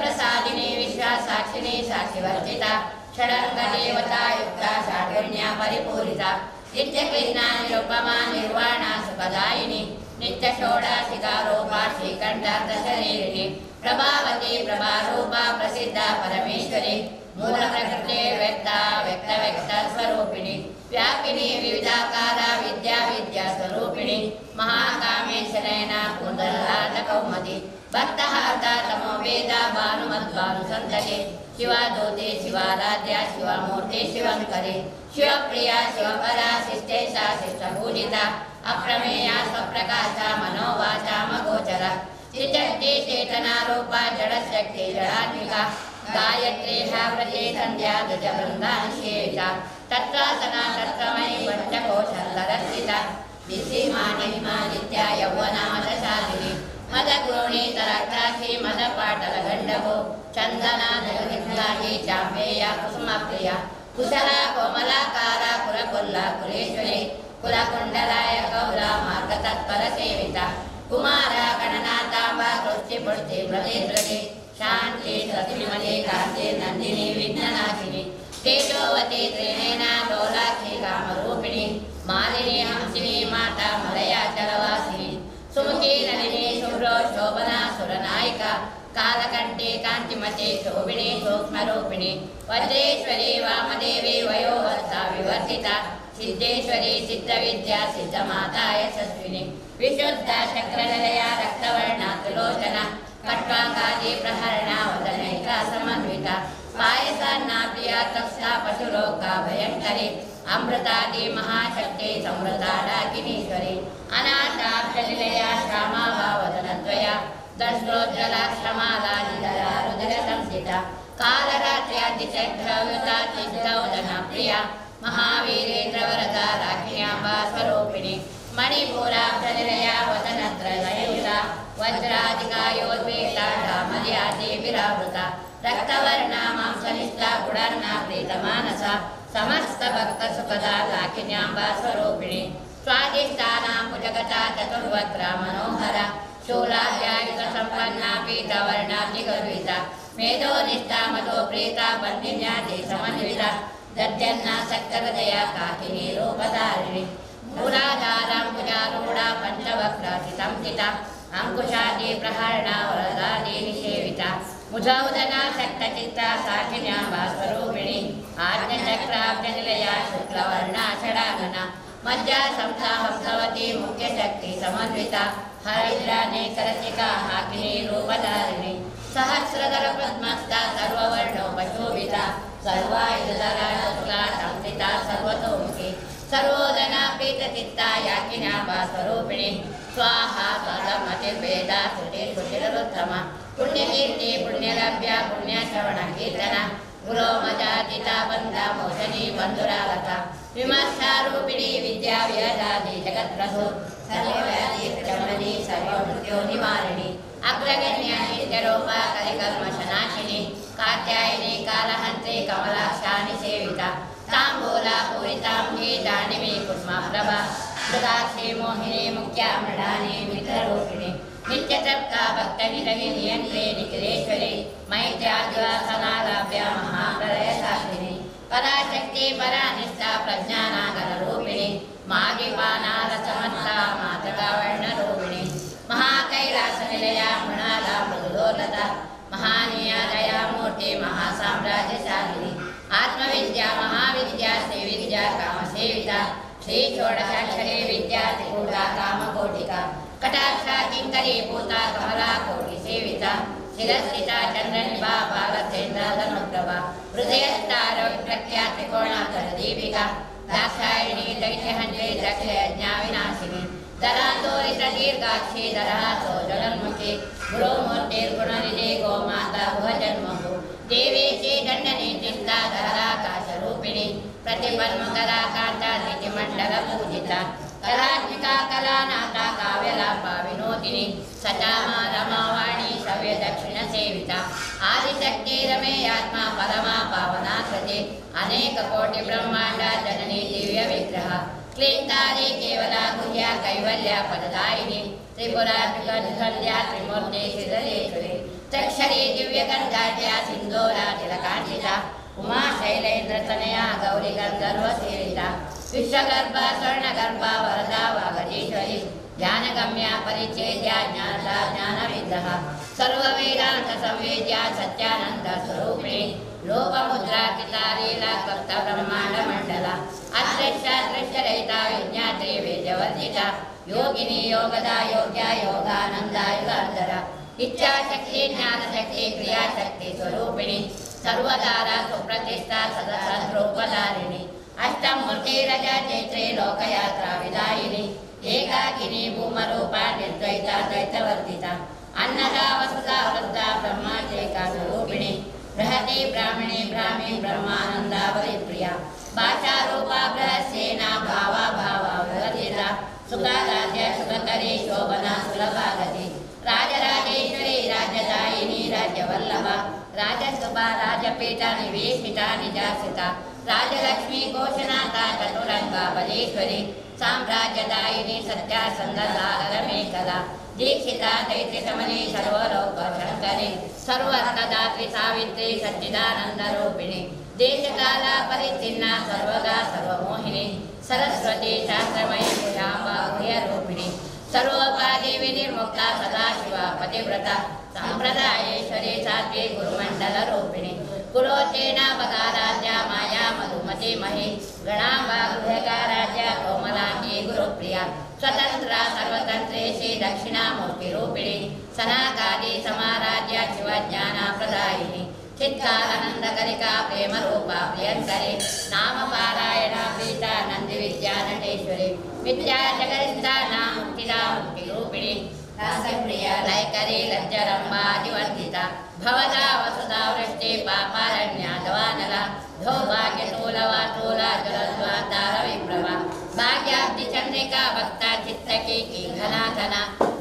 प्रसादिनी विश्वासाक्षिणी साक्षिवर्जिता षडङ्ग देवता युक्ता षाडुण्या परिपूरिता नित्यकृष्णा निरुपमा निर्वाणा सुखदायिनी नित्यषोडाशिकारूपा श्रीकण्ठार्थशरीरिणी प्रभावती प्रभारूपा प्रसिद्धा परमेश्वरी मूलप्रकृते व्यक्ता व्यक्त व्यक्त स्वरूपिणी व्यापिनी विविधाकारा विद्या विद्या स्वरूपिणी महाकामेशनयना कुन्दलादकौमदी भक्तहार्ता तमोवेदा भानुमद्भानुसन्तति शिवादूते शिवाराध्या शिवमूर्ति शिवङ्करी शिवप्रिया शिवपरा शिष्टेशा शिष्टपूजिता अप्रमेया स्वप्रकाशा मनोवाचामगोचरा त्रिशक्ति चेतनारूपा जडशक्ति जडात्मिका गायत्री हाव्रती सन्ध्या ध्वजवृन्दानिषेविता तत्रासना तत्रमयी पञ्चकोशन्तरस्थिता निसीमानिमादित्या यौवनामदशालिनी मदगुरुणी तराक्षाक्षी मदपाटलगण्डभो चन्दना जगदिग्लाही चाम्बेया कुसुमप्रिया कुशला कोमलाकारा कुलकुल्ला कुलेश्वरी कुलकुण्डलाय कौला मार्गतत्परसेविता कुमारा गणनाथाम्बा कृष्टिपुष्टि प्रति शान्ति सतिमति कान्ति नन्दिनी विघ्ननाशिनी तेजोवती त्रिनयना लोलाक्षी कामरूपिणी मालिनी हंसिनी माता मलयाचलवासिनी सुमुखी नलिनी शुभ्रो शोभना सुरनायिका कालकण्ठी कान्तिमती शोभिणी सूक्ष्मरूपिणी वज्रेश्वरी वामदेवी वयोवत्सा विवर्धिता सिद्धेश्वरी सिद्धविद्या सिद्धमाता यशस्विनी विशुद्धा चक्रनिलया रक्तवर्णा त्रिलोचना खट्वाङ्गादि प्रहरणा वदनैका समन्विता पायसान्ना प्रिया तक्षा पशुलोका भयङ्करी अमृतादि महाशक्ति संवृता डाकिनीश्वरी अनाथाब्जनिलया श्यामा वदनद्वया दंशोज्ज्वलाक्षमाला निधरा रुधिरसंस्थिता कालरात्र्यातिशक्रव्युता चिन्तौदनप्रिया महावीरेन्द्रवरदा राखिण्याम्बा स्वरूपिणी मणिपूराब्जनिलया वदनत्रययुता वज्रादिकायोद्वेता डामर्यादिविरावृता रक्तवर्णा मांसनिष्ठा गुणार्णा प्रीतमानसा समस्तभक्तसुखदा लाखिन्याम्बा स्वरूपिणी स्वादिष्टानाम्बुजगता चतुर्वक्त्रा मनोहरा शूलाभ्यायुतसम्पन्ना पीतवर्णाब्धिगर्विता मेधोनिष्ठा मधोप्रीता बन्दिन्यादि समन्विता दद्यन्नासक्तहृदया काकिनी रूपधारिणी मूलाधाराम्बुजारूढा पञ्चवक्त्रासिसंस्थिता अङ्कुशादि प्रहरणा वरदादि निषेविता मुझौदनासक्तचित्ता साक्षिण्याम्बा स्वरूपिणी आज्ञचक्राब्जनिलया शुक्लवर्णा षडानना मज्जा संसा हंसवती मुख्यशक्ति समन्विता हरिद्रानेकरसिका हाकिनी रूपधारिणी सहस्रदल पद्मस्था सर्ववर्णोपशोभिता सर्वायुधरा शुक्ला संस्थिता सर्वतोमुखी सर्वोदना प्रीतचित्ता याकिन्याम्बा स्वरूपिणी स्वाहा स्वधमतिर्वेदा श्रुति सुचिररुत्तमा पुण्यकीर्ति पुण्यलभ्या पुण्यश्रवणकीर्तना गुरोमजातिता बन्धा मोचनी बन्धुरालता विमर्शारूपिणी विद्या व्यदादि जगत्प्रभु सर्वव्याधिप्रशमनी सर्वमृत्यो निवारिणी अग्रगण्या नित्यरूपा कलिकल्मषनाशिनी कात्यायिनी कालहन्त्री कमलाक्षानि सेविता ताम्बूला पूरिताम्बी दाणिमी कुसुमप्रभा मृगाक्षी मोहिनी मुख्या मृडानी मित्ररूपिणी नित्यतृप्ता भक्तनिधि नियन्त्रे निखिलेश्वरी मैत्र्यादिवासनालाभ्या महाप्रलयसाक्षिणी पराशक्ति परानिष्ठा प्रज्ञानागररूपिणी मागिपानारसमत्ता मातृकावर्णरूपिणी महाकैलासनिलया मृणाला मृदुलोलता महानीया दयामूर्ति महासाम्राज्यशालिनी आत्मविद्या महाविद्या श्रीविद्या कामसेविता श्रीषोडशाक्षरी विद्या त्रिकूटा कामकोटिका कटाक्षा किङ्करी भूता कमला कोटिसेविता शिरस्थिता चन्द्रनिभा बालचन्द्राधनुप्रभा हृदयस्तार प्रख्या त्रिकोणाकरदीपिका दाक्षायिणी दैत्यहन्त्री दक्षयज्ञाविनाशिनी दरान्दोलितदीर्घाक्षी दरहासोज्ज्वलन्मुखी गुरुमूर्तिर्गुणनिधि गोमाता गुहजन्मभू देवेशी दण्डनीतिस्था धराकाशरूपिणी प्रतिपन्मुखरा कान्ता दितिमण्डलपूजिता कलात्मिका कलानाथा काव्यलापा विनोदिनी सचामा रमावाणी सव्यदक्षिणसेविता आदिशक्ति रमेयात्मा परमा पावना सति अनेककोटिब्रह्माण्डा जननी दिव्यविग्रह क्लीङ्कारी केवला गुह्या कैवल्या पददायिनी त्रिपुरात्मिकसन्ध्या त्रिमूर्ति सिद्धलेश्वरी ತ್ರಕ್ಷರಿ ದಿವ್ಯಗಂಧಾಢ್ಯ ಸಿಂಧೂರ ತಿಲಕಾಂಚಿತ ಉಮಾ ಶೈಲೇಂದ್ರ ತನಯ ಗೌರಿ ಗಂಧರ್ವ ಸೇವಿತ ವಿಶ್ವಗರ್ಭ ಸ್ವರ್ಣಗರ್ಭ ವರದಾ ವಾಗದೀಶ್ವರಿ ಜ್ಞಾನಗಮ್ಯ ಪರಿಚ್ಛೇದ್ಯ ಜ್ಞಾನದ ಜ್ಞಾನವಿಗ್ರಹ ಸರ್ವವೇದಾಂತ ಸಂವೇದ್ಯ ಸತ್ಯಾನಂದ ಸ್ವರೂಪಿಣಿ ಲೋಪಮುದ್ರಾಕಿತ ಲೀಲಾ ಕ್ಲಪ್ತ ಬ್ರಹ್ಮಾಂಡ ಮಂಡಲ ಅದೃಶ್ಯ ದೃಶ್ಯರಹಿತ ವಿಜ್ಞಾತ್ರಿ ವೇದ್ಯವರ್ಜಿತ ಯೋಗಿನಿ ಯೋಗದ ಯೋಗ್ಯ ಯೋಗಾನಂದ ಯುಗಾಂತರ ಇಚ್ಛಾಶಕ್ತಿ ಜ್ಞಾನಶಕ್ತಿ ಕ್ರಿಯಾಶಕ್ತಿ ಸ್ವರೂಪಿಣಿ ಸರ್ವದಾರ ಸುಪ್ರತಿಷ್ಠಾ ಸದಾ ಸದ್ರೂಪಧಾರಿಣಿ ಅಷ್ಟಮೂರ್ತಿ ರಜ ಚೈತ್ರಿ ಲೋಕಯಾತ್ರಾ ವಿದಾಯಿನಿ ಏಕಾಕಿನಿ ಭೂಮರೂಪ ನಿರ್ದ್ವೈತ ದ್ವೈತವರ್ಜಿತ ಅನ್ನದ ವಸುದ ವೃದ್ಧ ಬ್ರಹ್ಮಾಚೇಕ ಸ್ವರೂಪಿಣಿ ಬೃಹತಿ ಬ್ರಾಹ್ಮಣಿ ಬ್ರಾಹ್ಮಿ ಬ್ರಹ್ಮಾನಂದ ಪರಿಪ್ರಿಯ ಭಾಷಾರೂಪ ಬೃಹಸೇನ ಭಾವ ಭಾವ ವಿವರ್ಜಿತ ಸುಖರಾಜ್ಯ ಸುಖಕರಿ ಶೋಭನಾ ಸುಲಭಾಗತಿ ರಾಜರಾಜೇಶ್ವರಿ ರಾಜ್ಯದಾಯಿನಿ ರಾಜ್ಯವಲ್ಲಭ ರಾಜಸುಭ ರಾಜಪೀಠ ನಿವೇಶಿತ ನಿಜಾಸಿತ ರಾಜಲಕ್ಷ್ಮೀ ಘೋಷನಾಥ ಚತುರಂಗ ಬಲೇಶ್ವರಿ ಸಾಮ್ರಾಜ್ಯದಾಯಿನಿ ಸತ್ಯ ಸಂದಸಾಗರ ಮೇಖಲ ದೀಕ್ಷಿತ ದೈತ್ಯಶಮನಿ ಸರ್ವಲೋಕ ಶಂಕರಿ ಸರ್ವರ್ಥದಾತ್ರಿ ಸಾವಿತ್ರಿ ಸಚ್ಚಿದಾನಂದ ರೂಪಿಣಿ ದೇಶಕಾಲ ಪರಿಚ್ಛಿನ್ನ ಸರ್ವಗಾ ಸರ್ವಮೋಹಿನಿ ಸರಸ್ವತಿ ಶಾಸ್ತ್ರಮಯಿ ಕುಶಾಂಬ ರೂಪಿಣಿ ಸರ್ವೋಪಾಧಿ ವಿನಿರ್ಮುಕ್ತ ಸದಾಶಿವ ಪತಿವ್ರತ ಸಂಪ್ರದಾಯೇಶ್ವರಿ ಸಾಧ್ವಿ ಗುರುಮಂಡಲ ರೂಪಿಣಿ ಕುಲೋಚೇನ ಬಗಾರಾಧ್ಯ ಮಾಯಾ ಮಧುಮತಿ ಮಹಿ ಗಣಾಂಬ ಗೃಹಕಾರಾಧ್ಯ ಕೋಮಲಾಂಗಿ ಗುರುಪ್ರಿಯ ಸ್ವತಂತ್ರ ಸರ್ವತಂತ್ರೇಶಿ ದಕ್ಷಿಣಾಮೂರ್ತಿ ರೂಪಿಣಿ ಸನಾಕಾದಿ ಸಮಾರಾಧ್ಯ ಶಿವಜ್ಞಾನ ಪ್ರದಾಯಿನಿ ಚಿತ್ಕಾನಂದಕರಿಕಾ ಪ್ರೇಮರೂಪ ಪ್ರಿಯಂಕರಿ ನಾಮಪಾರಾಯಣ ಪ್ರೀತ ನಂದಿ ವಿದ್ಯಾ ನಟೇಶ್ವರಿ ವಿದ್ಯಾ ಜಗರಿಷ್ಠ ನಾ ಮುಕ್ತಿದಾ ಮುಕ್ತಿರೂಪಿಣಿ ರಾಸಪ್ರಿಯ ಲಯಕರಿ ಲಜ್ಜರಂಬಾದಿವಂದಿತ ಭವದ ವಸುಧಾ ವೃಷ್ಟಿ ಪಾಪಾರಣ್ಯ ದವಾನಲ ಧೌಭಾಗ್ಯತೂಲವಾತೂಲ ಜಲದ್ವಾತಾರ ವಿಪ್ರವ ಭಾಗ್ಯಾಬ್ಧಿ ಚಂದ್ರಿಕಾ ಭಕ್ತ ಚಿತ್ತಕೀಕಿ ಘನಾಘನ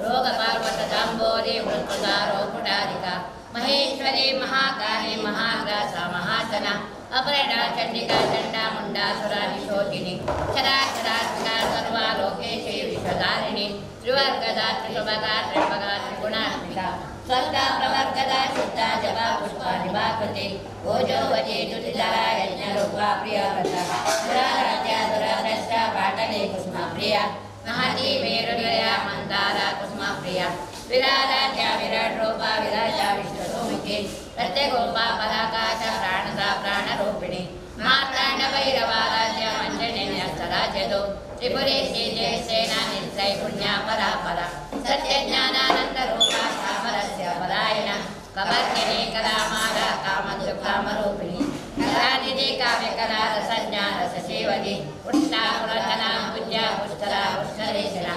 ರೋಗ ಪಾರ್ವತ ಜಾಂಬೋರಿ ಮೃತ್ಯುದಾರೋ ಪುಟಾರಿಕ ಮಹೇಶ್ವರಿ ಮಹಾಕಾಳಿ ಮಹಾಗ್ರಾಸ ಮಹಾಸನ ಅಪರ್ಣ ಚಂಡಿಕಾ ಚಂಡ ಮುಂಡಾಸುರ ನಿಶೋಚಿನಿ ಚರಾಚರಾತ್ಮಿಕ ಸರ್ವ ಲೋಕೇಶಿ ವಿಶ್ವಧಾರಿಣಿ ತ್ರಿವರ್ಗದ ತ್ರಿಶುಭಗ ತ್ರಿಭಗ ತ್ರಿಗುಣಾತ್ಮಿಕ ಸ್ವರ್ಗ ಪ್ರವರ್ಗದ ಶುದ್ಧ ಜಪ ಪುಷ್ಪ ನಿಭಾಕೃತಿ ಓಜೋವಜಿ ದುತಿಧರ ಯಜ್ಞರೂಪ ಪ್ರಿಯವ್ರತ ದುರಾರಾಧ್ಯ ದುರಭ್ರಷ್ಟ ಪಾಟಲಿ ಕುಸುಮ ಪ್ರಿಯ ಮಹತಿ ಮೇರುನಿಲಯ ಮಂದಾರ ಕುಸುಮ ಪ್ರಿಯ ವಿರಾರಾಧ್ಯ ವಿರಾಟ್ ರೂಪ ವಿರಾಜ ವಿಶ್ವಸೋಮುಖಿ ಪ್ರತ್ಯಗೋಪ ಪರಾಕಾಶ ಪ್ರಾಣದ ಪ್ರಾಣರೂಪಿಣಿ ಮಾರ್ತಾಂಡ ಭೈರವಾರಾಧ್ಯ ಮಂಜನೇಯ ರಾಜ್ಯದು ತ್ರಿಪುರೇಶಿ ಜಯಸೇನ ನಿತ್ರೈಪುಣ್ಯ ಪರಾಪರ ಸತ್ಯಜ್ಞಾನಾನಂದ ರೂಪ ಸಾಮರಸ್ಯ ಪರಾಯಣ ಕವರ್ಗಿಣಿ ಕಲಾಮಾಲ ಕಾಮದುಃಖಾಮರೂಪಿಣಿ ಕಲಾನಿಧಿ ಕಾವ್ಯಕಲಾ ರಸಜ್ಞ ರಸಸೇವದಿ ಪುಷ್ಟ ಪುರತನ ಪೂಜ್ಯ ಪುಷ್ಕರ ಪುಷ್ಕರೇಶನ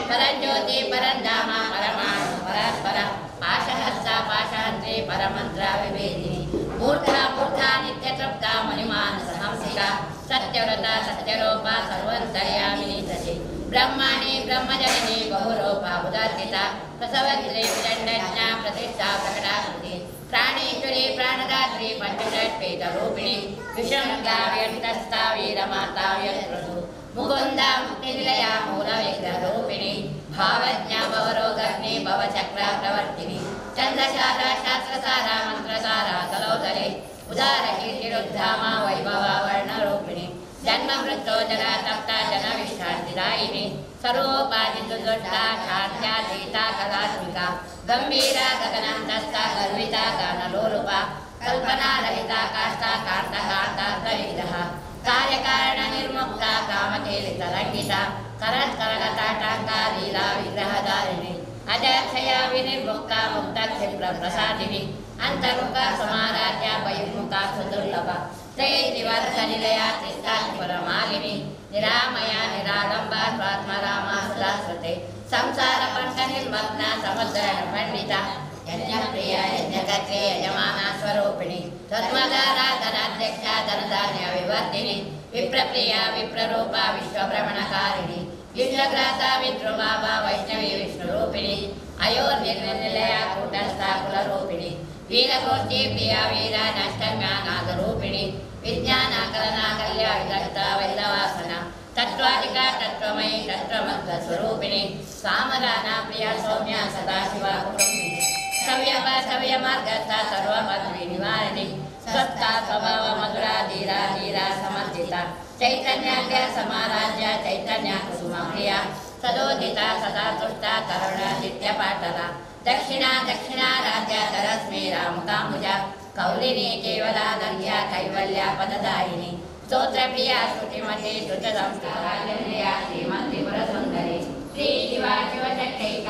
ಪರಂಜ್ಯೋತಿ ಪರಂಧಾಮ ಪರಮಾಣು ಪರಾತ್ಪರ ಪಾಶಹಸ್ತ ಪಾಶಹಂತ್ರಿ ಪರಮಂತ್ರ ವಿವೇದಿನಿ ಮೂರ್ಧ ಮೂರ್ಧ ನಿತ್ಯತೃಪ್ತ ಮಣಿಮಾನಸ ಹಂಸಿಕ ಸತ್ಯವ್ರತ ಸತ್ಯರೂಪ ಸರ್ವಂತರ್ಯಾಮಿನಿ ಸತಿ ಬ್ರಹ್ಮಾಣಿ ಬ್ರಹ್ಮಜನನಿ ಬಹುರೂಪ ಉದಾರ್ಚಿತ ಪ್ರಸವತ್ರಿ ಪಿದಂಡಜ್ಞ ಪ್ರತಿಷ್ಠಾ ಪ್ರಕಟಾಕೃತಿ ಪ್ರಾಣೇಶ್ವರಿ ಪ್ರಾಣದಾತ್ರಿ ಪಂಚಷಟ್ಪೀಠ ರೂಪಿಣಿ ವಿಷಂಗಾವ್ಯಂತಸ್ಥ ವೀರಮಾತಾ ವ್ಯಕೃತು ಮುಕುಂದ ಮುಕ್ತಿನಿಲಯ ಮೂಲ ವಿಗ್ರಹ ರೂಪಿಣಿ ಭಾವಜ್ಞ ಭವರೋಗಗ್ನಿ ಭವಚಕ್ರ ಪ್ರವರ್ತಿನಿ ಚಂದ್ರಸಾರ ಶಾಸ್ತ್ರಸಾರ ಮಂತ್ರಸಾರ ತಲೋದರಿ ಉದಾರ ಕೀರ್ತಿರುದ್ಧಾಮ ವೈಭವ ವರ್ಣರೂಪಿಣಿ ಜನ್ಮ ಮೃತ್ಯೋ ಜರ ತಪ್ತ ಜನ ವಿಶ್ರಾಂತಿದಾಯಿನಿ ಸರ್ವೋಪಾಧಿ ದುರ್ದೊಡ್ಡ ಶಾಂತ್ಯಾತೀತ ಕಲಾತ್ಮಿಕ ಗಂಭೀರ ಗಗನಾಂತಸ್ಥ ಗರ್ವಿತ ಗಾನಲೋಲುಪ ಕಲ್ಪನಾರಹಿತ ಕಾಷ್ಟ ಕಾಂತ ಕಾಂತಾರ್ಥ ವಿಗ್ರಹ ಕಾರ್ಯಕಾರಣ ನಿರ್ಮುಕ್ತ ಕಾಮಕೇಲಿತ ರಂಗಿತ ಕರಕರಗತಾಟಾಂಕ ಲೀಲಾ ವಿಗ್ರಹಧಾರಿಣಿ ಅಜಾಕ್ಷಯ ವಿನಿರ್ಮುಕ್ತ ಮುಕ್ತ ಕ್ಷಿಪ್ರ ಪ್ರಸಾದಿನಿ ಅಂತರ್ಮುಖ ಸಮಾರಾಧ್ಯ ಬಹಿರ್ಮುಖ ಸುದುರ್ಲಭ ತ್ರೈತಿವರ್ಷ ನಿಲಯ ತ್ರಿಷ್ಠಾತ್ಮರಮಾಲಿನಿ ನಿರಾಮಯ ನಿರಾಳಂಬ ಸ್ವಾತ್ಮರಾಮ ಸುಧಾಶ್ರುತೆ ಸಂಸಾರ ಪಂಕ ನಿರ್ಮಗ್ನ ಸಮುದ್ರ ಪಂಡಿತ ಯಜ್ಞಪ್ರಿಯ ಯಜ್ಞಕರ್ತ್ರಿ ಯಜಮಾನ ಸ್ವರೂಪಿಣಿ ತತ್ವದಾರ ಧನಾಧ್ಯಕ್ಷ ಧನಧಾನ್ಯ ವಿವರ್ಧಿನಿ ವಿಪ್ರಪ್ರಿಯ ವಿಪ್ರರೂಪ ವಿಶ್ವಭ್ರಮಣಕಾರಿಣಿ ವಿಶ್ವಗ್ರಾಸ ವಿದ್ರುಮಾಭ ವೈಷ್ಣವಿ ವಿಷ್ಣುರೂಪಿಣಿ ಅಯೋರ್ನಿರ್ನಿಲಯ ಕೂಟಸ್ಥ ಕುಲರೂಪಿಣಿ ವೀರಗೋಷ್ಠಿ ಪ್ರಿಯ ವೀರ ನಷ್ಟಜ್ಞಾನಾದರೂಪಿಣಿ ವಿಜ್ಞಾನ ಕಲನಾ ಕಲ್ಯ ವಿದಗ್ಧ ವೈರವಾಸನ ತತ್ವಾಧಿಕ ತತ್ವಮಯಿ ತತ್ವಮಧ್ವ ಸ್ವರೂಪಿಣಿ ಸಾಮರಾನ ಪ್ರಿಯ ಸೌಮ್ಯ ಸದಾಶಿವ ಕುಟುಂಬಿಣಿ. ಸವ್ಯಪ ಸವ್ಯ ಮಾರ್ಗಸ್ಥ ಸರ್ವಮದ್ರಿ ನಿವಾರಣಿ ಸ್ವಸ್ಥ ಸ್ವಭಾವ ಮಧುರಾ ಧೀರಾ ಧೀರಾ ಸಮರ್ಜಿತ ಚೈತನ್ಯಾಗ್ಯ ಸಮಾರಾಜ್ಯ ಚೈತನ್ಯ ಕುಸುಮ ಪ್ರಿಯ ಸದೋದಿತ ಸದಾ ತುಷ್ಟ ತರುಣ ನಿತ್ಯ ಪಾಟಲ ದಕ್ಷಿಣ ದಕ್ಷಿಣಾರಾಧ್ಯ ತರಸ್ಮಿ ರಾಮಕಾಂಬುಜ ಕೌಲಿನಿ ಕೇವಲಾದರ್ಘ್ಯ ಕೈವಲ್ಯ ಪದದಾಯಿನಿ ಸ್ತೋತ್ರಪ್ರಿಯ ಶ್ರುತಿಮತಿ ಶ್ರುತ ಸಂಸ್ಕೃತ ಶ್ರೀಮಂತಿ ಪುರಸುಂದರಿ ಶ್ರೀ ಶಿವ ಶಿವಶಕ್ತೈಕ.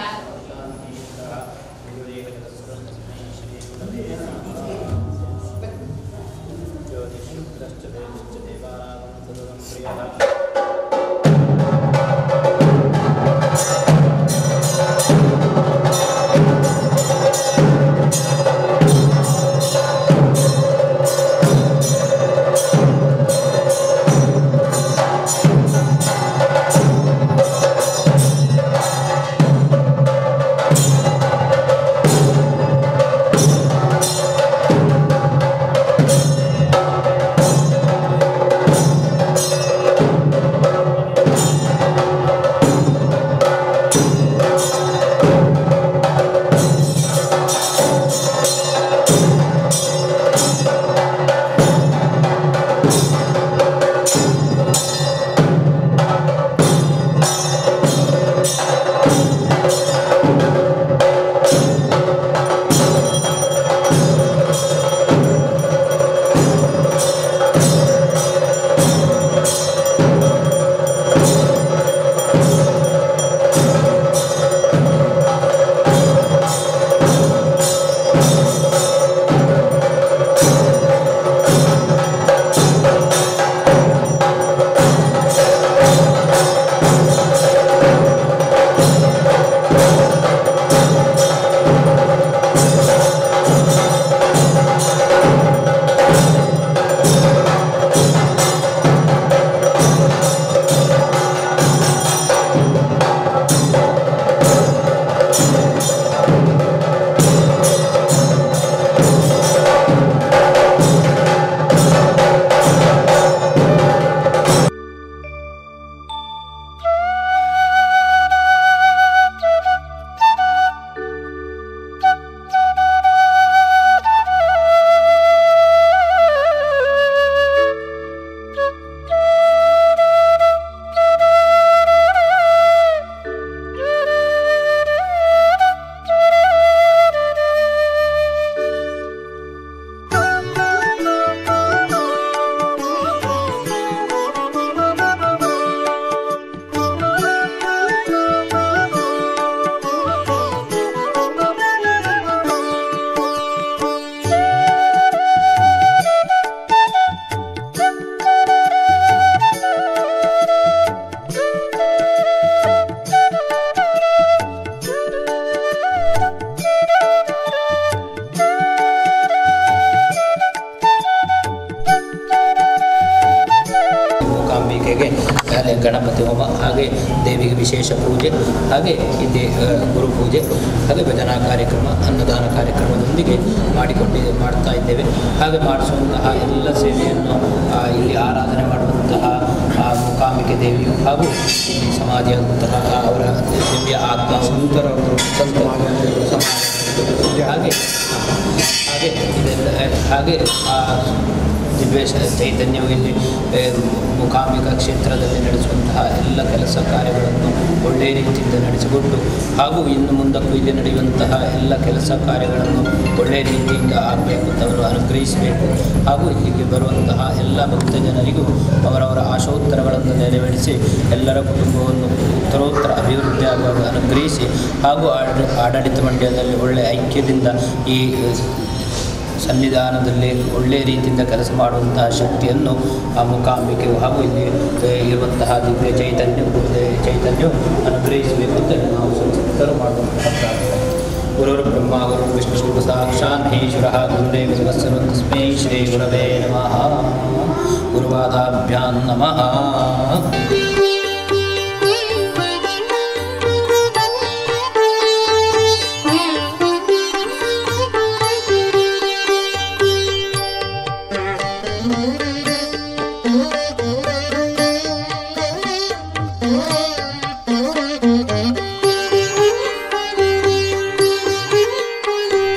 ಗಣಪತಿ ಹೋಮ ಹಾಗೆ ದೇವಿಗೆ ವಿಶೇಷ ಪೂಜೆ ಹಾಗೆ ಇಲ್ಲಿ ಗುರುಪೂಜೆ ಹಾಗೆ ಭಜನಾ ಕಾರ್ಯಕ್ರಮ ಅನ್ನದಾನ ಕಾರ್ಯಕ್ರಮದೊಂದಿಗೆ ಮಾಡ್ತಾ ಇದ್ದೇವೆ. ಹಾಗೆ ಮಾಡಿಸುವಂತಹ ಎಲ್ಲ ಸೇವೆಯನ್ನು ಇಲ್ಲಿ ಆರಾಧನೆ ಮಾಡುವಂತಹ ಮೂಕಾಂಬಿಕೆ ದೇವಿಯು ಹಾಗೂ ಇಲ್ಲಿ ಸಮಾಧಿಯಾದಂತಹ ಅವರ ದಿವ್ಯ ಆತ್ಮ ಸಂತರ ಹಾಗೆ ಹಾಗೆ ಇದೆಲ್ಲ ಹಾಗೆ ಆ ದಿವ್ಯ ಚೈತನ್ಯವು ಇಲ್ಲಿ ಮೂಕಾಂಬಿಕಾ ಕ್ಷೇತ್ರದಲ್ಲಿ ನಡೆಸುವಂತಹ ಎಲ್ಲ ಕೆಲಸ ಕಾರ್ಯಗಳನ್ನು ಒಳ್ಳೆಯ ರೀತಿಯಿಂದ ನಡೆಸಿಕೊಂಡು ಹಾಗೂ ಇನ್ನು ಮುಂದಕ್ಕೂ ಇಲ್ಲಿ ನಡೆಯುವಂತಹ ಎಲ್ಲ ಕೆಲಸ ಕಾರ್ಯಗಳನ್ನು ಒಳ್ಳೆಯ ರೀತಿಯಿಂದ ಆಗಬೇಕು ಅಂತ ಅವರು ಅನುಗ್ರಹಿಸಬೇಕು. ಹಾಗೂ ಇಲ್ಲಿಗೆ ಬರುವಂತಹ ಎಲ್ಲ ಭಕ್ತ ಜನರಿಗೂ ಅವರವರ ಆಶೋತ್ತರಗಳನ್ನು ನೆರವೇರಿಸಿ ಎಲ್ಲರ ಕುಟುಂಬವನ್ನು ಉತ್ತರೋತ್ತರ ಅಭಿವೃದ್ಧಿ ಆಗುವಾಗ ಅನುಗ್ರಹಿಸಿ ಹಾಗೂ ಆಡಳಿತ ಮಂಡ್ಯದಲ್ಲಿ ಒಳ್ಳೆಯ ಐಕ್ಯದಿಂದ ಈ ಸನ್ನಿಧಾನದಲ್ಲಿ ಒಳ್ಳೆಯ ರೀತಿಯಿಂದ ಕೆಲಸ ಮಾಡುವಂತಹ ಶಕ್ತಿಯನ್ನು ಆ ಮೂಕಾಂಬಿಕೆಯು ಹಾಗೂ ಇಲ್ಲಿ ಇರುವಂತಹ ದಿವ್ಯ ಚೈತನ್ಯವು ಅನುಗ್ರಹಿಸಬೇಕು ಅಂತ ನಾವು ಸಂಸ್ಥರು ಮಾಡುವಂತಹ ಪ್ರಾರ್ಥನೆ. ಗುರುರ್ ಬ್ರಹ್ಮ ಗುರು ವಿಷ್ಣು ಗುರು ಸಾಕ್ಷಾತ್ ಈಶ್ವರ ಗುರುದೇವ ತಸ್ಮೈ ಶ್ರೀ ಗುರವೇ ನಮಃ. ಗುರುಪಾದಾಭ್ಯಾಂ ನಮಃ. Thank you.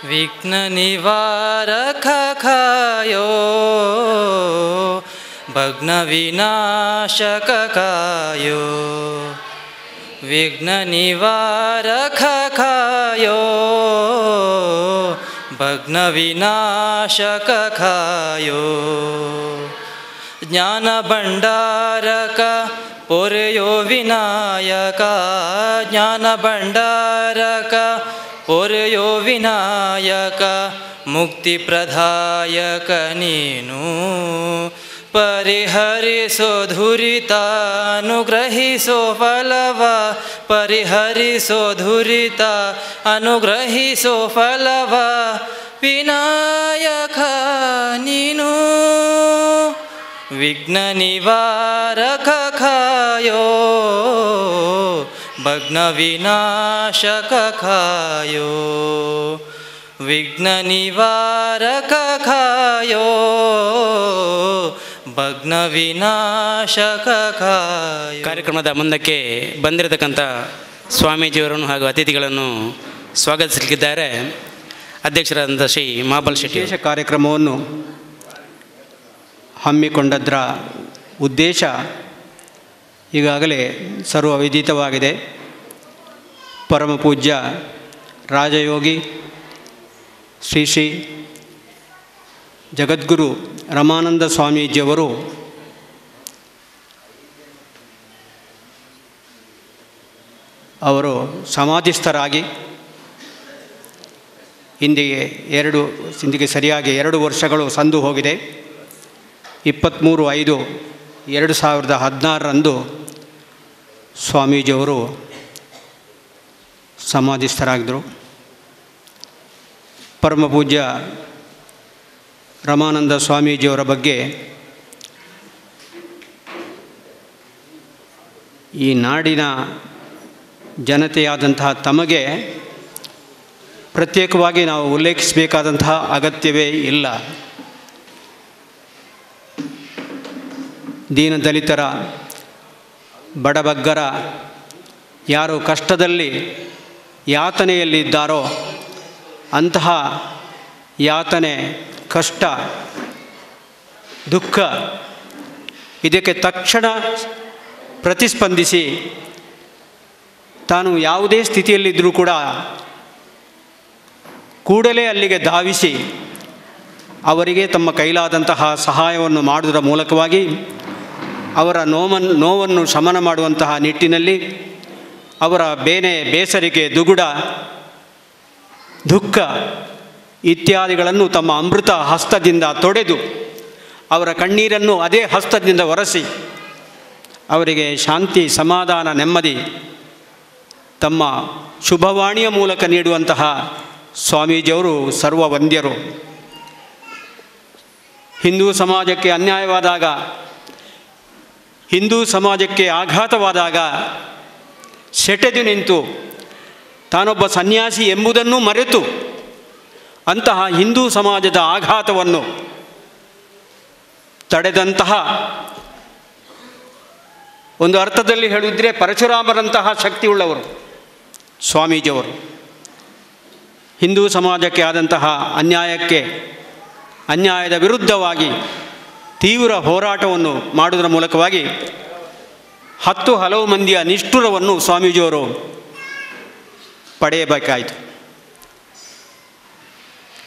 विघ्न निवारक खायो भग्न विनाशक कायो विघ्न निवारक खायो भग्न विनाशक खायो ज्ञान भंडारक पोರೆಯೋ ವಿನಾಯಕ ಜ್ಞಾನ ಭಂಡಾರಕ ಪೊರೆಯೋ ವಿನಾಯಕ ಮುಕ್ತಿ ಪ್ರದಾಯಕ ನೀನು ಪರಿಹರಿಸೋ ಧುರಿತ ಅನುಗ್ರಹಿಸೋ ಫಲವ ಪರಿಹರಿಸೋ ಧುರಿತ ಅನುಗ್ರಹಿಸೋ ಫಲವ ವಿನಾಯಕ ನೀನು ವಿಘ್ನ ನಿವಾರಕ ಖಾಯೋ ಭಗ್ನ ವಿನಾಶಕ ಖಾಯೋ ವಿಘ್ನ ನಿವಾರಕ ಖಾಯೋ ಭಗ್ನ ವಿನಾಶಕ ಖಾಯೋ. ಕಾರ್ಯಕ್ರಮದ ಮುಂದಕ್ಕೆ ಬಂದಿರತಕ್ಕಂಥ ಸ್ವಾಮೀಜಿಯವರನ್ನು ಹಾಗೂ ಅತಿಥಿಗಳನ್ನು ಸ್ವಾಗತಿಸಲಿದ್ದಾರೆ ಅಧ್ಯಕ್ಷರಾದಂಥ ಶ್ರೀ ಮಹಾಬಲ್ ಶೆಟ್ಟಿ. ವಿಶೇಷ ಕಾರ್ಯಕ್ರಮವನ್ನು ಹಮ್ಮಿಕೊಂಡದ್ದರ ಉದ್ದೇಶ ಈಗಾಗಲೇ ಸರ್ವವಿದಿತವಾಗಿದೆ. ಪರಮಪೂಜ್ಯ ರಾಜಯೋಗಿ ಶ್ರೀ ಶ್ರೀ ಜಗದ್ಗುರು ರಮಾನಂದ ಸ್ವಾಮೀಜಿಯವರು ಅವರು ಸಮಾಧಿಸ್ಥರಾಗಿ ಇಂದಿಗೆ ಸರಿಯಾಗಿ 2 ವರ್ಷಗಳು ಸಂದು ಹೋಗಿದೆ. 23/5/2016 ಸ್ವಾಮೀಜಿಯವರು ಸಮಾಧಿಸ್ಥರಾಗಿದ್ದರು. ಪರಮಪೂಜ್ಯ ರಮಾನಂದ ಸ್ವಾಮೀಜಿಯವರ ಬಗ್ಗೆ ಈ ನಾಡಿನ ಜನತೆಯಾದಂತಹ ತಮಗೆ ಪ್ರತ್ಯೇಕವಾಗಿ ನಾವು ಉಲ್ಲೇಖಿಸಬೇಕಾದಂತಹ ಅಗತ್ಯವೇ ಇಲ್ಲ. ದೀನದಲಿತರ, ಬಡಬಗ್ಗರ, ಯಾರು ಕಷ್ಟದಲ್ಲಿ ಯಾತನೆಯಲ್ಲಿದ್ದಾರೋ ಅಂತಹ ಯಾತನೆ, ಕಷ್ಟ, ದುಃಖ ಇದಕ್ಕೆ ತಕ್ಷಣ ಪ್ರತಿಸ್ಪಂದಿಸಿ ತಾನು ಯಾವುದೇ ಸ್ಥಿತಿಯಲ್ಲಿದ್ದರೂ ಕೂಡ ಕೂಡಲೇ ಅಲ್ಲಿಗೆ ಧಾವಿಸಿ ಅವರಿಗೆ ತಮ್ಮ ಕೈಲಾದಂತಹ ಸಹಾಯವನ್ನು ಮಾಡುವುದರ ಮೂಲಕವಾಗಿ ಅವರ ನೋವನ್ನು ಶಮನ ಮಾಡುವಂತಹ ನಿಟ್ಟಿನಲ್ಲಿ ಅವರ ಬೇನೆ, ಬೇಸರಿಕೆ, ದುಗುಡ, ದುಃಖ ಇತ್ಯಾದಿಗಳನ್ನು ತಮ್ಮ ಅಮೃತ ಹಸ್ತದಿಂದ ತೊಡೆದು ಅವರ ಕಣ್ಣೀರನ್ನು ಅದೇ ಹಸ್ತದಿಂದ ಒರೆಸಿ ಅವರಿಗೆ ಶಾಂತಿ, ಸಮಾಧಾನ, ನೆಮ್ಮದಿ ತಮ್ಮ ಶುಭವಾಣಿಯ ಮೂಲಕ ನೀಡುವಂತಹ ಸ್ವಾಮೀಜಿಯವರು ಸರ್ವವಂದ್ಯರು. ಹಿಂದೂ ಸಮಾಜಕ್ಕೆ ಅನ್ಯಾಯವಾದಾಗ, ಹಿಂದೂ ಸಮಾಜಕ್ಕೆ ಆಘಾತವಾದಾಗ ಸೆಟೆದು ನಿಂತು ತಾನೊಬ್ಬ ಸನ್ಯಾಸಿ ಎಂಬುದನ್ನು ಮರೆತು ಅಂತಹ ಹಿಂದೂ ಸಮಾಜದ ಆಘಾತವನ್ನು ತಡೆದಂತಹ, ಒಂದು ಅರ್ಥದಲ್ಲಿ ಹೇಳಿದರೆ ಪರಶುರಾಮರಂತಹ ಶಕ್ತಿಯುಳ್ಳವರು ಸ್ವಾಮೀಜಿಯವರು. ಹಿಂದೂ ಸಮಾಜಕ್ಕೆ ಆದಂತಹ ಅನ್ಯಾಯಕ್ಕೆ, ಅನ್ಯಾಯದ ವಿರುದ್ಧವಾಗಿ ತೀವ್ರ ಹೋರಾಟವನ್ನು ಮಾಡುವುದರ ಮೂಲಕವಾಗಿ 10 ಹಲವು ಮಂದಿಯ ನಿಷ್ಠುರವನ್ನು ಸ್ವಾಮೀಜಿಯವರು ಪಡೆಯಬೇಕಾಯಿತು.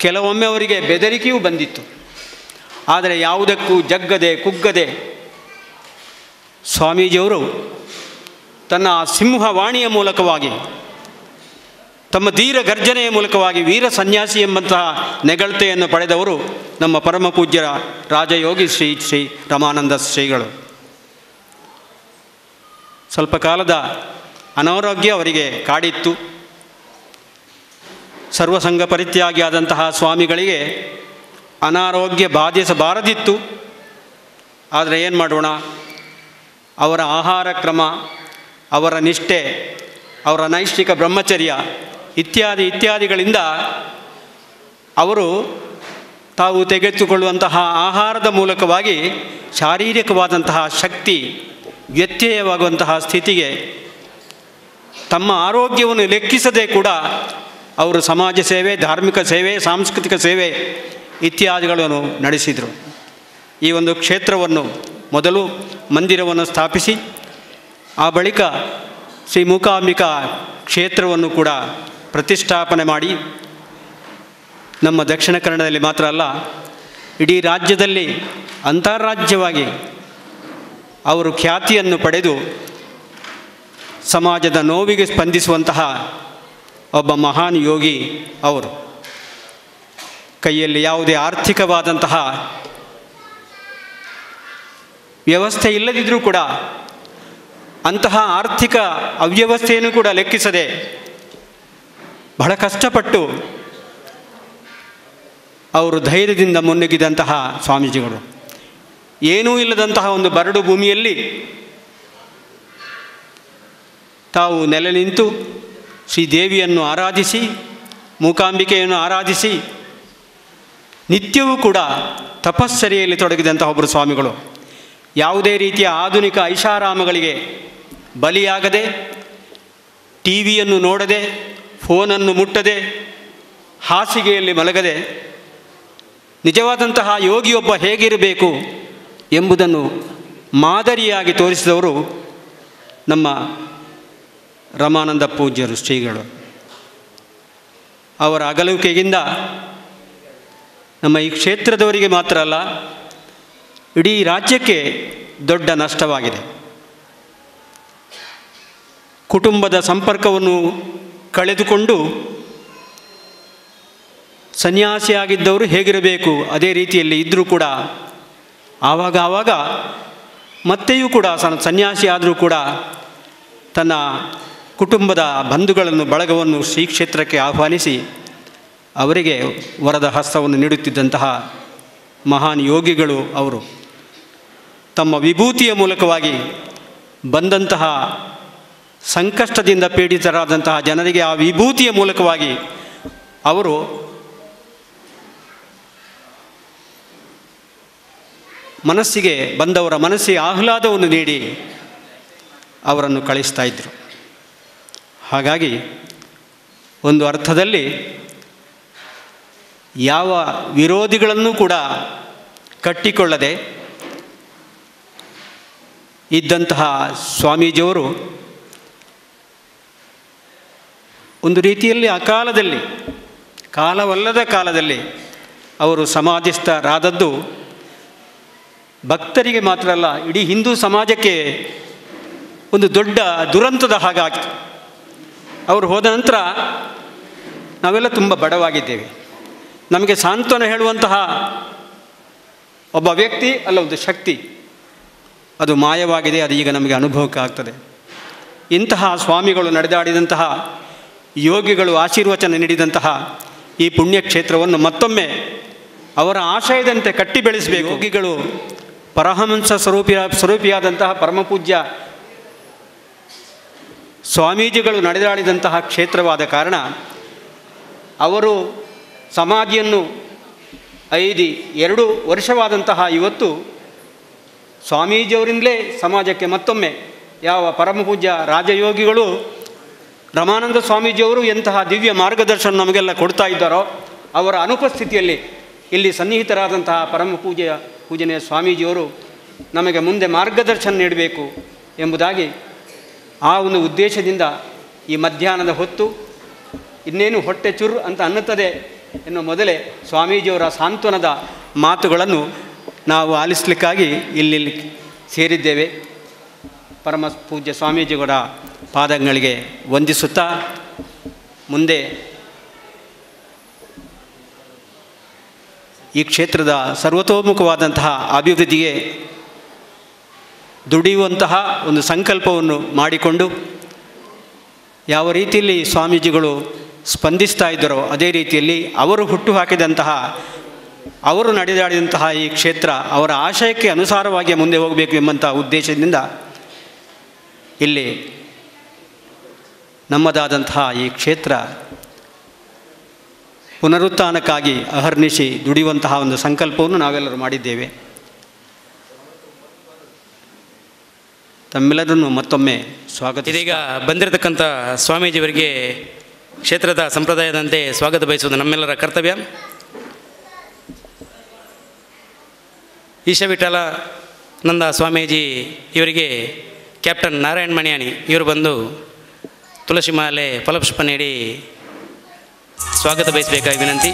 ಕೆಲವೊಮ್ಮೆ ಅವರಿಗೆ ಬೆದರಿಕೆಯೂ ಬಂದಿತ್ತು. ಆದರೆ ಯಾವುದಕ್ಕೂ ಜಗ್ಗದೆ ಕುಗ್ಗದೆ ಸ್ವಾಮೀಜಿಯವರು ತನ್ನ ಸಿಂಹವಾಣಿಯ ಮೂಲಕವಾಗಿ, ತಮ್ಮ ಧೀರ ಗರ್ಜನೆಯ ಮೂಲಕವಾಗಿ ವೀರ ಸನ್ಯಾಸಿ ಎಂಬಂತಹ ನೆಗಳತೆಯನ್ನು ಪಡೆದವರು ನಮ್ಮ ಪರಮಪೂಜ್ಯರ ರಾಜಯೋಗಿ ಶ್ರೀ ಶ್ರೀ ರಮಾನಂದ ಶ್ರೀಗಳು. ಸ್ವಲ್ಪ ಕಾಲದ ಅನಾರೋಗ್ಯ ಅವರಿಗೆ ಕಾಡಿತ್ತು. ಸರ್ವಸಂಗ ಪರಿತ್ಯಾಗಿಯಾದಂತಹ ಸ್ವಾಮಿಗಳಿಗೆ ಅನಾರೋಗ್ಯ ಬಾಧಿಸಬಾರದಿತ್ತು. ಆದರೆ ಏನು ಮಾಡೋಣ, ಅವರ ಆಹಾರ ಕ್ರಮ, ಅವರ ನಿಷ್ಠೆ, ಅವರ ನೈಷ್ಠಿಕ ಬ್ರಹ್ಮಚರ್ಯ ಇತ್ಯಾದಿ ಇತ್ಯಾದಿಗಳಿಂದ ಅವರು ತಾವು ತೆಗೆದುಕೊಳ್ಳುವಂತಹ ಆಹಾರದ ಮೂಲಕವಾಗಿ ಶಾರೀರಿಕವಾದಂತಹ ಶಕ್ತಿ ವ್ಯತ್ಯಯವಾಗುವಂತಹ ಸ್ಥಿತಿಗೆ ತಮ್ಮ ಆರೋಗ್ಯವನ್ನು ಲೆಕ್ಕಿಸದೆ ಕೂಡ ಅವರು ಸಮಾಜ ಸೇವೆ, ಧಾರ್ಮಿಕ ಸೇವೆ, ಸಾಂಸ್ಕೃತಿಕ ಸೇವೆ ಇತ್ಯಾದಿಗಳನ್ನು ನಡೆಸಿದರು. ಈ ಒಂದು ಕ್ಷೇತ್ರವನ್ನು ಮೊದಲು ಮಂದಿರವನ್ನು ಸ್ಥಾಪಿಸಿ ಆ ಬಳಿಕ ಶ್ರೀ ಮೂಕಾಂಬಿಕಾ ಕ್ಷೇತ್ರವನ್ನು ಕೂಡ ಪ್ರತಿಷ್ಠಾಪನೆ ಮಾಡಿ ನಮ್ಮ ದಕ್ಷಿಣ ಕನ್ನಡದಲ್ಲಿ ಮಾತ್ರ ಅಲ್ಲ, ಇಡೀ ರಾಜ್ಯದಲ್ಲಿ ಅಂತಾರಾಜ್ಯವಾಗಿ ಅವರು ಖ್ಯಾತಿಯನ್ನು ಪಡೆದು ಸಮಾಜದ ನೋವಿಗೆ ಸ್ಪಂದಿಸುವಂತಹ ಒಬ್ಬ ಮಹಾನ್ ಯೋಗಿ ಅವರು. ಕೈಯಲ್ಲಿ ಯಾವುದೇ ಆರ್ಥಿಕವಾದಂತಹ ವ್ಯವಸ್ಥೆ ಇಲ್ಲದಿದ್ದರೂ ಕೂಡ ಅಂತಹ ಆರ್ಥಿಕ ಅವ್ಯವಸ್ಥೆಯನ್ನು ಕೂಡ ಲೆಕ್ಕಿಸದೆ ಬಹಳ ಕಷ್ಟಪಟ್ಟು ಅವರು ಧೈರ್ಯದಿಂದ ಮುನ್ನುಗ್ಗಿದಂತಹ ಸ್ವಾಮೀಜಿಗಳು. ಏನೂ ಇಲ್ಲದಂತಹ ಒಂದು ಬರಡು ಭೂಮಿಯಲ್ಲಿ ತಾವು ನೆಲೆ ನಿಂತು ಶ್ರೀದೇವಿಯನ್ನು ಆರಾಧಿಸಿ, ಮೂಕಾಂಬಿಕೆಯನ್ನು ಆರಾಧಿಸಿ ನಿತ್ಯವೂ ಕೂಡ ತಪಸ್ಸರಿಯಲ್ಲಿ ತೊಡಗಿದಂತಹ ಒಬ್ಬರು ಸ್ವಾಮಿಗಳು. ಯಾವುದೇ ರೀತಿಯ ಆಧುನಿಕ ಐಷಾರಾಮಗಳಿಗೆ ಬಲಿಯಾಗದೆ, ಟಿ ವಿಯನ್ನು ನೋಡದೆ, ಫೋನನ್ನು ಮುಟ್ಟದೆ, ಹಾಸಿಗೆಯಲ್ಲಿ ಮಲಗದೆ ನಿಜವಾದಂತಹ ಯೋಗಿಯೊಬ್ಬ ಹೇಗಿರಬೇಕು ಎಂಬುದನ್ನು ಮಾದರಿಯಾಗಿ ತೋರಿಸಿದವರು ನಮ್ಮ ರಮಾನಂದ ಪೂಜ್ಯರು ಶ್ರೀಗಳು. ಅವರ ಅಗಲುವಿಕೆಯಿಂದ ನಮ್ಮ ಈ ಕ್ಷೇತ್ರದವರಿಗೆ ಮಾತ್ರ ಅಲ್ಲ, ಇಡೀ ರಾಜ್ಯಕ್ಕೆ ದೊಡ್ಡ ನಷ್ಟವಾಗಿದೆ. ಕುಟುಂಬದ ಸಂಪರ್ಕವನ್ನು ಕಳೆದುಕೊಂಡು ಸನ್ಯಾಸಿಯಾಗಿದ್ದವರು ಹೇಗಿರಬೇಕು ಅದೇ ರೀತಿಯಲ್ಲಿ ಇದ್ದರೂ ಕೂಡ ಆವಾಗ ಆವಾಗ ಮತ್ತೆಯೂ ಕೂಡ ಸನ್ಯಾಸಿ ಆದರೂ ಕೂಡ ತನ್ನ ಕುಟುಂಬದ ಬಂಧುಗಳನ್ನು, ಬಳಗವನ್ನು ಶ್ರೀ ಕ್ಷೇತ್ರಕ್ಕೆ ಆಹ್ವಾನಿಸಿ ಅವರಿಗೆ ವರದ ಹಸ್ತವನ್ನು ನೀಡುತ್ತಿದ್ದಂತಹ ಮಹಾನ್ ಯೋಗಿಗಳು ಅವರು. ತಮ್ಮ ವಿಭೂತಿಯ ಮೂಲಕವಾಗಿ ಬಂದಂತಹ ಸಂಕಷ್ಟದಿಂದ ಪೀಡಿತರಾದಂತಹ ಜನರಿಗೆ ಆ ವಿಭೂತಿಯ ಮೂಲಕವಾಗಿ ಅವರು ಮನಸ್ಸಿಗೆ ಬಂದವರ ಮನಸ್ಸಿಗೆ ಆಹ್ಲಾದವನ್ನು ನೀಡಿ ಅವರನ್ನು ಕಳಿಸ್ತಾ ಇದ್ದರು. ಹಾಗಾಗಿ ಒಂದು ಅರ್ಥದಲ್ಲಿ ಯಾವ ವಿರೋಧಿಗಳನ್ನು ಕೂಡ ಕಟ್ಟಿಕೊಳ್ಳದೆ ಇದ್ದಂತಹ ಸ್ವಾಮೀಜಿಯವರು ಒಂದು ರೀತಿಯಲ್ಲಿ ಅಕಾಲದಲ್ಲಿ, ಕಾಲವಲ್ಲದ ಕಾಲದಲ್ಲಿ ಅವರು ಸಮಾಧಿಸ್ಥರಾದದ್ದು ಭಕ್ತರಿಗೆ ಮಾತ್ರ ಅಲ್ಲ, ಇಡೀ ಹಿಂದೂ ಸಮಾಜಕ್ಕೆ ಒಂದು ದೊಡ್ಡ ದುರಂತದ ಹಾಗಾಗಿತ್ತು. ಅವರು ಹೋದ ನಂತರ ನಾವೆಲ್ಲ ತುಂಬ ಬಡವಾಗಿದ್ದೇವೆ. ನಮಗೆ ಸಾಂತ್ವನ ಹೇಳುವಂತಹ ಒಬ್ಬ ವ್ಯಕ್ತಿ ಅಲ್ಲ, ಒಂದು ಶಕ್ತಿ ಅದು ಮಾಯವಾಗಿದೆ. ಅದು ಈಗ ನಮಗೆ ಅನುಭವಕ್ಕೆ ಆಗ್ತದೆ. ಇಂತಹ ಸ್ವಾಮಿಗಳು ನಡೆದಾಡಿದಂತಹ, ಯೋಗಿಗಳು ಆಶೀರ್ವಚನ ನೀಡಿದಂತಹ ಈ ಪುಣ್ಯಕ್ಷೇತ್ರವನ್ನು ಮತ್ತೊಮ್ಮೆ ಅವರ ಆಶಯದಂತೆ ಕಟ್ಟಿ ಬೆಳೆಸಬೇಕು. ಯೋಗಿಗಳು ಪರಹಂಸ ಸ್ವರೂಪಿಯಾದಂತಹ ಪರಮಪೂಜ್ಯ ಸ್ವಾಮೀಜಿಗಳು ನಡೆದಾಡಿದಂತಹ ಕ್ಷೇತ್ರವಾದ ಕಾರಣ ಅವರು ಸಮಾಧಿಯನ್ನು 5-2 ವರ್ಷವಾದಂತಹ ಇವತ್ತು ಸ್ವಾಮೀಜಿಯವರಿಂದಲೇ ಸಮಾಜಕ್ಕೆ ಮತ್ತೊಮ್ಮೆ ಯಾವ ಪರಮಪೂಜ್ಯ ರಾಜಯೋಗಿಗಳು ರಮಾನಂದ ಸ್ವಾಮೀಜಿಯವರು ಎಂತಹ ದಿವ್ಯ ಮಾರ್ಗದರ್ಶನ ನಮಗೆಲ್ಲ ಕೊಡ್ತಾ ಇದ್ದಾರೋ ಅವರ ಅನುಪಸ್ಥಿತಿಯಲ್ಲಿ ಇಲ್ಲಿ ಸನ್ನಿಹಿತರಾದಂತಹ ಪರಮ ಪೂಜನೆಯ ಸ್ವಾಮೀಜಿಯವರು ನಮಗೆ ಮುಂದೆ ಮಾರ್ಗದರ್ಶನ ನೀಡಬೇಕು ಎಂಬುದಾಗಿ ಆ ಒಂದು ಉದ್ದೇಶದಿಂದ ಈ ಮಧ್ಯಾಹ್ನದ ಹೊತ್ತು ಇನ್ನೇನು ಹೊಟ್ಟೆ ಚುರು ಅಂತ ಅನ್ನುತ್ತದೆ ಎನ್ನುವ ಮೊದಲೇ ಸ್ವಾಮೀಜಿಯವರ ಸಾಂತ್ವನದ ಮಾತುಗಳನ್ನು ನಾವು ಆಲಿಸಲಿಕ್ಕಾಗಿ ಇಲ್ಲಿ ಸೇರಿದ್ದೇವೆ. ಪರಮ ಪೂಜ್ಯ ಸ್ವಾಮೀಜಿಯವರ ಪಾದಗಳಿಗೆ ವಂದಿಸುತ್ತಾ ಮುಂದೆ ಈ ಕ್ಷೇತ್ರದ ಸರ್ವತೋಮುಖವಾದಂತಹ ಅಭಿವೃದ್ಧಿಗೆ ದುಡಿಯುವಂತಹ ಒಂದು ಸಂಕಲ್ಪವನ್ನು ಮಾಡಿಕೊಂಡು ಯಾವ ರೀತಿಯಲ್ಲಿ ಸ್ವಾಮೀಜಿಗಳು ಸ್ಪಂದಿಸ್ತಾ ಇದ್ದರೋ ಅದೇ ರೀತಿಯಲ್ಲಿ ಅವರು ಹುಟ್ಟು ಹಾಕಿದಂತಹ, ಅವರು ನಡೆದಾಡಿದಂತಹ ಈ ಕ್ಷೇತ್ರ ಅವರ ಆಶಯಕ್ಕೆ ಅನುಸಾರವಾಗಿ ಮುಂದೆ ಹೋಗಬೇಕು ಎಂಬಂತಹ ಉದ್ದೇಶದಿಂದ ಇಲ್ಲಿ ನಮ್ಮದಾದಂತಹ ಈ ಕ್ಷೇತ್ರ ಪುನರುತ್ಥಾನಕ್ಕಾಗಿ ಅಹರ್ನಿಶಿ ದುಡಿಯುವಂತಹ ಒಂದು ಸಂಕಲ್ಪವನ್ನು ನಾವೆಲ್ಲರೂ ಮಾಡಿದ್ದೇವೆ. ತಮ್ಮೆಲ್ಲರನ್ನು ಮತ್ತೊಮ್ಮೆ ಸ್ವಾಗತ. ಇದೀಗ ಬಂದಿರತಕ್ಕಂಥ ಸ್ವಾಮೀಜಿಯವರಿಗೆ ಕ್ಷೇತ್ರದ ಸಂಪ್ರದಾಯದಂತೆ ಸ್ವಾಗತ ಬಯಸುವುದು ನಮ್ಮೆಲ್ಲರ ಕರ್ತವ್ಯ. ಈಶವಿಠಲ ನಂದ ಸ್ವಾಮೀಜಿ ಇವರಿಗೆ ಕ್ಯಾಪ್ಟನ್ ನಾರಾಯಣ್ ಮಣಿಯಾಣಿ ಇವರು ಬಂದು ತುಳಸಿ ಮಾಲೆ ಫಲಪುಷ್ಪ ನೀಡಿ ಸ್ವಾಗತ ಬಯಸಬೇಕಾಗಿ ವಿನಂತಿ.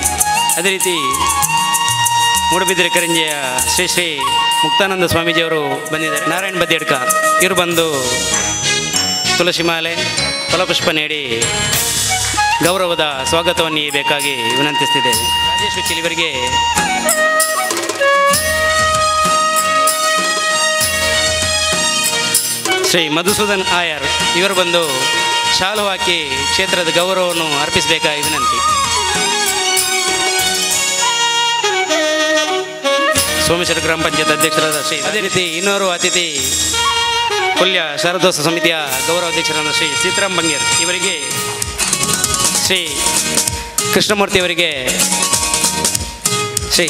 ಅದೇ ರೀತಿ ಮೂಡುಬಿದಿರೆ ಕರಿಂಜೆಯ ಶ್ರೀ ಶ್ರೀ ಮುಕ್ತಾನಂದ ಸ್ವಾಮೀಜಿಯವರು ಬಂದಿದ್ದಾರೆ. ನಾರಾಯಣ್ ಬದಿಯಡ್ಕ ಇವರು ಬಂದು ತುಳಸಿ ಮಾಲೆ ಫಲಪುಷ್ಪ ನೀಡಿ ಗೌರವದ ಸ್ವಾಗತವನ್ನು ಬೇಕಾಗಿ ವಿನಂತಿಸ್ತಿದ್ದೇವೆ. ರಾಜೇಶ್ ವಿಚಿಲ್ ಇವರಿಗೆ ಶ್ರೀ ಮಧುಸೂದನ್ ಆಯರ್ ಇವರು ಬಂದು ಶಾಲು ಹಾಕಿ ಕ್ಷೇತ್ರದ ಗೌರವವನ್ನು ಅರ್ಪಿಸಬೇಕಾಗಿ ವಿನಂತಿ. ಸೋಮೇಶ್ವರ ಗ್ರಾಮ ಪಂಚಾಯತ್ ಅಧ್ಯಕ್ಷರಾದ ಶ್ರೀ, ಅದೇ ರೀತಿ ಇನ್ನೋರು ಅತಿಥಿ ಕೊಲ್ಯ ಶಾರದೋತ್ಸವ ಸಮಿತಿಯ ಗೌರವ ಅಧ್ಯಕ್ಷರಾದ ಶ್ರೀ ಸೀತಾರಾಮ್ ಬಂಗೇರ್ ಇವರಿಗೆ, ಶ್ರೀ ಕೃಷ್ಣಮೂರ್ತಿಯವರಿಗೆ, ಶ್ರೀ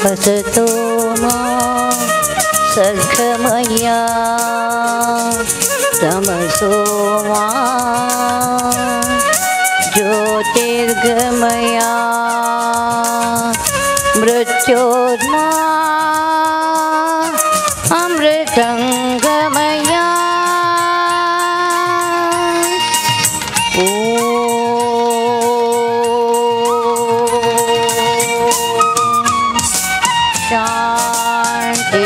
असतो मा सद्गमया तमसो मा ज्योतिर्गमया मृत्योर्मा अमृतंगमया. शांति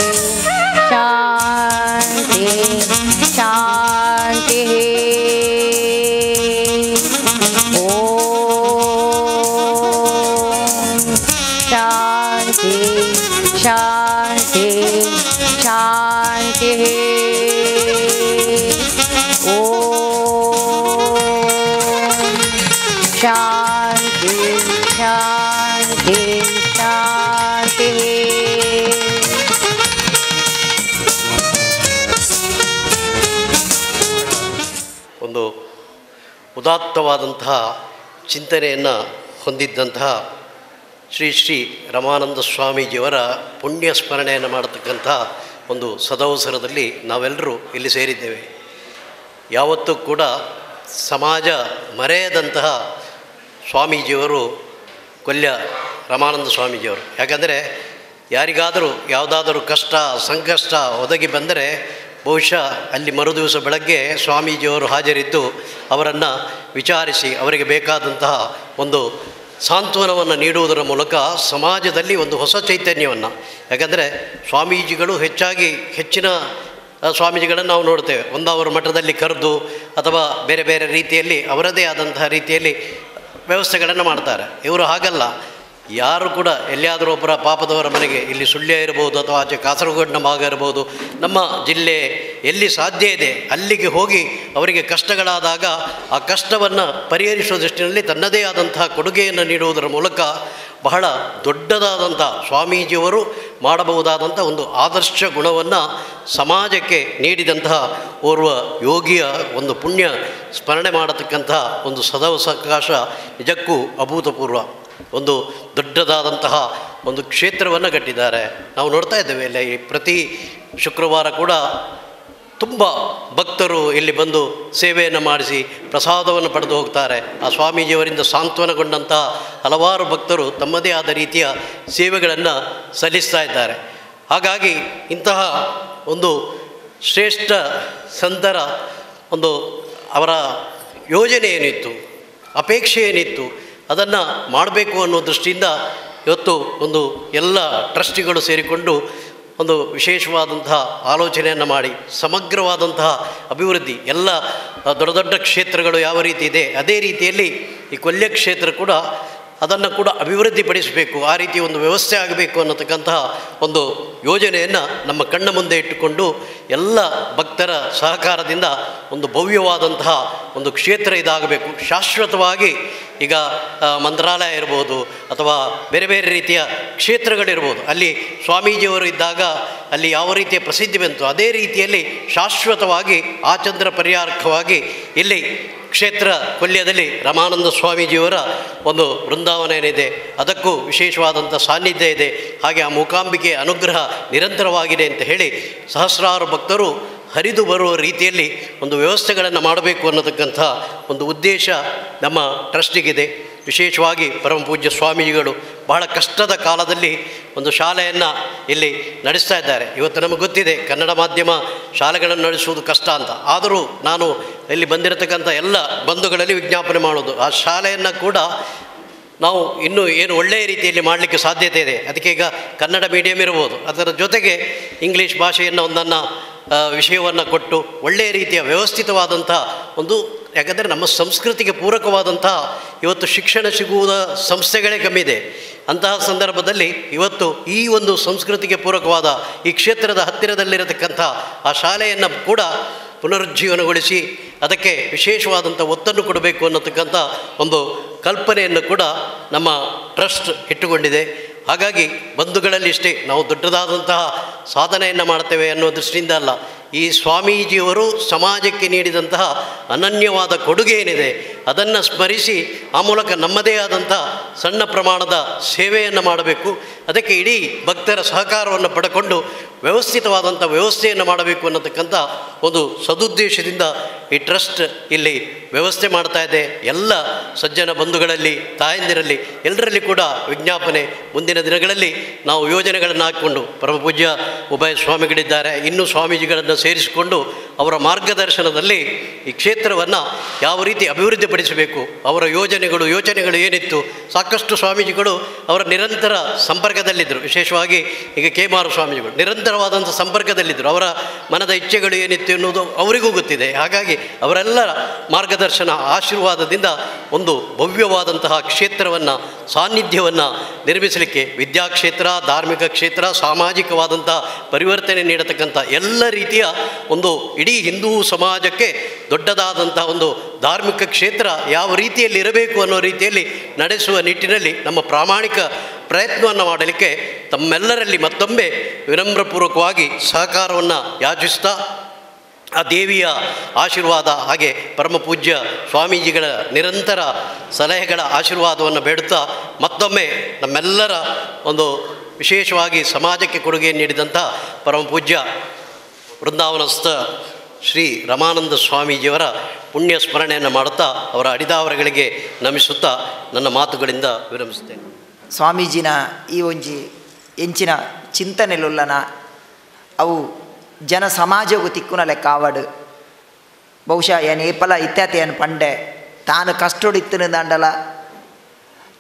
शांति शांति. ओम शांति शांति शांति. ओम शांति शांति शांति. ಒಂದು ಉದಾತ್ತವಾದಂತಹ ಚಿಂತನೆಯನ್ನು ಹೊಂದಿದ್ದಂತಹ ಶ್ರೀ ಶ್ರೀ ರಮಾನಂದ ಸ್ವಾಮೀಜಿಯವರ ಪುಣ್ಯ ಸ್ಮರಣೆಯನ್ನು ಮಾಡತಕ್ಕಂಥ ಒಂದು ಸದವಸರದಲ್ಲಿ ನಾವೆಲ್ಲರೂ ಇಲ್ಲಿ ಸೇರಿದ್ದೇವೆ. ಯಾವತ್ತೂ ಕೂಡ ಸಮಾಜ ಮರೆಯದಂತಹ ಸ್ವಾಮೀಜಿಯವರು ಕೊಲ್ಯ ರಮಾನಂದ ಸ್ವಾಮೀಜಿಯವರು. ಯಾಕಂದರೆ ಯಾರಿಗಾದರೂ ಯಾವುದಾದರೂ ಕಷ್ಟ ಸಂಕಷ್ಟ ಒದಗಿ ಬಂದರೆ ಬಹುಶಃ ಅಲ್ಲಿ ಮರುದಿವಸ ಬೆಳಗ್ಗೆ ಸ್ವಾಮೀಜಿಯವರು ಹಾಜರಿದ್ದು ಅವರನ್ನು ವಿಚಾರಿಸಿ ಅವರಿಗೆ ಬೇಕಾದಂತಹ ಒಂದು ಸಾಂತ್ವನವನ್ನು ನೀಡುವುದರ ಮೂಲಕ ಸಮಾಜದಲ್ಲಿ ಒಂದು ಹೊಸ ಚೈತನ್ಯವನ್ನು, ಯಾಕಂದರೆ ಸ್ವಾಮೀಜಿಗಳು ಹೆಚ್ಚಾಗಿ ಹೆಚ್ಚಿನ ಸ್ವಾಮೀಜಿಗಳನ್ನು ನಾವು ನೋಡ್ತೇವೆ, ಒಂದು ಅವರ ಮಠದಲ್ಲಿ ಕರೆದು ಅಥವಾ ಬೇರೆ ಬೇರೆ ರೀತಿಯಲ್ಲಿ ಅವರದೇ ಆದಂತಹ ರೀತಿಯಲ್ಲಿ ವ್ಯವಸ್ಥೆಗಳನ್ನು ಮಾಡ್ತಾರೆ. ಇವರು ಹಾಗಲ್ಲ, ಯಾರು ಕೂಡ ಎಲ್ಲಿಯಾದರೂ ಒಬ್ಬರ ಪಾಪದವರ ಮನೆಗೆ, ಇಲ್ಲಿ ಸುಳ್ಯ ಇರ್ಬೋದು ಅಥವಾ ಆಚೆ ಕಾಸರಗೋಡಿನ ಭಾಗ ಇರ್ಬೋದು, ನಮ್ಮ ಜಿಲ್ಲೆ ಎಲ್ಲಿ ಸಾಧ್ಯ ಇದೆ ಅಲ್ಲಿಗೆ ಹೋಗಿ ಅವರಿಗೆ ಕಷ್ಟಗಳಾದಾಗ ಆ ಕಷ್ಟವನ್ನು ಪರಿಹರಿಸುವ ದೃಷ್ಟಿಯಲ್ಲಿ ತನ್ನದೇ ಆದಂತಹ ಕೊಡುಗೆಯನ್ನು ನೀಡುವುದರ ಮೂಲಕ ಬಹಳ ದೊಡ್ಡದಾದಂಥ ಸ್ವಾಮೀಜಿಯವರು ಮಾಡಬಹುದಾದಂಥ ಒಂದು ಆದರ್ಶ ಗುಣವನ್ನು ಸಮಾಜಕ್ಕೆ ನೀಡಿದಂತಹ ಓರ್ವ ಯೋಗಿಯ ಒಂದು ಪುಣ್ಯ ಸ್ಮರಣೆ ಮಾಡತಕ್ಕಂತಹ ಒಂದು ಸದವಕಾಶ ನಿಜಕ್ಕೂ ಅಭೂತಪೂರ್ವ. ಒಂದು ದೊಡ್ಡದಾದಂತಹ ಒಂದು ಕ್ಷೇತ್ರವನ್ನು ಕಟ್ಟಿದ್ದಾರೆ. ನಾವು ನೋಡ್ತಾ ಇದ್ದೇವೆ ಇಲ್ಲಿ ಪ್ರತಿ ಶುಕ್ರವಾರ ಕೂಡ ತುಂಬ ಭಕ್ತರು ಇಲ್ಲಿ ಬಂದು ಸೇವೆಯನ್ನು ಮಾಡಿಸಿ ಪ್ರಸಾದವನ್ನು ಪಡೆದು ಹೋಗ್ತಾರೆ. ಆ ಸ್ವಾಮೀಜಿಯವರಿಂದ ಸಾಂತ್ವನಗೊಂಡಂತಹ ಹಲವಾರು ಭಕ್ತರು ತಮ್ಮದೇ ಆದ ರೀತಿಯ ಸೇವೆಗಳನ್ನು ಸಲ್ಲಿಸ್ತಾ ಇದ್ದಾರೆ. ಹಾಗಾಗಿ ಇಂತಹ ಒಂದು ಶ್ರೇಷ್ಠ ಸಂತರ ಒಂದು ಅವರ ಯೋಜನೆ ಏನಿತ್ತು, ಅಪೇಕ್ಷೆ ಏನಿತ್ತು, ಅದನ್ನು ಮಾಡಬೇಕು ಅನ್ನೋ ದೃಷ್ಟಿಯಿಂದ ಇವತ್ತು ಒಂದು ಎಲ್ಲ ಟ್ರಸ್ಟಿಗಳು ಸೇರಿಕೊಂಡು ಒಂದು ವಿಶೇಷವಾದಂತಹ ಆಲೋಚನೆಯನ್ನು ಮಾಡಿ ಸಮಗ್ರವಾದಂತಹ ಅಭಿವೃದ್ಧಿ, ಎಲ್ಲ ದೊಡ್ಡ ದೊಡ್ಡ ಕ್ಷೇತ್ರಗಳು ಯಾವ ರೀತಿ ಇದೆ ಅದೇ ರೀತಿಯಲ್ಲಿ ಈ ಕೊಲ್ಯ ಕ್ಷೇತ್ರ ಕೂಡ ಅದನ್ನು ಕೂಡ ಅಭಿವೃದ್ಧಿಪಡಿಸಬೇಕು, ಆ ರೀತಿ ಒಂದು ವ್ಯವಸ್ಥೆ ಆಗಬೇಕು ಅನ್ನತಕ್ಕಂತಹ ಒಂದು ಯೋಜನೆಯನ್ನು ನಮ್ಮ ಕಣ್ಣ ಮುಂದೆ ಇಟ್ಟುಕೊಂಡು ಎಲ್ಲ ಭಕ್ತರ ಸಹಕಾರದಿಂದ ಒಂದು ಭವ್ಯವಾದಂತಹ ಒಂದು ಕ್ಷೇತ್ರ ಇದಾಗಬೇಕು ಶಾಶ್ವತವಾಗಿ. ಈಗ ಮಂತ್ರಾಲಯ ಇರ್ಬೋದು ಅಥವಾ ಬೇರೆ ಬೇರೆ ರೀತಿಯ ಕ್ಷೇತ್ರಗಳಿರ್ಬೋದು, ಅಲ್ಲಿ ಸ್ವಾಮೀಜಿಯವರು ಇದ್ದಾಗ ಅಲ್ಲಿ ಯಾವ ರೀತಿಯ ಪ್ರಸಿದ್ಧಿ ಬಂತು ಅದೇ ರೀತಿಯಲ್ಲಿ ಶಾಶ್ವತವಾಗಿ ಆಚಂದ್ರ ಪರಿಹಾರಕವಾಗಿ ಇಲ್ಲಿ ಕ್ಷೇತ್ರ ಕೊಲ್ಯದಲ್ಲಿ ರಮಾನಂದ ಸ್ವಾಮೀಜಿಯವರ ಒಂದು ವೃಂದಾವನ ಏನಿದೆ ಅದಕ್ಕೂ ವಿಶೇಷವಾದಂಥ ಸಾನ್ನಿಧ್ಯ ಇದೆ. ಹಾಗೆ ಆ ಮೂಕಾಂಬಿಕೆಯ ಅನುಗ್ರಹ ನಿರಂತರವಾಗಿದೆ ಅಂತ ಹೇಳಿ ಸಹಸ್ರಾರು ಭಕ್ತರು ಹರಿದು ಬರುವ ರೀತಿಯಲ್ಲಿ ಒಂದು ವ್ಯವಸ್ಥೆಗಳನ್ನು ಮಾಡಬೇಕು ಅನ್ನತಕ್ಕಂಥ ಒಂದು ಉದ್ದೇಶ ನಮ್ಮ ಟ್ರಸ್ಟಿಗಿದೆ. ವಿಶೇಷವಾಗಿ ಪರಮ ಪೂಜ್ಯ ಸ್ವಾಮೀಜಿಗಳು ಬಹಳ ಕಷ್ಟದ ಕಾಲದಲ್ಲಿ ಒಂದು ಶಾಲೆಯನ್ನು ಇಲ್ಲಿ ನಡೆಸ್ತಾ ಇದ್ದಾರೆ. ಇವತ್ತು ನಮಗೆ ಗೊತ್ತಿದೆ ಕನ್ನಡ ಮಾಧ್ಯಮ ಶಾಲೆಗಳನ್ನು ನಡೆಸುವುದು ಕಷ್ಟ ಅಂತ. ಆದರೂ ನಾನು ಇಲ್ಲಿ ಬಂದಿರತಕ್ಕಂಥ ಎಲ್ಲ ಬಂಧುಗಳಲ್ಲಿ ವಿಜ್ಞಾಪನೆ ಮಾಡೋದು, ಆ ಶಾಲೆಯನ್ನು ಕೂಡ ನಾವು ಇನ್ನೂ ಏನು ಒಳ್ಳೆಯ ರೀತಿಯಲ್ಲಿ ಮಾಡಲಿಕ್ಕೆ ಸಾಧ್ಯತೆ ಇದೆ. ಅದಕ್ಕೆ ಈಗ ಕನ್ನಡ ಮೀಡಿಯಂ ಇರ್ಬೋದು, ಅದರ ಜೊತೆಗೆ ಇಂಗ್ಲೀಷ್ ಭಾಷೆಯನ್ನು ಒಂದನ್ನು ವಿಷಯವನ್ನು ಕೊಟ್ಟು ಒಳ್ಳೆಯ ರೀತಿಯ ವ್ಯವಸ್ಥಿತವಾದಂಥ ಒಂದು, ಯಾಕಂದರೆ ನಮ್ಮ ಸಂಸ್ಕೃತಿಗೆ ಪೂರಕವಾದಂಥ ಇವತ್ತು ಶಿಕ್ಷಣ ಸಿಗುವುದ ಸಂಸ್ಥೆಗಳೇ ಕಮ್ಮಿ ಇದೆ. ಅಂತಹ ಸಂದರ್ಭದಲ್ಲಿ ಇವತ್ತು ಈ ಒಂದು ಸಂಸ್ಕೃತಿಗೆ ಪೂರಕವಾದ ಈ ಕ್ಷೇತ್ರದ ಹತ್ತಿರದಲ್ಲಿರತಕ್ಕಂಥ ಆ ಶಾಲೆಯನ್ನು ಕೂಡ ಪುನರುಜ್ಜೀವನಗೊಳಿಸಿ ಅದಕ್ಕೆ ವಿಶೇಷವಾದಂಥ ಒತ್ತನ್ನು ಕೊಡಬೇಕು ಅನ್ನತಕ್ಕಂಥ ಒಂದು ಕಲ್ಪನೆಯನ್ನು ಕೂಡ ನಮ್ಮ ಟ್ರಸ್ಟ್ ಇಟ್ಟುಕೊಂಡಿದೆ. ಹಾಗಾಗಿ ಬಂಧುಗಳಲ್ಲಿ ಇಷ್ಟೇ ನಾವು ದೊಡ್ಡದಾದಂತಹ ಸಾಧನೆಯನ್ನು ಮಾಡ್ತೇವೆ ಅನ್ನೋ ದೃಷ್ಟಿಯಿಂದ ಅಲ್ಲ, ಈ ಸ್ವಾಮೀಜಿಯವರು ಸಮಾಜಕ್ಕೆ ನೀಡಿದಂತಹ ಅನನ್ಯವಾದ ಕೊಡುಗೆ ಏನಿದೆ ಅದನ್ನು ಸ್ಮರಿಸಿ ಆ ಮೂಲಕ ನಮ್ಮದೇ ಆದಂಥ ಸಣ್ಣ ಪ್ರಮಾಣದ ಸೇವೆಯನ್ನು ಮಾಡಬೇಕು. ಅದಕ್ಕೆ ಇಡೀ ಭಕ್ತರ ಸಹಕಾರವನ್ನು ಪಡೆಕೊಂಡು ವ್ಯವಸ್ಥಿತವಾದಂಥ ವ್ಯವಸ್ಥೆಯನ್ನು ಮಾಡಬೇಕು ಅನ್ನತಕ್ಕಂಥ ಒಂದು ಸದುದ್ದೇಶದಿಂದ ಈ ಟ್ರಸ್ಟ್ ಇಲ್ಲಿ ವ್ಯವಸ್ಥೆ ಮಾಡ್ತಾ ಇದೆ. ಎಲ್ಲ ಸಜ್ಜನ ಬಂಧುಗಳಲ್ಲಿ, ತಾಯಂದಿರಲ್ಲಿ, ಎಲ್ಲರಲ್ಲಿ ಕೂಡ ವಿಜ್ಞಾಪನೆ, ಮುಂದಿನ ದಿನಗಳಲ್ಲಿ ನಾವು ಯೋಜನೆಗಳನ್ನು ಹಾಕಿಕೊಂಡು ಪರಮಪೂಜ್ಯ ಉಭಯ ಸ್ವಾಮಿಗಳಿದ್ದಾರೆ, ಇನ್ನೂ ಸ್ವಾಮೀಜಿಗಳನ್ನು ಸೇರಿಸಿಕೊಂಡು ಅವರ ಮಾರ್ಗದರ್ಶನದಲ್ಲಿ ಈ ಕ್ಷೇತ್ರವನ್ನು ಯಾವ ರೀತಿ ಅಭಿವೃದ್ಧಿಪಡಿಸಬೇಕು, ಅವರ ಯೋಚನೆಗಳು ಏನಿತ್ತು, ಸಾಕಷ್ಟು ಸ್ವಾಮೀಜಿಗಳು ಅವರ ನಿರಂತರ ಸಂಪರ್ಕದಲ್ಲಿದ್ದರು. ವಿಶೇಷವಾಗಿ ಈಗ ಕೇಮಾರು ಸ್ವಾಮೀಜಿಗಳು ನಿರಂತರವಾದಂಥ ಸಂಪರ್ಕದಲ್ಲಿದ್ದರು. ಅವರ ಮನದ ಇಚ್ಛೆಗಳು ಏನಿತ್ತು ಎನ್ನುವುದು ಅವರಿಗೂ ಗೊತ್ತಿದೆ. ಹಾಗಾಗಿ ಅವರೆಲ್ಲರ ಮಾರ್ಗದರ್ಶನ ಆಶೀರ್ವಾದದಿಂದ ಒಂದು ಭವ್ಯವಾದಂತಹ ಕ್ಷೇತ್ರವನ್ನು, ಸಾನ್ನಿಧ್ಯವನ್ನು ನಿರ್ಮಿಸಲಿಕ್ಕೆ ವಿದ್ಯಾಕ್ಷೇತ್ರ, ಧಾರ್ಮಿಕ ಕ್ಷೇತ್ರ, ಸಾಮಾಜಿಕವಾದಂಥ ಪರಿವರ್ತನೆ ನೀಡತಕ್ಕಂಥ ಎಲ್ಲ ರೀತಿಯ ಒಂದು ಇಡೀ ಹಿಂದೂ ಸಮಾಜಕ್ಕೆ ದೊಡ್ಡದಾದಂಥ ಒಂದು ಧಾರ್ಮಿಕ ಕ್ಷೇತ್ರ ಯಾವ ರೀತಿಯಲ್ಲಿ ಇರಬೇಕು ಅನ್ನೋ ರೀತಿಯಲ್ಲಿ ನಡೆಸುವ ನಿಟ್ಟಿನಲ್ಲಿ ನಮ್ಮ ಪ್ರಾಮಾಣಿಕ ಪ್ರಯತ್ನವನ್ನು ಮಾಡಲಿಕ್ಕೆ ತಮ್ಮೆಲ್ಲರಲ್ಲಿ ಮತ್ತೊಮ್ಮೆ ವಿನಮ್ರಪೂರ್ವಕವಾಗಿ ಸಹಕಾರವನ್ನು ಯಾಚಿಸ್ತಾ ಆ ದೇವಿಯ ಆಶೀರ್ವಾದ ಹಾಗೆ ಪರಮಪೂಜ್ಯ ಸ್ವಾಮೀಜಿಗಳ ನಿರಂತರ ಸಲಹೆಗಳ ಆಶೀರ್ವಾದವನ್ನು ಬೇಡುತ್ತಾ ಮತ್ತೊಮ್ಮೆ ನಮ್ಮೆಲ್ಲರ ಒಂದು ವಿಶೇಷವಾಗಿ ಸಮಾಜಕ್ಕೆ ಕೊಡುಗೆ ನೀಡಿದಂಥ ಪರಮಪೂಜ್ಯ ವೃಂದಾವನಸ್ಥ ಶ್ರೀ ರಮಾನಂದ ಸ್ವಾಮೀಜಿಯವರ ಪುಣ್ಯ ಸ್ಮರಣೆಯನ್ನು ಮಾಡುತ್ತಾ ಅವರ ಅಡಿದಾವರಗಳಿಗೆ ನಮಿಸುತ್ತಾ ನನ್ನ ಮಾತುಗಳಿಂದ ವಿರಮಿಸುತ್ತೇನೆ. ಸ್ವಾಮೀಜಿನ ಈ ಒಂಜಿ ಎಂಚಿನ ಚಿಂತನೆಲುಲ್ಲನ ಅವು ಜನ ಸಮಾಜಗೂ ತಿಕ್ಕುನ ಲೆಕ್ಕಾವಡು. ಬಹುಶಃ ಏನು ಏಪಲ ಇತ್ಯಾತಿ ಏನು ಪಂಡೆ ತಾನು ಕಷ್ಟೊಡಿತ್ತು ದಾಂಡಲ,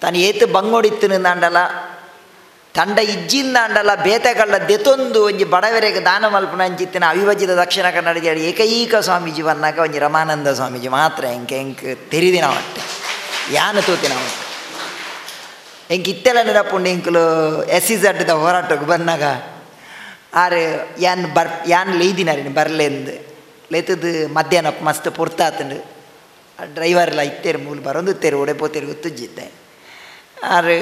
ತಾನು ಏತು ಬಂಗೊಡಿತ್ತು ದಾಂಡಲ, ತಂಡ ಇಜ್ಜಿಂದಾಂಡಲ ಬೇತೆಗಳ್ಳ ದೆತೊಂದು ಒಂಜಿ ಬಡವರೆಗೆ ದಾನ ಮಲ್ಪುನ ಅಂಚಿತ್ತಿನ ಅವಿಭಜಿತ ದಕ್ಷಿಣ ಕನ್ನಡ ಜಿಲ್ಲೆ ಏಕೈಕ ಸ್ವಾಮೀಜಿ ಬನ್ನಾಗ ಒಂಜಿ ರಮಾನಂದ ಸ್ವಾಮೀಜಿ ಮಾತ್ರ ಎಂಕೆ ಎಂಕ್ ತೆರಿದಿನ ಒಟ್ಟೆ ಯಾನು ತೂತಿನ ಒಟ್ಟೆ ಎಂಕ್ ಇತ್ತೆಲ್ಲ ನೆನಪುಂಡು. ಎಂಕುಲು ಎಸ್ ಇ ಝಡ್ದ ಹೋರಾಟಕ್ಕೆ ಬಂದಾಗ ಆರು ಯಾನ್ ಬರ್ ಯಾನ್ ಲೇಯ್ದಿನಾರಿನ ಬರಲೆಂದು ಲೇತದ್ದು ಮಧ್ಯಾಹ್ನ ಮಸ್ತ್ ಪೊರ್ತಾತಂಡು ಡ್ರೈವರ್ಲ ಇತ್ತೇರು ಮೂಲು ಬರೋದು ಇತ್ತೇರು ಒಡೆ ಪೋತೇರು ಗೊತ್ತುಜ್ಜಿತ್ತೆ ಆರು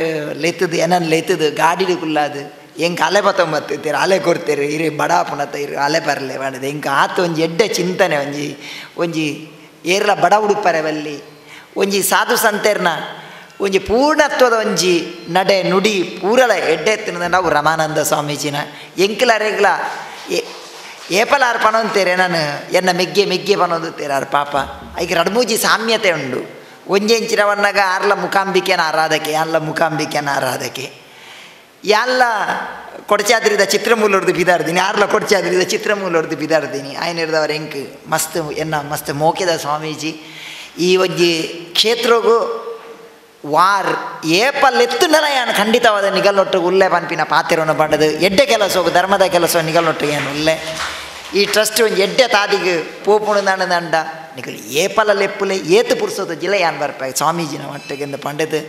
ಲೇತದ್ದು ಏನನ್ ಲೇತದ್ದು ಗಾಡಿಡು ಕುಲ್ಲಾದು ಎಂಕ್ ಅಲೆ ಪತ್ತೊಂಬತ್ತು ಅಲೆ ಕೊಡ್ತೇರು ಇರು ಬಡ ಪುಣತ ಇರು ಅಲೆ ಬರಲೆ ಮಾಡದು ಎಂಕ್ ಆತ ಒಂಜಿ ಎಡ್ಡೆ ಚಿಂತನೆ ಒಂಜಿ ಒಂಜಿ ಏರ್ಲ ಬಡ ಉಡುಪರೆ ಬಲ್ಲಿ ಒಂಜಿ ಸಾಧು ಸಂತೇರ್ನ ಒಂಜಿ ಪೂರ್ಣತ್ವದ ಒಂಜಿ ನಡೆ ನುಡಿ ಪೂರಲ ಎಡ್ಡೆ ತಿನ್ನದ ನಾವು ರಮಾನಂದ ಸ್ವಾಮೀಜಿನ ಎಂಕ್ಲ ರೇಗ್ಲ ಏಪಲಾರು ಪಣೊಂತೇರೆ ನಾನು ಎನ್ನ ಮೆಗ್ಗೆ ಮೆಗ್ಗೆ ಪಣೊಂದುತ್ತೇರೆ ಆರು ಪಾಪ ಐಕ್ ರಡ್ಮೂಜಿ ಸಾಮ್ಯತೆ ಉಂಡು ಒಂಜೆಂಚಿನವನ್ನಾಗ ಆರ್ಲ ಮುಖಾಂಬಿಕೆನ ಆರಾಧಕೆ ಯಾನ್ಲ ಮುಖಾಂಬಿಕೆನ ಆರಾಧಕೆ ಯಾನ್ಲ ಕೊಡಚಾದ್ರಿದ ಚಿತ್ರಮೂಲೊಡ್ದು ಬಿದಾರ್ದಿನಿ ಆರ್ಲ ಕೊಡಚಾದ್ರಿದ ಚಿತ್ರಮೂಲೊಡ್ದು ಬಿದಾರ್ದಿನಿ ಆಯನಿರ್ದವರ ಎಂಕ್ ಮಸ್ತ್ ಎನ್ನ ಮಸ್ತ್ ಮೋಕೆದ ಸ್ವಾಮೀಜಿ ಈ ಒಂಜಿ ಕ್ಷೇತ್ರಗೂ ವಾರ್ ಏಪಲ್ಲೆತ್ತುಂಡಲ ಯಾನ್ ಖಂಡಿತವಾದ ನಿಗಲ್ನೊಟ್ಟು ಉಲ್ಲೆ ಪನ್ಪಿನ ಪಾತಿರವನ್ನು ಪಂಡದು ಎಡ್ಡೆ ಕೆಲಸ ಧರ್ಮದ ಕೆಲಸ ನಿಗಲ್ನೊಟ್ಟು ಏನು ಉಲ್ಲೆ ಈ ಟ್ರಸ್ಟ್ ಒಂಜಿ ಎಡ್ಡೆ ತಾದಿಗೆ ಪೋಪುಣು ದಂಡ ನಿಕಲು ಏಪಲ ಲೆಪ್ಪುಲೆ ಏತು ಪುರ್ಸೋದು ಜಿಲ್ಲೆ ಯಾನ್ ಬರ್ಪೆ ಸ್ವಾಮೀಜಿನ ಮಟ್ಟಿಗೆ ಪಂಡದು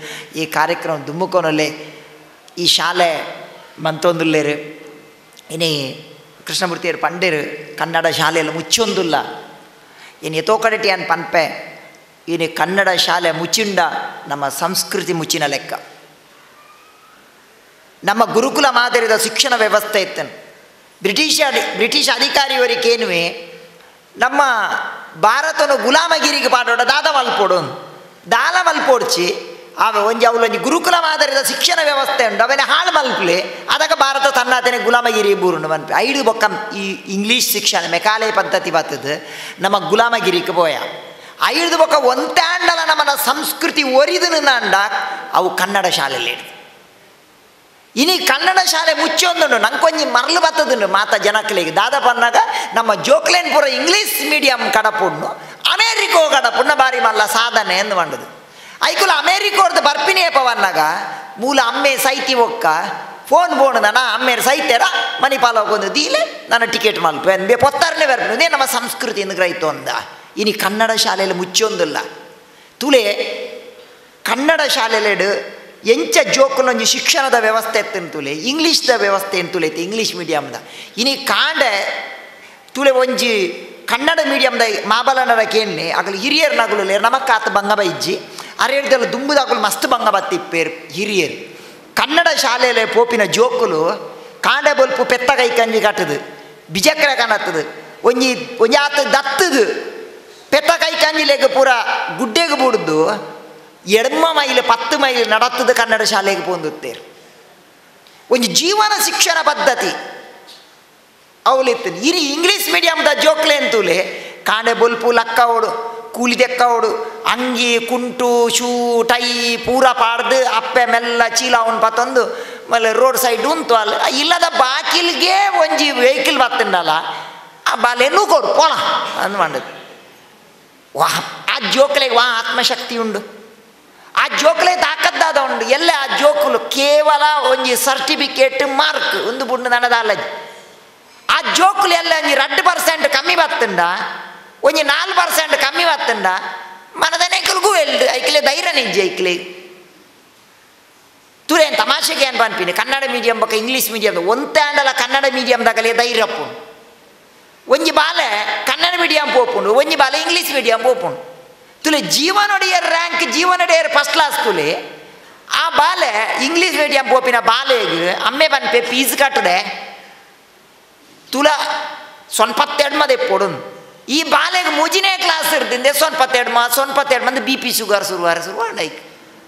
ಈ ಕಾರ್ಯಕ್ರಮ ದುಮ್ಮುಕೊನಲ್ಲೇ ಈ ಶಾಲೆ ಮಂತೊಂದುಲ್ಲೇರು ಇನಿ ಕೃಷ್ಣಮೂರ್ತಿಯರು ಪಂಡೇರು ಕನ್ನಡ ಶಾಲೆಯಲ್ಲಿ ಮುಚ್ಚೊಂದುಲ್ಲ ಇನ್ನು ಎತೋ ಕಡೆಟಿ ಅನ್ ಪನ್ಪೆ ಇನಿ ಕನ್ನಡ ಶಾಲೆ ಮುಚ್ಚಿಂಡ ನಮ್ಮ ಸಂಸ್ಕೃತಿ ಮುಚ್ಚಿನ ಲೆಕ್ಕ. ನಮ್ಮ ಗುರುಕುಲ ಮಾದರಿದ ಶಿಕ್ಷಣ ವ್ಯವಸ್ಥೆ ಇತ್ತನು. ಬ್ರಿಟಿಷ್ ಅಧಿಕಾರಿಯವರಿಗೇನುವೆ ನಮ್ಮ ಭಾರತನು ಗುಲಾಮಗಿರಿಗೆ ಪಾಡೋಡ ದಾದ ಮಲ್ಪೋಡು ದಾಲ ಮಲ್ಪೋಡ್ಚಿ ಆವೆ ಒಂಜಿ ಅವಲೊಂಜಿ ಗುರುಕುಲ ಮಾದರಿದ ಶಿಕ್ಷಣ ವ್ಯವಸ್ಥೆ ಉಂಟು ಅವೇನೆ ಹಾಳು ಮಲ್ಪಲೆ ಅದಕ್ಕೆ ಭಾರತ ತನ್ನಾತನೆ ಗುಲಾಮಗಿರಿ ಬೂರುಂಡು ಮನ್ಪೆ ಐಡು ಬೊಕ್ಕ ಈ ಇಂಗ್ಲೀಷ್ ಶಿಕ್ಷಣ ಮೆಕಾಲೆ ಪದ್ಧತಿ ಬರ್ತದೆ ನಮ್ಮ ಗುಲಾಮಗಿರಿಗೆ ಪೋಯ ಐದು ಬೊಕ್ಕ ಒಂತಾಂಡಲ ನಮ್ಮನ ಸಂಸ್ಕೃತಿ ಒರಿದು ಅಂಡ ಅವು ಕನ್ನಡ ಶಾಲೆಯಲ್ಲಿ ಹಿಡ್ದು ಇನಿ ಕನ್ನಡ ಶಾಲೆ ಮುಚ್ಚೊಂದುಂಡು ನಂಕೊಂಜಿ ಮರಳು ಬತ್ತದುಂಡು ಮಾತ ಜನಕ್ಲೆಗ್ ದಾದ ಪನ್ನಾಗ ನಮ್ಮ ಜೋಕ್ಲೇನ್ ಪೂರ ಇಂಗ್ಲೀಷ್ ಮೀಡಿಯಂ ಕಡಪುಂಡು ಅಮೇರಿಕೋ ಕಡಪುಂಡ ಬಾರಿ ಮಲ್ಲ ಸಾಧನೆ ಎಂದು ಮಂಡದು ಐಕುಲ ಅಮೇರಿಕೋರ್ದು ಬರ್ಪಿನಿ ಏಪವನ್ನಾಗ ಮೂಲ ಅಮ್ಮೆ ಸೈತಿ ಒಕ್ಕ ಫೋನ್ ಬೋಣದನ ಅಮ್ಮೇರು ಸೈತ್ಯರ ಮಣಿಪಾಲ ಹೋಗೊಂದು ದೀಲೆ ನನ್ನ ಟಿಕೆಟ್ ಮಲ್ಪೆ ಅಂದೆ ಪೊತ್ತಾರನೇ ಬರ್ಪಿನಿ ನಮ್ಮ ಸಂಸ್ಕೃತಿ ಎಂದು ಗ್ರಹಿತು ಅಂದ. ಇನಿ ಕನ್ನಡ ಶಾಲೆಯಲ್ಲಿ ಮುಚ್ಚೊಂದಿಲ್ಲ ತುಲೆ ಕನ್ನಡ ಶಾಲೆಲೆಡು ಎಂಚ ಜೋಕುಲೊಂಜಿ ಶಿಕ್ಷಣದ ವ್ಯವಸ್ಥೆ ತುಲೆ ಇಂಗ್ಲೀಷ್ದ ವ್ಯವಸ್ಥೆ ತುಲೆ ಇಂಗ್ಲೀಷ್ ಮೀಡಿಯಮ್ದ ಇನಿ ಕಾಂಡೆ ತುಲೆ ಒಂಜಿ ಕನ್ನಡ ಮೀಡಿಯಮ್ದ ಮಾಬಲನರ ಕೇನ್ನೆ ಅಗಲು ಹಿರಿಯರ್ನಗುಲು ನಮಕ್ಕಾತ ಬಂಗ ಬೈಜ್ಜಿ ಅರೇಡ್ದಲ್ಲ ದುಂಬುದಾಗಲು ಮಸ್ತ್ ಬಂಗ ಬತ್ತಿಪ್ಪೇರು ಹಿರಿಯರು ಕನ್ನಡ ಶಾಲೆಯಲ್ಲೇ ಪೋಪಿನ ಜೋಕುಲು ಕಾಂಡೆ ಬೊಲ್ಪು ಪೆತ್ತ ಕೈ ಕಂಜಿ ಕಟ್ಟದು ಬಿಜಕ್ರ ಕಾಣತ್ತದು ಒಂಜಿ ಒಂಜಿ ಆತ ದತ್ತದು ಪೆತ್ತ ಕೈ ಕಂಜಿಲೆಗ್ ಪೂರ ಗುಡ್ಡೆಗೆ ಬುಡ್ದು ಎಡ್ಮ ಮೈಲು 10 ಮೈಲು ನಡತ್ತದ ಕನ್ನಡ ಶಾಲೆಗೆ ಪೋಂದುತ್ತೇರು ಒಂದು ಜೀವನ ಶಿಕ್ಷಣ ಪದ್ಧತಿ ಅವಲಿತ್ತು. ಇರಿ ಇಂಗ್ಲೀಷ್ ಮೀಡಿಯಮ್ದ ಜೋಕ್ಲೆ ಅಂತೂಲೆ ಕಾಂಡೆ ಬೊಲ್ಪು ಲಕ್ಕ ಓಡು ಕೂಲಿ ದೆಕ್ಕ ಓಡು ಅಂಗಿ ಕುಂಟು ಶೂ ಟೈ ಪೂರ ಪಾಡ್ದು ಅಪ್ಪೆ ಮೆಲ್ಲ ಚೀಲ ಅವನು ಪತ್ತೊಂದು ಆಮೇಲೆ ರೋಡ್ ಸೈಡ್ ಉಂಟು ಅಲ್ಲ ಇಲ್ಲದ ಬಾಕಿಲ್ಗೆ ಒಂಜಿ ವೆಹಿಕಲ್ ಬತ್ತಂಡಲ್ಲ ಆ ಬಾಲೆನೂ ಕೊಡು ಪೋಣ ಅಂದ್ ಮಾಡದು. ವಾ ಆ ಜೋಕ್ಲೆಗೆ ವಾ ಆತ್ಮಶಕ್ತಿ ಉಂಡು ಆ ಜೋಕ್ಲೆ ತಾಕದ್ದಾದ ಉಂಡು ಎಲ್ಲ ಆ ಜೋಕುಲು ಕೇವಲ ಒಂಜಿ ಸರ್ಟಿಫಿಕೇಟ್ ಮಾರ್ಕ್ ಒಂದು ಬುಂಡು ನನದಾಲ ಆ ಜೋಕುಲು ಎಲ್ಲ ಒಂಜಿ 2% ಕಮ್ಮಿ ಬತ್ತಂಡ ಒಂಜಿ 4% ಕಮ್ಮಿ ಬತ್ತಂಡ ಮನದನೆ ಐಕಲ್ಗೂ ಎಲ್ದು ಐಕ್ಲೆ ಧೈರ್ಯ ನಿಜ್ಜೆ ಐಕ್ಲೆ ತುರೇನು ತಮಾಷೆಗೆ ಏನು ಪನ್ಪಿನಿ ಕನ್ನಡ ಮೀಡಿಯಂ ಬಕ್ಕ ಇಂಗ್ಲೀಷ್ ಮೀಡಿಯಂ ಒಂತೆ ಅಂಡಲ ಕನ್ನಡ ಮೀಡಿಯಂದಾಗಲೇ ಧೈರ್ಯಪ್ಪು ಒಂಜಿ ಬಾಲೆ ಕನ್ನಡ ಮೀಡಿಯಂ ಪೋಪುಂಡು ಒಂಜಿ ಬಾಲೆ ಇಂಗ್ಲೀಷ್ ಮೀಡಿಯಂ ಪೋಪುಂಡು ತುಲೆ ಜೀವನೊಡೆಯರ್ ರ್ಯಾಂಕ್ ಜೀವನೊಡೆಯರ್ ಫಸ್ಟ್ ಕ್ಲಾಸ್ ತುಲೆ ಆ ಬಾಲೆ ಇಂಗ್ಲೀಷ್ ಮೀಡಿಯಂ ಪೋಪಿನ ಬಾಲೆಗೆ ಅಮ್ಮೆ ಪನ್ಪೆ ಫೀಸ್ ಕಟ್ಟದೆ ತುಲ 72 ಪೊಡು ಈ ಬಾಲೆಗೆ ಮೂಜಿನೇ ಕ್ಲಾಸ್ ಇರ್ತಿಂದೆ 72 ಮಂದಿ B P sugar ಶುರುವಾರ ಶುರುವಾಡ ಐಕ್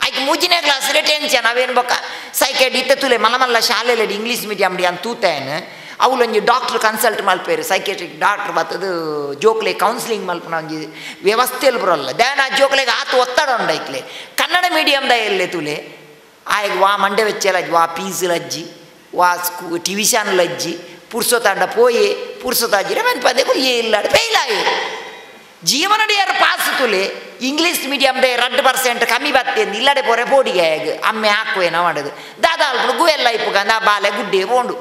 ಐಕ್ ಮೂಜಿನೇ ಕ್ಲಾಸ್ ಟೆನ್ಷನ್ ಅವೇನು ಬೊಕ್ಕ ಸೈಕೆಡ್ ಇತ್ತೆ ತುಲೆ ಮಲ್ಲ ಮಲ್ಲ ಶಾಲೆಯಲ್ಲಿ English medium D ಅಂತ ತೂತೇನು ಅವಳೊಂಜಿ ಡಾಕ್ಟ್ರ್ ಕನ್ಸಲ್ಟ್ ಮಲ್ಪೇರು ಸೈಕೆಟ್ರಿಕ್ ಡಾಕ್ಟ್ರ್ ಬತ್ತದು ಜೋಕ್ಲೆ ಕೌನ್ಸಿಲಿಂಗ್ ಮಲ್ಪನ ಒಂಜಿ ವ್ಯವಸ್ಥೆಯಲ್ಲಿ ಬರೋಲ್ಲ ದೇನ ಜೋಕ್ಲೆಗೆ ಆತು ಒತ್ತಡ ಉಂಡು ಐಕ್ಲೆ ಕನ್ನಡ ಮೀಡಿಯಮ್ದ ಎಲ್ಲೆ ತುಲೆ ಆಯ್ಗ ವಾ ಮಂಡೆ ವೆಚ್ಚಲಜ್ಜಿ ವಾ ಪೀಸ್ ಲಜ್ಜಿ ವಾ ಸ್ಕೂ ಟ್ಯೂಷನ್ ಲಜ್ಜಿ ಪುರ್ಸೊತಾಂಡ ಪೋಯೆ ಪುರ್ಸೊತಾಜಿರ ಮನ್ಪದೆ ಇಲ್ಲ ಫೇಲ್ ಜೀವನಡಿಯರ್ ಪಾಸ್ ತುಲೆ ಇಂಗ್ಲೀಷ್ ಮೀಡಿಯಮ್ದೆ 2% ಕಮ್ಮಿ ಬತ್ತೇಂದು ಇಲ್ಲಡೆ ಪೋರೆ ಪೋಡಿಗೆ ಅಮ್ಮೆ ಹಾಕುವೇನೋ ಮಾಡೋದು ದಾದಾ ಅಲ್ಪ ಗುವೆಲ್ಲ ಇಪ್ಪುಗಂದ ಆ ಬಾಲೆ ಗುಡ್ಡೆ ಪೋಂಡು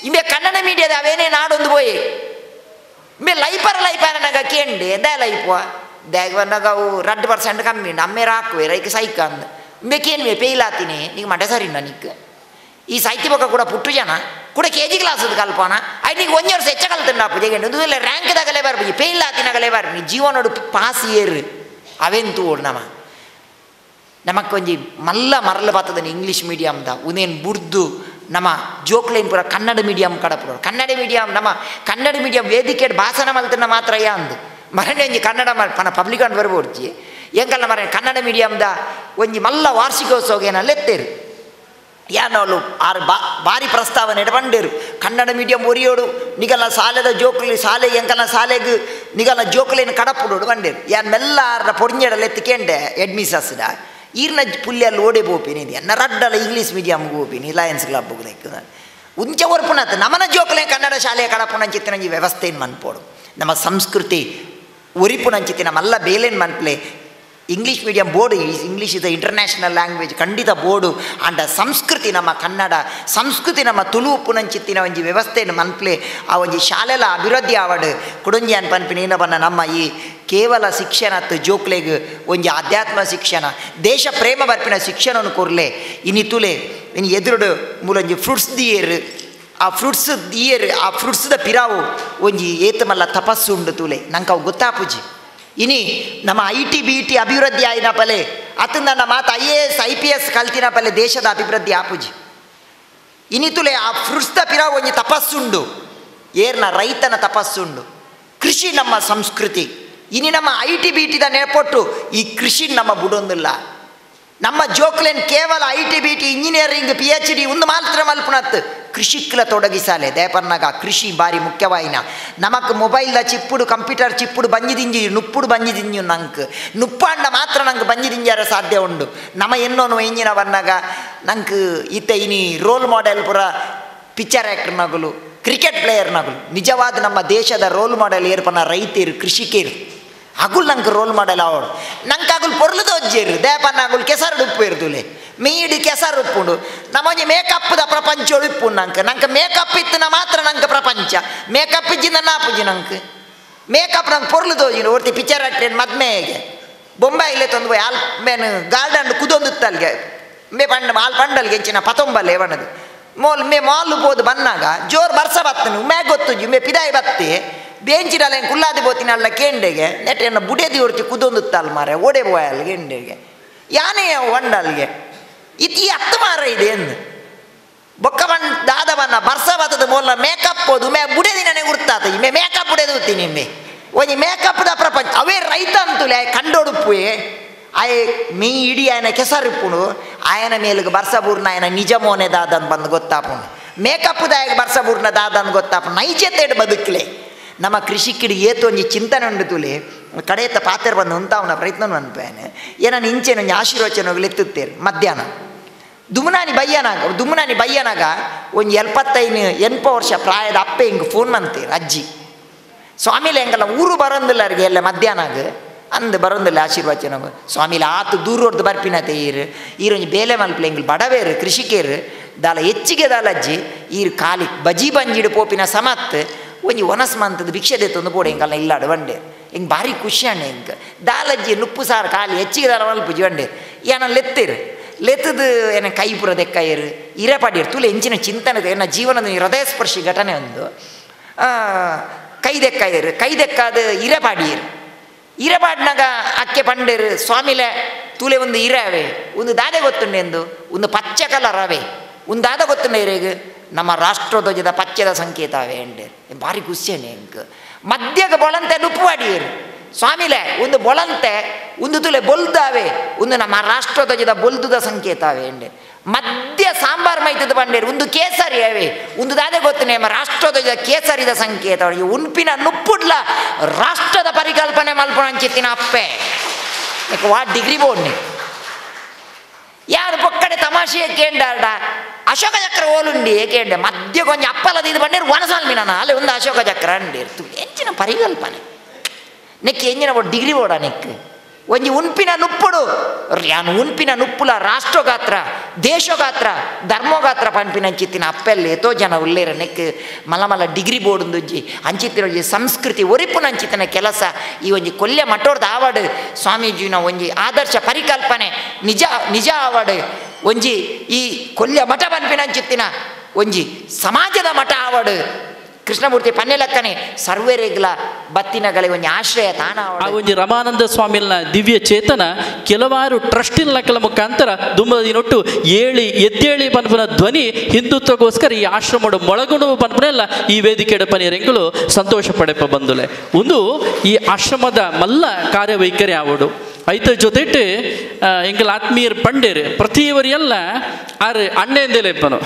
ಇಂಬೆ ಕನ್ನಡ ಮೀಡಿಯದ ಅವೇನೇ ನಾಡೊಂದು ಪೋಯೆ ಇಂಬೆ ಲೈಪರ ಲೈಪರನಾಗ ಕೇಂಡೆ the ಲೈಪುವ ದ್ಯಾಗ ಬಂದಾಗ ಅವು 2% ಕಮ್ಮಿ ಉಂಡು ಅಮ್ಮೇರ ಹಾಕುವೆ ರೈಕ್ ಸೈಕ ಅಂದ ಇಂಬೆ ಕೇನ್ವೆ ಪೇಯ್ಲಾತೀನಿ ನಿಂಗೆ ಮಂಡೆ ಸರಿ ನಿಕ್ ಈ ಸಾಹಿತ್ಯ ಬೊಕ್ಕ ಕೂಡ ಪುಟ್ಟು ಜನ ಕೂಡ K G class ಕಲ್ಪನ ಐದು ನಿಂಗೆ ಒಂಜಿ ವರ್ಷ ಹೆಚ್ಚ ಕಲ್ತಂಡ ಪೂಜೆಗೆ ಒಂದು ರ್ಯಾಂಕ್ ದಾಗಲೇ ಬರ್ಬಿ ಪೇಯ್ಲಾತಿನಾಗಲೇ ಬರ್ಬಿ ಜೀವನೋಡು ಪಾಸ್ ಏರು ಅವೆಂತು ಓಡು ನಮ್ಮ ನಮಕ್ಕೊಂಜಿ ಮಲ್ಲ ಮರಳು ಬರ್ತದನೆ ಇಂಗ್ಲೀಷ್ ಮೀಡಿಯಮ್ದ ಉನೇನು ಬುಡ್ದು ನಮ್ಮ ಜೋಕ್ಲೈನ್ ಪೂರ ಕನ್ನಡ ಮೀಡಿಯಂ ಕಡಪುರ ಕನ್ನಡ ಮೀಡಿಯಂ ನಮ್ಮ ಕನ್ನಡ ಮೀಡಿಯಂ ವೇದಿಕೆ ಭಾಷಣ ಮಲ್ತನ ಮಾತ್ರ ಯಾ ಅಂದು ಮರಣೆ ಒಂಜಿ ಕನ್ನಡ ಪನ ಪಬ್ಲಿಕ್ ಅಂಡ್ ಬರ್ಬೋಡ್ಚಿ ಎಂಕಲ್ಲ ಮರಣೆ ಕನ್ನಡ ಮೀಡಿಯಮ್ದ ಒಂಜಿ ಮಲ್ಲ ವಾರ್ಷಿಕೋತ್ಸವ ಎತ್ತೇರು ಯಾನೋಳು ಆರು ಭಾರಿ ಪ್ರಸ್ತಾವನೆ ಇಡಬಂಡೇರು ಕನ್ನಡ ಮೀಡಿಯಂ ಒರಿಯೋಡು ನಿಗಲ ಸಾಲೆದ ಜೋಕ್ಲಿ ಸಾಲೆ ಎಂಕಲ ಸಾಲೆಗ್ ನಿಗಲ ಜೋಕ್ಲೇನು ಕಡಪುಡೋಡು ಬಂಡೇರು ಯಾನ್ ಮೆಲ್ಲ ಆರ್ನ ಪೊಡಿಂಜಡಲ್ಲ ಎತ್ತಿಕೆಂಡೆ ಎಡ್ಮಿಸಸ್ಡ ಈರ್ನ ಪುಲ್ಯಲ್ಲಿ ಓಡೆ ಪೋಪಿನಿ ಇದು ಎನ್ನ ರಡ್ಡಲ ಇಂಗ್ಲೀಷ್ ಮೀಡಿಯಮ್ಗೆ ಹೋಪಿನಿ ಲಯನ್ಸ್ ಕ್ಲಬ್ ಉಂಚೆ ಒರ್ಪುಣತ್ ನಮನ ಜೋಕ್ಲೆ ಕನ್ನಡ ಶಾಲೆಯ ಕಡಪುಣಂಚಿತ್ತಿನ ಈ ವ್ಯವಸ್ಥೆಯನ್ನು ಮನ್ಪೋಡು ನಮ್ಮ ಸಂಸ್ಕೃತಿ ಒರಿಪುಣಂಚಿತ್ತಿನ ಮಲ್ಲ ಬೇಲೇನು ಮನ್ಪ್ಲೆ English medium board, English is international language ಖಂಡಿತ board. And ಸಂಸ್ಕೃತಿ ನಮ್ಮ ಕನ್ನಡ ಸಂಸ್ಕೃತಿ ನಮ್ಮ ತುಳು ಉಪ್ಪುನಂಚಿತ್ತಿನ ಒಂಜಿ ವ್ಯವಸ್ಥೆಯನ್ನು ಮನ್ಪ್ಲೆ ಆ ಒಂಜಿ ಶಾಲೆಲ ಅಭಿವೃದ್ಧಿ ಆವಡು ಕುಡೊಂಜಿ ಅನ್ಪನ್ಪಿನ ಏನವನ್ನ ನಮ್ಮ ಈ ಕೇವಲ ಶಿಕ್ಷಣ ಜೋಕ್ಲೆಗ್ ಒಂಜಿ ಆಧ್ಯಾತ್ಮ ಶಿಕ್ಷಣ ದೇಶ ಪ್ರೇಮ ಬರ್ಪಿನ ಶಿಕ್ಷಣವನ್ನು ಕೊರ್ಲೆ ಇನಿ ತುಲೆ ಇನಿ ಎದುರುಡು ಮೂಲೊಂಜಿ ಫ್ರೂಟ್ಸ್ ದಿಯೇರು ಆ ಫ್ರೂಟ್ಸ್ ದಿಯೇರು ಆ ಫ್ರೂಟ್ಸ್ದ ಪಿರಾವು ಒಂಜಿ ಏತಮಲ್ಲ ತಪಸ್ಸು ಉಂಡು ತುಲೆ ನಂಗೆ ಅವು ಗೊತ್ತಾಪುಜಿ. ಇನಿ ನಮ್ಮ I T B T ಅಭಿವೃದ್ಧಿ ಆಯಿನ ಪಲೆ ಅತಂದ ನನ್ನ ಮಾತು I A S I P S ಕಲ್ತಿನ ಪಲೆ ದೇಶದ ಅಭಿವೃದ್ಧಿ ಆಪುಜಿ. ಇನಿ ತುಲೆ ಆ ಫ್ರೂಟ್ಸ್ದ ಪಿರಾವು ಒಂಜಿ ತಪಸ್ಸುಂಡು ಏರ್ನ ರೈತನ ತಪಸ್ಸುಂಡು. ಕೃಷಿ ನಮ್ಮ ಸಂಸ್ಕೃತಿ. ಇನಿ ನಮ್ಮ I T B ಟಿದ ನೇಪೊಟ್ಟು ಈ ಕೃಷಿ ನಮ್ಮ ಬುಡೊಂದಿಲ್ಲ. ನಮ್ಮ ಜೋಕ್ಲೆನ್ ಕೇವಲ I T B T engineering P H D ಒಂದು ಮಾತ್ರ ಮಲ್ಪುನತ್ತು ಕೃಷಿಕ್ಲ ತೊಡಗಿಸಾಲೆ ದೇಪನ್ನಾಗ ಕೃಷಿ ಭಾರಿ ಮುಖ್ಯವಾಯಿನ. ನಮಕ್ ಮೊಬೈಲ್ದ ಚಿಪ್ಪುಡು ಕಂಪ್ಯೂಟರ್ ಚಿಪ್ಪುಡು ಬಂಜಿದಿಂಜಿ ನುಪ್ಪುಡು ಬಂಜಿದಿಂಜು ನಂಗೆ ನುಪ್ಪಾಂಡ ಮಾತ್ರ ನಂಗೆ ಬಂಜಿದಿಂಜಾರ ಸಾಧ್ಯ ಉಂಡು. ನಮ್ಮ ಎನ್ನೋನು ಎಂಜಿನ ಬನ್ನಾಗ ನಂಗೆ ಇತ್ತ ಇನಿ ರೋಲ್ ಮಾಡೆಲ್ ಪುರ ಪಿಕ್ಚರ್ ಆ್ಯಕ್ಟರ್ನಗಲು ಕ್ರಿಕೆಟ್ ಪ್ಲೇಯರ್ನಗಲು ನಿಜವಾದ ನಮ್ಮ ದೇಶದ ರೋಲ್ ಮಾಡೆಲ್ ಏರ್ಪನ ರೈತರು ಕೃಷಿಕರು ಅಗುಲ್ ನಂಗೆ ರೋಲ್ ಮಾಡೆಲ್ ಅವಳು ನಂಗೆ ಅಗುಲ್ ಪೊರ್ಲುದೊಜ್ಜೇರು ದೇಪನ್ನ ಅಗುಲ್ ಕೆಸರು ಉಪ್ಪು ಇರ್ತುಲೆ ಮೀಡಿ ಕೆಸರು ಉಪ್ಪುಂಡು ನಮ್ಮೊಂಜಿ ಮೇಕಪ್ದ ಪ್ರಪಂಚ ಉಪ್ಪು ನಂಗೆ ನಂಗೆ ಮೇಕಪ್ ಇತ್ತಿನ ಮಾತ್ರ ನಂಗೆ ಪ್ರಪಂಚ ಮೇಕಪ್ ಇಜ್ಜಿಂದ ನಾಪುಜಿ ನಂಗೆ ಮೇಕಪ್ ನಂಗೆ ಪೊರ್ಲುದೋಜಿನ ಒರ್ತಿ ಪಿಕ್ಚರ್ ಆಕ್ಟೇನು ಮದ್ಮೆಗೆ ಬೊಂಬಾಯಿಲೆ ತಂದು ಪೋಯ್ ಆಲ್ ಮೇನ್ ಗಾರ್ಡನ್ ಕುದೊಂದು ಅಲ್ಗೆ ಮೇ ಪಂಡ ಆಲ್ ಪಂಡಲ್ಗೆ ಹೆಚ್ಚಿನ ಪತೊಂಬಲ್ಲೆ ಬಣ್ಣದು ಮೋಲ್ ಮೇ ಮಾಲ್ ಪೋದು ಬನ್ನಾಗ ಜೋರು ಬರ್ಸ ಬತ್ತನು ಮೇ ಗೊತ್ತುಜಿ ಮೇ ಪಿದಾಯಿ ಬತ್ತಿ ಬೇಂಚಿಡಲ್ಲ ಕುಲ್ಲಾದಿ ಬೋತಿನ ಅಲ್ಲ ಕೇಂಡೆಗೆ ನೆಟ್ಟೆಯನ್ನು ಬುಡೇದಿ ಹೊರ್ತಿ ಕುದೊಂದುತ್ತಲ್ಲ ಮಾರೆ ಓಡೆ ಬೋಯ್ ಅಲ್ಲಿಗೆ ಎಂಡೆಗೆ ಯಾನೇ ಒಂಡಲ್ಗೆ ಇತಿ ಹತ್ತು ಮಾರ ಇದೆ ಎಂದು ಬೊಕ್ಕ ಬಣ್ಣ ದಾದ ಬಣ್ಣ ಬರ್ಸ ಬತ್ತದ ಮೋಲ ಮೇಕಪ್ ಹೋದು ಮೇ ಬುಡೇದಿ ನನಗೆ ಗುರ್ತಾತ ಮೇ ಮೇಕಪ್ ಬುಡೇದು ಹೋಗ್ತೀನಿ ಮೇ ಒಂಜಿ ಮೇಕಪ್ದ ಪ್ರಪಂಚ ಅವೇ ರೈತ ಅಂತುಲೆ ಕಂಡೊಡುಪ್ಪುಯೆ ಆಯ್ ಮೀ ಇಡೀ ಆಯನ ಕೆಸರಿಪ್ಪುನು ಆಯನ ಮೇಲಿಗೆ ಬರ್ಸಬೂರ್ನ ಆಯನ ನಿಜ ಮೋನೆ ದಾದನ್ ಬಂದು ಗೊತ್ತಾಪುನು ಮೇಕಪ್ದಾಯಗ ಬರ್ಸಬೂರ್ನ ದಾದನ್ ಗೊತ್ತಾಪ ನೈಜತೆಡ್ ಬದುಕಲೆ. ನಮ್ಮ ಕೃಷಿಕಿಡಿ ಏತೊಂಜಿ ಚಿಂತನೆ ಉಂಡು ತುಲೆ ಕಡೆಯತ್ತ ಪಾತ್ರ ಬಂದು ಉಂತಾವನ ಪ್ರಯತ್ನ ಅನ್ಪೇನೆ ಏನನ್ನು ಇಂಚೆನೊಂಜಿ ಆಶೀರ್ವಚನ ಲೆತ್ತುತ್ತೇರು ಮಧ್ಯಾಹ್ನ ದುಮ್ನಾನಿ ಬಯ್ಯನಾಗ ದುಮ್ನಾನಿ ಬಯ್ಯನಾಗ ಒಂಜಿ 75 80 ವರ್ಷ ಪ್ರಾಯದ ಅಪ್ಪೆ ಹಿಂಗೆ ಫೋನ್ ಮಂತೀರು ಅಜ್ಜಿ ಸ್ವಾಮಿಲೆ ಹೆಂಗಲ್ಲ ಊರು ಬರೋಂದಿಲ್ಲ ಅವ್ರಿಗೆ ಎಲ್ಲ ಮಧ್ಯಾಹ್ನಾಗ ಅಂದು ಬರೋಂದಿಲ್ಲ ಆಶೀರ್ವಚನ ಸ್ವಾಮಿಲೆ ಆತು ದೂರ ಬರ್ಪಿನತೆ ಈರು ಈರೊಂಜಿ ಬೇಲೆ ಮಲ್ಪಲೆ ಎಂಗ್ಲು ಬಡವೇರು ಕೃಷಿಕೇರು ದಾಲ ಹೆಚ್ಚಿಗೆ ದಾಲ ಅಜ್ಜಿ ಈರು ಖಾಲಿ ಬಜಿ ಬಂಜಿಡು ಪೋಪಿನ ಸಮತ್ ಒಂಜಿ ಒನಸ್ ಮಂತದ ಭಿಕ್ಷೆ ದೇತೊಂದು ಬೋಡೆ ಎಂಕಲ್ನ ಇಲ್ಲಾಡು ಬಂಡೆ ಹಿಂಗೆ ಭಾರಿ ಖುಷಿ ಅಣ್ಣ ಹಿಂಗೆ ದಾಲಜ್ಜಿ ನುಪ್ಪು ಸಾರು ಖಾಲಿ ಹೆಚ್ಚಿಗೆ ದಾಲ ಮಲ್ಪುಜಿ ಬಂಡೆ ಏನ ಲೆತ್ತಿರು ಲೆತ್ತದು ಏನ ಕೈ ಪುರ ದೆಕ್ಕಯ್ಯರು ಇರಪಾಡಿರು ತುಲೆ ಎಂಚಿನ ಚಿಂತನೆ ಎನ್ನ ಜೀವನದ ಹೃದಯ ಸ್ಪರ್ಶಿ ಘಟನೆ ಒಂದು ಕೈ ದೆಕ್ಕಯ್ಯರು ಕೈ ದೆಕ್ಕಾದ ಇರಪಾಡಿಯರು ಇರಪಾಡಿನಾಗ ಅಕ್ಕೆ ಪಂಡೇರು ಸ್ವಾಮಿಲೆ ತೂಲೆ ಒಂದು ಇರವೆ ಒಂದು ದಾದೆ ಗೊತ್ತುಂಡೆ ಎಂದು ಒಂದು ಪಚ್ಚೆ ಕಲರ್ ಅವೇ ಒಂದು ದಾದ ಗೊತ್ತುಂಡೆ ಇರೇಗ ನಮ್ಮ ರಾಷ್ಟ್ರಧ್ವಜದ ಪಚ್ಚದ ಸಂಕೇತ ಅವೇ ಅಂಡೇರು ಭಾರಿ ಖುಷಿಯೇ ಎಂಕ್ ಮಧ್ಯಗ ಬೊಳಂತೆ ನುಪ್ಪು ಅಡಿಯರು ಸ್ವಾಮಿಲೆ ಒಂದು ಬೊಳಂತೆ ಒಂದು ತುಲೆ ಬೊಲ್ದಾವೆ ಒಂದು ನಮ್ಮ ರಾಷ್ಟ್ರಧ್ವಜದ ಬೊಲ್ದುದ ಸಂಕೇತ ಅವೇ ಅಂಡೆ ಮಧ್ಯ ಸಾಂಬಾರ್ ಮೈತದ ಬಂಡೇರು ಒಂದು ಕೇಸರಿ ಅವೇ ಒಂದು ದಾದೆ ಗೊತ್ತು ನಮ್ಮ ರಾಷ್ಟ್ರಧ್ವಜದ ಕೇಸರಿದ ಸಂಕೇತ ಉನ್ಪಿನ ನುಪ್ಪುಡ್ಲ ರಾಷ್ಟ್ರದ ಪರಿಕಲ್ಪನೆ ಮಲ್ಪಣ ಅಂಚಿತ್ತಿನ ಅಪ್ಪೆ ವಾ ಡಿಗ್ರಿ ಬೋಡ್ನಿ ಯಾರು ಪೊಕ್ಕಡೆ ತಮಾಷೆ ಕೇಂಡಾಡ ಅಶೋಕ ಚಕ್ರ ಓಲುಂಡಿ ಏಕೆಂಡೆ ಮಧ್ಯ ಕೊಂಚ ಅಪ್ಪಲದ ಇದು ಬಂಡೇರು ವನಸಾಲ್ಮಿ ನಾನು ಅಲ್ಲಿ ಒಂದು ಅಶೋಕ ಚಕ್ರ ಅಂಡೇರ್ತು ಎಂಚಿನ ಪರಿಕಲ್ಪನೆ ನೆಕ್ ಎಂಜಿನ ಡಿಗ್ರಿ ಬೋಡ ನೆಕ್ ಒಂಜಿ ಉನ್ಪಿನ ನುಪ್ಪುಡು ಯಾನು ಉನ್ಪಿನ ನುಪ್ಪುಲ ರಾಷ್ಟ್ರಗಾತ್ರ ದೇಶಗಾತ್ರ ಧರ್ಮಗಾತ್ರ ಪನ್ಪಿನ ಅಂಚಿತ್ತಿನ ಅಪ್ಪೆಲ್ಲ ಏತೋ ಜನ ಉಲ್ಲೇರ ನೆಕ್ ಮಲ ಮಲ ಡಿಗ್ರಿ ಬೋರ್ಡ್ ಅಂಚಿತ್ತಿನ ಒಂಜಿ ಸಂಸ್ಕೃತಿ ಒರಿಪುನ ಅಂಚಿತ್ತಿನ ಕೆಲಸ ಈ ಒಂಜಿ ಕೊಲ್ಯ ಮಠೋರ್ದ ಆವಡು ಸ್ವಾಮೀಜಿನ ಒಂಜಿ ಆದರ್ಶ ಪರಿಕಲ್ಪನೆ ನಿಜ ನಿಜ ಆವಡು ಒಂಜಿ ಈ ಕೊಲ್ಯ ಮಠ ಪನ್ಪಿನ ಅಂಚಿತ್ತಿನ ಒಂಜಿ ಸಮಾಜದ ಮಠ ಆವಡು ಕೃಷ್ಣಮೂರ್ತಿ ಪನ್ನೆಲಕ್ಕನೆ ಸರ್ವೇರೆಗ್ಲ ಬತ್ತಿನಗಳೆ ಒಂಜಿ ಆಶ್ರಯ ತಾಣ. ಆ ಒಂಜಿ ರಮಾನಂದ ಸ್ವಾಮಿನ ದಿವ್ಯ ಚೇತನ ಕೆಲವಾರು ಟ್ರಸ್ಟಿನ ಲಕ್ಕಲ ಮುಖಾಂತರ ದುಂಬದಿನೊಟ್ಟು ಏಳಿ ಎದ್ದೇಳಿ ಪನ್ಪುನ ಧ್ವನಿ ಹಿಂದುತ್ವಕ್ಕೋಸ್ಕರ ಈ ಆಶ್ರಮಡು ಮೊಳಗುಣು ಪನ್ಪುನೆಲ್ಲ ಈ ವೇದಿಕೆ ಪನಿಯರೆಂಗಳು ಸಂತೋಷ ಪಡೆಪ ಬಂದುಲೆ ಒಂದು ಈ ಆಶ್ರಮದ ಮಲ್ಲ ಕಾರ್ಯವೈಖರಿ ಆವಡು ಐತ ಜೊತೆಟ್ ಎಂಕಲ್ ಆತ್ಮೀಯರ್ ಪಂಡೇರು ಪ್ರತಿಯವರಿಯೆಲ್ಲ ಆರು ಅಣ್ಣೆಂದೇ ಲೇಪನು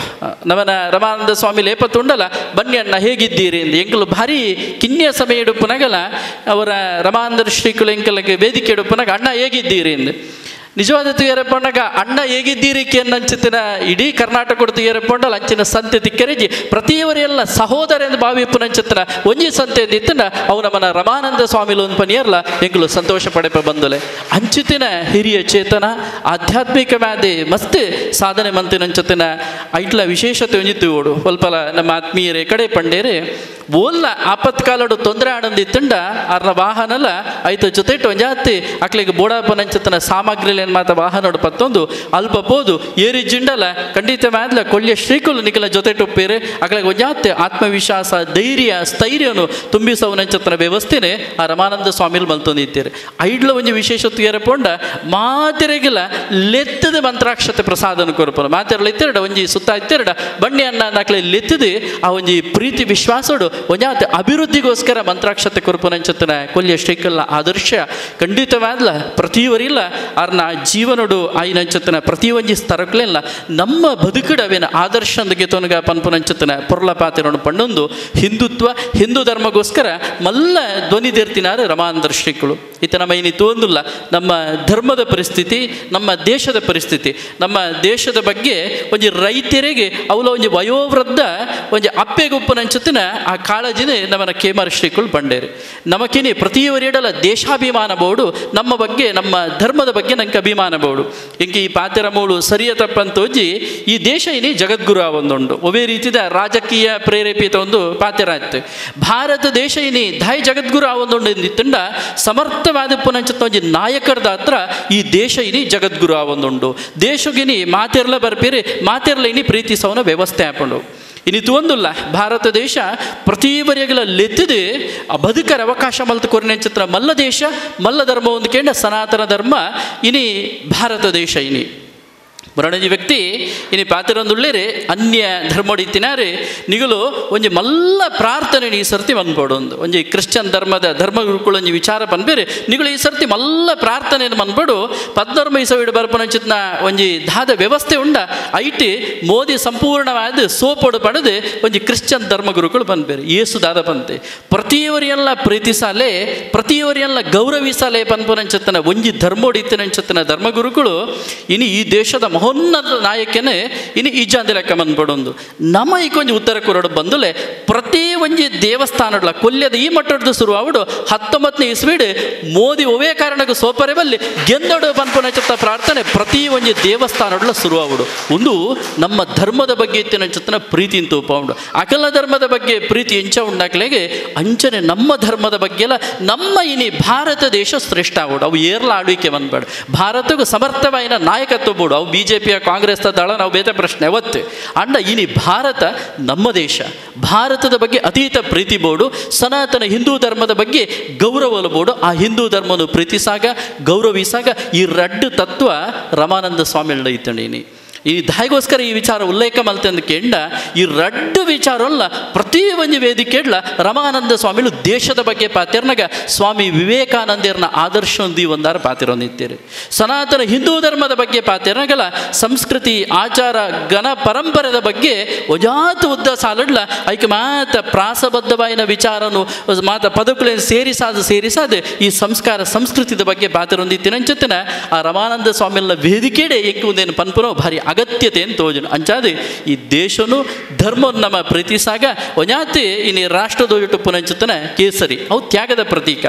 ನವನ ರಮಾನಂದ ಸ್ವಾಮಿ ಲೇಪ ತುಂಡಲ ಬನ್ನಿ ಅಣ್ಣ ಹೇಗಿದ್ದೀರಿ ಎಂದು ಎಂಕಲು ಭಾರಿ ಕಿನ್ಯ ಸಮಯ ಎಡುಪುನಗಲ ಅವರ ರಮಾನಂದ ಶ್ರೀಕುಲು ಎಂಕಲಕ್ಕೆ ವೇದಿಕೆ ಎಡುಪುನಗ ಅಣ್ಣ ಹೇಗಿದ್ದೀರಿ ಎಂದು ನಿಜವಾದ ತುಯರಪ್ಪಣ್ಣಗ ಅಣ್ಣ ಹೇಗಿದ್ದೀರಿ ಕೇನ್ನಂಚಿತ್ತಿನ ಇಡೀ ಕರ್ನಾಟಕ ತುಯರಪ್ಪಂಡಲ ಅಂಚಿನ ಸಂತೆ ತಿಕ್ಕರೆಜಿ ಪ್ರತಿಯವರೆಲ್ಲ ಸಹೋದರ ಎಂದು ಭಾವಿಪುನಂಚಿತ್ತಿನ ಒಂಜಿ ಸಂತೆ ಎಂದಿತ್ತಿನ ಅವು ನಮ್ಮನ ರಮಾನಂದ ಸ್ವಾಮಿಲು ಒಂದು ಪನಿಯರ್ಲ ಎಂಕುಲು ಸಂತೋಷ ಪಡೆಪ ಬಂದುಲೆ ಅಂಚಿತಿನ ಹಿರಿಯ ಚೇತನ ಆಧ್ಯಾತ್ಮಿಕ ಮ್ಯಾದೆ ಮಸ್ತ್ ಸಾಧನೆ ಮಂತಿನಂಚತಿನ ಐಟ್ಲ ವಿಶೇಷತೆ ಒಂಜಿತ್ತು ಓಡು ಒಲ್ಪಲ ನಮ್ಮ ಆತ್ಮೀಯರೇ ಕಡೆ ಪಂಡೇರೆ ಓಲ್ಲ ಆಪತ್ಕಾಲಡು ತೊಂದರೆ ಆಡಂದಿತ್ತಂಡ ಅರ್ನ ವಾಹನಲ ಐತ ಜೊತೆ ಒಂಜಾತಿ ಅಕ್ಲಿಗೆ ಬೋಡಾಪನಂಚತನ ಸಾಮಗ್ರಿಲಿ ಏನು ಮಾತ ವಾಹನೋಡು ಪತ್ತೊಂದು ಅಲ್ಪ ಪೋದು ಏರಿ ಜಿಂಡಲ ಖಂಡಿತ ಮ್ಯಾದ್ಲ ಕೊಳ್ಯ ಶ್ರೀಕುಲು ನಿಖಲ ಜೊತೆ ಟೊಪ್ಪೇರೆ ಅಕ್ಲಿಗೆ ಒಂಜಾತಿ ಆತ್ಮವಿಶ್ವಾಸ ಧೈರ್ಯ ಸ್ಥೈರ್ಯನು ತುಂಬಿಸವನಂಚತನ ವ್ಯವಸ್ಥೆನೆ ಆ ರಮಾನಂದ ಸ್ವಾಮಿಲ್ ಮಲ್ತೊಂದಿತ್ತೀರಿ. ಐಡ್ಲ ಒಂಜಿ ವಿಶೇಷತ್ವ ಏರಪೊಂಡ ಮಾತೆರೆಗಿಲ ಲೆತ್ತದ ಮಂತ್ರಾಕ್ಷತೆ ಪ್ರಸಾದನ ಕೊರಪನು ಮಾತೆರಲ ಇತ್ತೆರಡ ಒಂಜಿ ಸುತ್ತ ಇತ್ತೆರಡ ಬಣ್ಣಿ ಅನ್ನ ಅಕ್ಲೆ ಲೆತ್ತದೆ ಆ ಒಂಜಿ ಪ್ರೀತಿ ವಿಶ್ವಾಸೋಡು ಒಂಜಾತ ಅಭಿವೃದ್ಧಿಗೋಸ್ಕರ ಮಂತ್ರಾಕ್ಷತೆ ಕೊರಪುನಂಚತನ ಕೊಲ್ಯ ಶ್ರೀಕಲ್ನ ಆದರ್ಶ ಖಂಡಿತವಾದ್ಲ ಪ್ರತಿಯವರಿಲ್ಲ ಅರ್ನ ಜೀವನೋಡು ಆಯಿನಂಚತನ ಪ್ರತಿಯೊಂಜಿ ಸ್ತರಕ್ಲೆಲ್ಲ ನಮ್ಮ ಬದುಕಡವೇನ ಆದರ್ಶ ಅಂದಗೆ ತೊನಗ ಪನ್ಪುನಂಚತನ ಪೊರ್ಲ ಪಾತಿರೋಣ ಪಣ್ಣೊಂದು ಹಿಂದುತ್ವ ಹಿಂದೂ ಧರ್ಮಗೋಸ್ಕರ ಮಲ್ಲ ಧ್ವನಿ ದೇರ್ತಿನಾರು ರಮಾನಂದ ಶ್ರೀಗಳು. ಈತ ನಮ್ಮ ಏನಿ ತೋಂದಿಲ್ಲ ನಮ್ಮ ಧರ್ಮದ ಪರಿಸ್ಥಿತಿ ನಮ್ಮ ದೇಶದ ಪರಿಸ್ಥಿತಿ ನಮ್ಮ ದೇಶದ ಬಗ್ಗೆ ಒಂಜಿ ರೈತರಿಗೆ ಅವಲ ಒಂಜಿ ವಯೋವೃದ್ಧ ಒಂಜಿ ಅಪ್ಪೆಗುಪ್ಪನಂಚತಿನ ಆ ಕಾಳಜಿನೇ ನಮ್ಮನ ಕೇಮಾರ ಶ್ರೀಗಳು ಬಂಡೇರಿ. ನಮಕಿನಿ ಪ್ರತಿಯವರಿಡಲ ದೇಶಾಭಿಮಾನ ಬೋಡು ನಮ್ಮ ಬಗ್ಗೆ ನಮ್ಮ ಧರ್ಮದ ಬಗ್ಗೆ ನಂಗೆ ಅಭಿಮಾನ ಬೋಡು ಇಂಕೆ ಈ ಪಾತೆರ ಮೂಳು ಸರಿಯ ತಪ್ಪಂತೋಜಿ ಈ ದೇಶ ಇನಿ ಜಗದ್ಗುರು ಒಂದುಂಡು ಒವೇ ರೀತಿದ ರಾಜಕೀಯ ಪ್ರೇರೇಪಿತ ಒಂದು ಪಾತೆರ ಆಯ್ತು. ಭಾರತ ದೇಶ ಇನಿ ಧಾಯ್ ಜಗದ್ಗುರು ಒಂದುಂಡು ಎಂದಿತ್ತಂಡ ಸಮರ್ಥವಾದ ಪುನಂಚತ ಒಂಜಿ ನಾಯಕರದ ಹತ್ರ ಈ ದೇಶ ಇನಿ ಜಗದ್ಗುರು ಒಂದುಂಡು ದೇಶಗಿನಿ ಮಾತೆರ್ಲ ಬರ್ಪೇರಿ ಮಾತೆರ್ಲ ಇನಿ ಪ್ರೀತಿಸವನ ವ್ಯವಸ್ಥೆ ಹಾಕೊಂಡು ಇನ್ನಿತು ಒಂದುಲ್ಲ ಭಾರತ ದೇಶ ಪ್ರತಿ ಬರಿಯಗಳ ಲೆತ್ತಿದೆ ಆ ಬದುಕರ ಅವಕಾಶ ಮಲ್ತು ಕೊರಿನ ಚಿತ್ರ ಮಲ್ಲ ದೇಶ ಮಲ್ಲ ಧರ್ಮ ಒಂದು ಕೇಂದ್ರ ಸನಾತನ ಧರ್ಮ ಇನಿ ಭಾರತ ದೇಶ ಇನಿ ಮರಣಜಿ ವ್ಯಕ್ತಿ ಇನಿ ಪಾತಿರೊಂದುಳ್ಳೇರಿ ಅನ್ಯ ಧರ್ಮಡಿತ್ತಿನಾರೆ ನಿಗಲು ಒಂಜಿ ಮಲ್ಲ ಪ್ರಾರ್ಥನೆ ಈ ಸರ್ತಿ ಮನ್ಬೋಡು ಒಂಜಿ ಕ್ರಿಶ್ಚಿಯನ್ ಧರ್ಮದ ಧರ್ಮಗುರುಗಳು ಒಂಜಿ ವಿಚಾರ ಪನ್ಬೇರೆ ನಿಗಳು ಈ ಸರ್ತಿ ಮಲ್ಲ ಪ್ರಾರ್ಥನೆಯನ್ನು ಮನ್ಬೋಡು ಪದ್ಧರ್ಮ ಇಸವಿಡು ಬರ್ಪನಂಚಿತ್ನ ಒಂಜಿ ದಾದ ವ್ಯವಸ್ಥೆ ಉಂಡ IT Modi ಸಂಪೂರ್ಣವಾದ ಸೋಪೊಡು ಪಡೆದು ಒಂಜಿ ಕ್ರಿಶ್ಚಿಯನ್ ಧರ್ಮಗುರುಗಳು ಬಂದ್ಬೇರೆ ಏಸು ದಾದ ಬಂತೆ ಪ್ರತಿಯವರಿಯೆಲ್ಲ ಪ್ರೀತಿಸಾಲೆ ಪ್ರತಿಯವರಿಯೆಲ್ಲ ಗೌರವಿಸಾಲೆ ಪನ್ಪುನಂಚತ್ತನ ಒಂಜಿ ಧರ್ಮೋಡಿತ್ತಿನಂಚತ್ತನ ಧರ್ಮಗುರುಗಳು ಇನಿ ಈ ದೇಶದ ಮಹೋನ್ನತ ನಾಯಕನೇ ಇನ್ನು ಈಜಾಂದಿ ಲೆಕ್ಕ ಬಂದ್ಬಿಡೊಂದು ನಮ್ಮ ಈಕೊಂಜಿ ಉತ್ತರ ಕೊರಡು ಬಂದುಲೆ ಪ್ರತಿ ಒಂಜಿ ದೇವಸ್ಥಾನಗಳ ಕೊಲ್ಯದ ಈ ಮಟ್ಟದ ಶುರುವಾಗುಡು 19ನೇ ಇಸ್ವಿಡು ಮೋದಿ ಒವೇ ಕಾರಣಕ್ಕೂ ಸೋಪರೆ ಬಲ್ಲಿ ಗೆಂದಡು ಪನ್ಪುನ ಚಿತ್ತ ಪ್ರಾರ್ಥನೆ ಪ್ರತಿ ಒಂಜಿ ದೇವಸ್ಥಾನಗಳ ಶುರುವಾಗುಡು ಒಂದು ನಮ್ಮ ಧರ್ಮದ ಬಗ್ಗೆ ಇತ್ತಿನ ಚಿತ್ತನ ಪ್ರೀತಿ ತೂಪ ಉಂಡು ಅಕಲ ಧರ್ಮದ ಬಗ್ಗೆ ಪ್ರೀತಿ ಎಂಚ ಉಂಡಾಕ್ಲೆಗೆ ಅಂಚನೆ ನಮ್ಮ ಧರ್ಮದ ಬಗ್ಗೆ ಎಲ್ಲ ನಮ್ಮ ಇನಿ ಭಾರತ ದೇಶ ಶ್ರೇಷ್ಠ ಆಗುಡು ಅವು ಏರ್ಲ ಆಳ್ವಿಕೆ ಬಂದ್ಬೇಡ ಭಾರತಕ್ಕೂ ಸಮರ್ಥವಾಯಿನ ನಾಯಕತ್ವ ಬೋಡು ಅವು ಬಿಜೆಪಿಯ ಕಾಂಗ್ರೆಸ್ ದಳ ನಾವು ಬೇತೆ ಪ್ರಶ್ನೆ ಅವತ್ತು ಅಂಡ ಇನಿ ಭಾರತ ನಮ್ಮ ದೇಶ ಭಾರತದ ಬಗ್ಗೆ ಅತೀತ ಪ್ರೀತಿ ಬೋಡು ಸನಾತನ ಹಿಂದೂ ಧರ್ಮದ ಬಗ್ಗೆ ಗೌರವ ಬೋಡು ಆ ಹಿಂದೂ ಧರ್ಮವನ್ನು ಪ್ರೀತಿಸಾಗ ಗೌರವಿಸಾಗ ಈ ರಡ್ಡು ತತ್ವ ರಮಾನಂದ ಸ್ವಾಮಿ ಇತ್ತಣೀನಿ ಈ ದಾಯಿಗೋಸ್ಕರ ಈ ವಿಚಾರ ಉಲ್ಲೇಖ ಮಲ್ತಂದು ಕೇಂಡ ಈ ರಡ್ಡು ವಿಚಾರವಲ್ಲ ಪ್ರತಿ ಒಂದು ವೇದಿಕೆಡ್ಲ ರಮಾನಂದ ಸ್ವಾಮಿಲು ದೇಶದ ಬಗ್ಗೆ ಪಾತಿರ್ನಾಗ ಸ್ವಾಮಿ ವಿವೇಕಾನಂದರ್ನ ಆದರ್ಶ ಒಂದಾರ ಪಾತಿರೊಂದಿತ್ತೀರಿ. ಸನಾತನ ಹಿಂದೂ ಧರ್ಮದ ಬಗ್ಗೆ ಪಾತಿರ್ನಾಗಲ್ಲ ಸಂಸ್ಕೃತಿ ಆಚಾರ ಗಣ ಪರಂಪರೆದ ಬಗ್ಗೆ ಒಜಾತ ಉದ್ದ ಸಾಲಡ್ಲ ಐಕೆ ಮಾತ ಪ್ರಾಸಬದ್ಧವಾಯಿನ ವಿಚಾರನು ಮಾತ ಪದಕುలను ಸೇರಿಸಾದ ಸೇರಿಸಾದ ಈ ಸಂಸ್ಕಾರ ಸಂಸ್ಕೃತಿದ ಬಗ್ಗೆ ಪಾತಿರೊಂದಿತ್ತಿನಂಚತನ ಆ ರಮಾನಂದ ಸ್ವಾಮಿಲ ವೇದಿಕೆಡೆ ಎಕ್ಕು ಒಂದೇನು ಪನ್ಪುನೋ ಭಾರಿ ಅಗತ್ಯತೆ ಅಂತ ತೋಜನು ಅಂಚಾದೆ ಈ ದೇಶನು ಧರ್ಮವನ್ನು ನಮ್ಮ ಪ್ರೀತಿಸಾಗ ಒಂಜಾತಿ ಇನಿ ರಾಷ್ಟ್ರದೋಜುಟು ಪುನಂಚತನ ಕೇಸರಿ ಅವು ತ್ಯಾಗದ ಪ್ರತೀಕ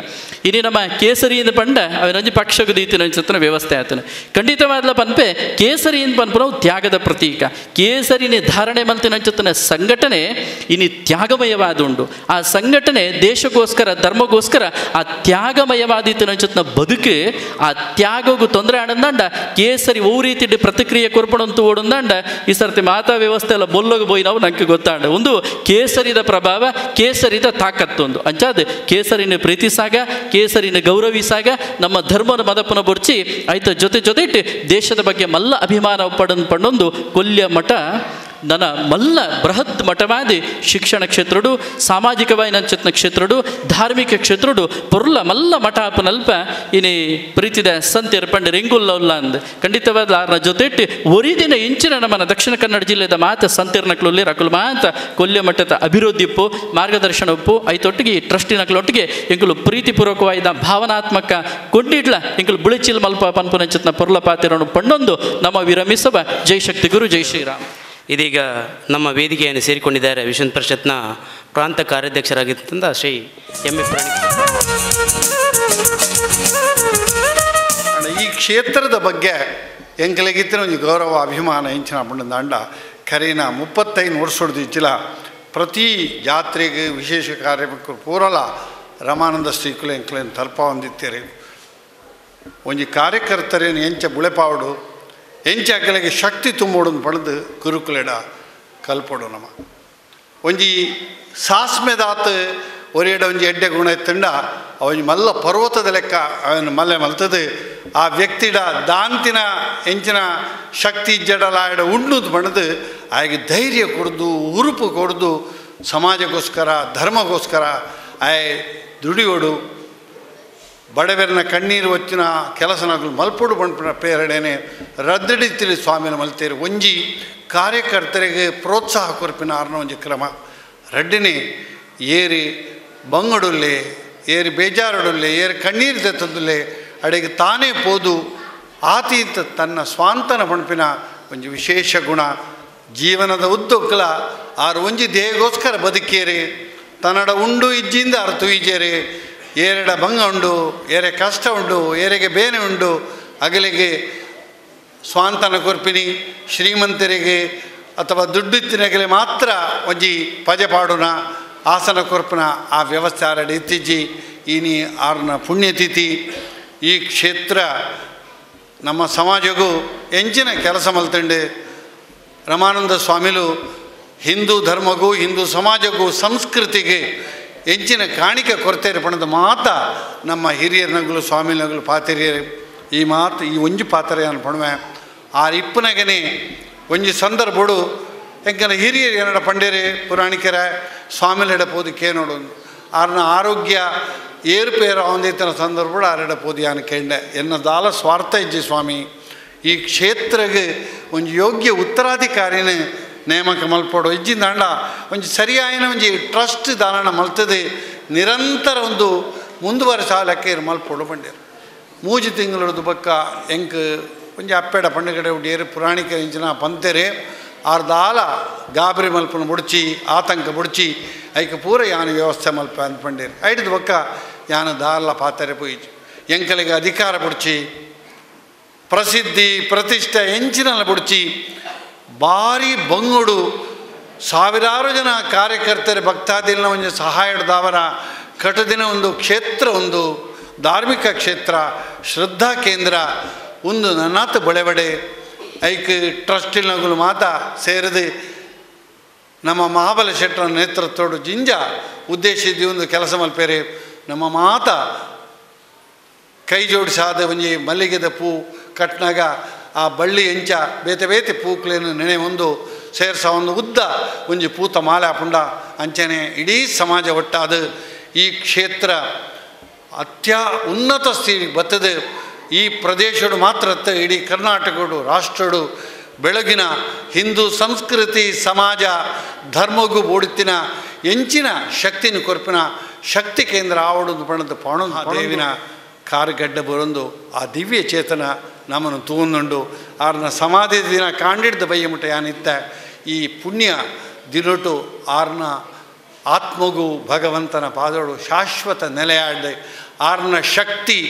ಇನಿ ನಮ್ಮ ಕೇಸರಿಯಿಂದ ಪಂಡ ಅವನಂಜಿ ಪಕ್ಷకు ದೀತಿನಂಚತನ ವ್ಯವಸ್ಥೆ ಆತನ ಖಂಡಿತವಾದ್ಲ ಪನ್ಪೆ ಕೇಸರಿಯಿಂದ ಪನ್ಪುನವು ತ್ಯಾಗದ ಪ್ರತೀಕ ಕೇಸರಿನೇ ಧಾರಣೆ ಮಲ್ತಿನಂಚತನ ಸಂಘಟನೆ ಇನಿ ತ್ಯಾಗಮಯವಾದ ಉಂಡು ಆ ಸಂಘಟನೆ ದೇಶಕ್ಕೋಸ್ಕರ ಧರ್ಮಗೋಸ್ಕರ ಆ ತ್ಯಾಗಮಯವಾದೀತನಂಚತನ ಬದುಕು ಆ ತ್ಯಾಗಗೂ ತೊಂದರೆ ಆಡಂದಾಂಡ ಕೇಸರಿ ಓ ರೀತಿ ಪ್ರತಿಕ್ರಿಯೆ ಕೊರ್ಪಣ ಓಡಂದಾಂಡ ಈ ಸರ್ತಿ ಮಾತಾ ವ್ಯವಸ್ಥೆ ಎಲ್ಲ ಬೊಲ್ಲಗೆ ಪೋಯಿ ನಾವು ನಂಗೆ ಗೊತ್ತಾಂಡ ಒಂದು ಕೇಸರಿದ ಪ್ರಭಾವ ಕೇಸರಿದ ತಾಕತ್ತು ಒಂದು ಅಂಚಾದ ಕೇಸರಿನ ಪ್ರೀತಿಸಾಗ ಕೇಸರಿನ ಗೌರವಿಸಾಗ ನಮ್ಮ ಧರ್ಮನ ಮದಪನ ಬುರ್ಚಿ ಆಯ್ತು ಜೊತೆ ಜೊತೆ ಇಟ್ಟು ದೇಶದ ಬಗ್ಗೆ ಮಲ್ಲ ಅಭಿಮಾನ ಪಡನ್ ಪಣ್ಣೊಂದು ಕೊಲ್ಯ ಮಠ ನನ್ನ ಮಲ್ಲ ಬೃಹತ್ ಮಠವಾದಿ ಶಿಕ್ಷಣ ಕ್ಷೇತ್ರಡು ಸಾಮಾಜಿಕವಾಗಿ ನಂಚತ್ನ ಕ್ಷೇತ್ರಡು ಧಾರ್ಮಿಕ ಕ್ಷೇತ್ರಡು ಪೊರ್ಲ ಮಲ್ಲ ಮಠ ಅಪನಲ್ಪ ಇನಿ ಪ್ರೀತಿದ ಸಂತೆರ್ ಪಂಡ ರೆಂಗುಲ್ಲ ಉಲ್ಲ ಅಂದ್ ಖಂಡಿತವಾದ ಆರ್ನ ಜೊತೆ ಒರಿದಿನ ಇಂಚಿನ ನಮ್ಮನ ದಕ್ಷಿಣ ಕನ್ನಡ ಜಿಲ್ಲೆದ ಮಾತ ಸಂತೆರ್ನಕ್ಲುಲ್ಲಿ ರಕುಲ್ ಮಾತ ಕೊಲ್ಯ ಮಠದ ಅಭಿವೃದ್ಧಿ ಉಪ್ಪು ಮಾರ್ಗದರ್ಶನ ಉಪ್ಪು ಐತೊಟ್ಟಿಗೆ ಈ ಟ್ರಸ್ಟಿನಕ್ಲೊಟ್ಟಿಗೆ ಎಂಕುಲು ಪ್ರೀತಿಪೂರ್ವಕವಾದ ಭಾವನಾತ್ಮಕ ಕೊಂಡಿಡ್ಲ ಎಂಕುಲು ಬುಳಿಚಿಲ್ ಮಲ್ಪ ಪನ್ಪುನಂಚಿತ್ನ ಪೊರ್ಲ ಪಾತಿರನು ಪಣ್ಣೊಂದು ನಮ್ಮ ವಿರಮಿಸವ. ಜೈ ಶಕ್ತಿ ಗುರು, ಜೈ ಶ್ರೀರಾಮ್. ಇದೀಗ ನಮ್ಮ ವೇದಿಕೆಯನ್ನು ಸೇರಿಕೊಂಡಿದ್ದಾರೆ ವಿಶ್ವ ಪರಿಷತ್ನ ಪ್ರಾಂತ ಕಾರ್ಯಾಧ್ಯಕ್ಷರಾಗಿದ್ದಂಥ ಶ್ರೀ ಎಂ ಎ ಪ್ರಾಣಿ. ಈ ಕ್ಷೇತ್ರದ ಬಗ್ಗೆ ಎಂಕಲಿಗಿತ್ತಿನ ಒಂದು ಗೌರವ ಅಭಿಮಾನ ಇಂಚಿನ ಪಂಡ ಕರೀನ 35 ವರ್ಷದ ಇಂಚಿಲ ಪ್ರತಿ ಜಾತ್ರೆಗೆ ವಿಶೇಷ ಕಾರ್ಯಕ್ರಮ ಪೂರಲ ರಮಾನಂದ ಶ್ರೀಕುಲು ಎಂಕಲೇನು ತಲ್ಪ ಹೊಂದಿತ್ತೀರಿ. ಒಂಜಿ ಕಾರ್ಯಕರ್ತರೇನು ಎಂಚ ಬುಳೆಪಾವಡು ಎಂಚ ಅಕಲೆಗೆ ಶಕ್ತಿ ತುಂಬೋಡು ಪಡೆದು ಗುರುಕುಲೆಡ ಕಲ್ಪಡು ನಮ್ಮ ಒಂಜಿ ಸಾಸ್ಮೆದಾತ ಒರೆಯಡ ಒಂಜಿ ಎಡ್ಡೆ ಗುಣ ಎತ್ತಂಡ ಅವನಿ ಮಲ್ಲ ಪರ್ವತದ ಲೆಕ್ಕ ಅವನು ಮಲ್ಲೆ ಮಲ್ತದೆ. ಆ ವ್ಯಕ್ತಿಡ ದಾಂತಿನ ಎಂಚಿನ ಶಕ್ತಿ ಜಡಲಾಯಡ ಉಣ್ಣುದು ಬಣದು ಆಯ್ಗೆ ಧೈರ್ಯ ಕೊಡ್ದು ಹುರುಪು ಕೊಡ್ದು ಸಮಾಜಕ್ಕೋಸ್ಕರ ಧರ್ಮಕ್ಕೋಸ್ಕರ ಆಯ್ ದುಡಿಯೋಡು ಬಡವೆರನ ಕಣ್ಣೀರು వచ్చిನ ಕೆಲಸನಗಳು ಮಲ್ಪೊಡು ಬಂಡ್ಪಿನ ಪ್ರೇರಣೆನೆ ರದ್ದಡಿತಿರಿ ಸ್ವಾಮಿನ ಮಲ್ತೇರಿ ಒಂಜಿ ಕಾರ್ಯಕರ್ತರಿಗೆ ಪ್ರೋತ್ಸಾಹ ಕೊರ್ಪಿನ ಆರ್ನ ಒಂಜಿ ಕ್ರಮ. ರಡ್ಡಿನಿ ಏರಿ ಬಂಗಡುಲ್ಲೆ ಏರಿ ಬೇಜಾರುಡುಲ್ಲೆ ಏರಿ ಕಣ್ಣೀರು ತೆತ್ತದುಲ್ಲೆ ಅಡೆಗೆ ತಾನೇ ಪೋದು ಆತೀತ ತನ್ನ ಸ್ವಾಂತನ ಪಣಪಿನ ಒಂಜಿ ವಿಶೇಷ ಗುಣ. ಜೀವನದ ಉದ್ದಕ್ಕಲ ಆರು ಒಂಜಿ ದೇಹಗೋಸ್ಕರ ಬದುಕೇರಿ ತನ್ನಡ ಉಂಡು ಇಜ್ಜಿಂದ ಆರು ತುಯಿಜೇರಿ ಏರೆಡ ಭಂಗ ಉಂಡು ಏರೆ ಕಷ್ಟ ಉಂಡು ಏರೆಗೆ ಬೇನೆ ಉಂಡು ಅಗಲಿಗೆ ಸ್ವಾಂತನ ಕೊರ್ಪಿನಿ ಶ್ರೀಮಂತರಿಗೆ ಅಥವಾ ದುಡ್ಡಿತ್ತಿನಗಲೆ ಮಾತ್ರ ಒಂಜಿ ಪಜೆ ಪಾಡುನ ಆಸನ ಕೊರ್ಪಿನ ಆ ವ್ಯವಸ್ಥೆ ಆರಡಿ ಇತ್ತೀಚಿ ಈನಿ ಆರ್ನ ಪುಣ್ಯತಿಥಿ. ಈ ಕ್ಷೇತ್ರ ನಮ್ಮ ಸಮಾಜಕ್ಕೂ ಎಂಚಿನ ಕೆಲಸ ಮಲ್ತಂಡೆ ರಮಾನಂದ ಸ್ವಾಮಿಲು ಹಿಂದೂ ಧರ್ಮಗೂ ಹಿಂದೂ ಸಮಾಜಕ್ಕೂ ಸಂಸ್ಕೃತಿಗೆ ಎಂಚಿನ ಕಾಣಿಕೆ ಕೊರತೇರಿ ಪಣದ ಮಾತ ನಮ್ಮ ಹಿರಿಯರ್ನಗಳು ಸ್ವಾಮಿನಗಳು ಪಾತಿರಿಯರು ಈ ಮಾತು ಈ ಒಂಜಿ ಪಾತ್ರೆಯನ್ನು ಪಣವೆ ಆರು ಇಪ್ಪನಗನೆ ಒಂಜಿ ಸಂದರ್ಭಡು ಎಂಕನ ಹಿರಿಯರು ಏನಡ ಪಂಡೇರಿ ಪುರಾಣಿಕರ ಸ್ವಾಮಿಲೆಡ ಪೋದು ನೋಡು ಆರ್ನ ಆರೋಗ್ಯ ಏರುಪೇರು ಅವಂದಿತ್ತನ ಸಂದರ್ಭಡು ಆರೆಡ ಪೋದು ಯಾನು ಕೇಂಡೆ ಎನ್ನ ದಾಲ ಸ್ವಾರ್ಥ ಇಜ್ಜಿ ಸ್ವಾಮಿ ಈ ಕ್ಷೇತ್ರಗೆ ಒಂಜಿ ಯೋಗ್ಯ ಉತ್ತರಾಧಿಕಾರಿನ ನೇಮಕ ಮಲ್ಪೋಡು ಇಜ್ಜಿಂದಾಂಡ ಒಂಜಿ ಸರಿಯಾಯಿನ ಒಂಜಿ ಟ್ರಸ್ಟ್ ದಾನನ ಮಲ್ತದೆ ನಿರಂತರ ಒಂದು ಮುಂದುವರೆಸಾಲಕ್ಕೆ ಮಲ್ಪೋಡು ಬಂಡೇರು. ಮೂಜಿ ತಿಂಗಳದ್ದು ಬಕ್ಕ ಎಂಕ್ ಒಂಜಿ ಅಪ್ಪೆಡ ಪಂಡುಗಡೆ ಉಡಿಯರು ಪುರಾಣಿಕ ಇಂಚಿನ ಪಂತೆರೆ ಆರ್ದಾಲ ಗಾಬರಿ ಮಲ್ಪನ ಬುಡ್ಚಿ ಆತಂಕ ಬುಡ್ಚಿ ಐಕ ಪೂರ ಯಾನು ವ್ಯವಸ್ಥೆ ಮಲ್ಪ ಅಂತ ಪಂಡೇರು. ಐಡ್ದು ಬಕ್ಕ ಯಾನು ದಾಲ ಪಾತೆರೆ ಪೋಯಿಚು ಎಂಕಲಿಗೆ ಅಧಿಕಾರ ಬುಡ್ಚಿ ಪ್ರಸಿದ್ಧಿ ಪ್ರತಿಷ್ಠೆ ಎಂಚಿನಲ್ಲ ಬುಡ್ಚಿ ಭಾರಿ ಬಂಗುಡು ಸಾವಿರಾರು ಜನ ಕಾರ್ಯಕರ್ತರು ಭಕ್ತಾದಿನ ಒಂದು ಸಹಾಯದಾವರ ಕಟದಿನ ಒಂದು ಕ್ಷೇತ್ರ ಒಂದು ಧಾರ್ಮಿಕ ಕ್ಷೇತ್ರ ಶ್ರದ್ಧಾ ಕೇಂದ್ರ ಒಂದು ನನ್ನಾತ ಬಳೆಬಡೆ ಐಕ್ ಟ್ರಸ್ಟಿನಗಳು ಮಾತ ಸೇರಿದು ನಮ್ಮ ಮಹಾಬಲ ಶೆಟ್ಟರ ನೇತೃತ್ವಡು ಜಿಂಜ ಉದ್ದೇಶಿದ್ದು ಒಂದು ಕೆಲಸ ಮಲ್ಪೇರೆ ನಮ್ಮ ಮಾತ ಕೈ ಜೋಡಿಸಾದ ಒಂಜಿ ಮಲ್ಲಿಗೆದ ಪೂ ಕಟ್ನಾಗ ಆ ಬಳ್ಳಿ ಎಂಚ ಬೇತೆ ಬೇತೆ ಪೂಕ್ಲೇನು ನೆನೆ ಒಂದು ಸೇರ್ಸ ಒಂದು ಉದ್ದ ಒಂಜಿ ಪೂತ ಮಾಲೆ ಹಾಪುಂಡ ಅಂಚನೆ ಇಡೀ ಸಮಾಜ ಒಟ್ಟಾದ ಈ ಕ್ಷೇತ್ರ ಅತ್ಯ ಉನ್ನತ ಸ್ಥಿತಿ ಬರ್ತದೆ. ಈ ಪ್ರದೇಶಡು ಮಾತ್ರ ಇಡೀ ಕರ್ನಾಟಕಡು ರಾಷ್ಟ್ರಡು ಬೆಳಗಿನ ಹಿಂದೂ ಸಂಸ್ಕೃತಿ ಸಮಾಜ ಧರ್ಮಗೂ ಬೋಡಿತ್ತಿನ ಎಂಚಿನ ಶಕ್ತಿನ ಕೊರ್ಪಿನ ಶಕ್ತಿ ಕೇಂದ್ರ ಆವಡು ಬಣ್ಣದ ಪಾಣು ದೇವಿನ ಕಾರುಗಡ್ಡ ಬರೊಂದು ಆ ದಿವ್ಯ ಚೇತನ ನಮ್ಮನ್ನು ತೂಂದುಂಡು ಆರ್ನ ಸಮಾಧಿ ದಿನ ಕಾಂಡಿಡ್ದ ಬಯ್ಯಮುಟ್ಟ ಯಾನಿತ್ತ ಈ ಪುಣ್ಯ ದಿನಟು ಆರ್ನ ಆತ್ಮಗೂ ಭಗವಂತನ ಪಾದೋಡು ಶಾಶ್ವತ ನೆಲೆಯಾಡೆ ಆರ್ನ ಶಕ್ತಿ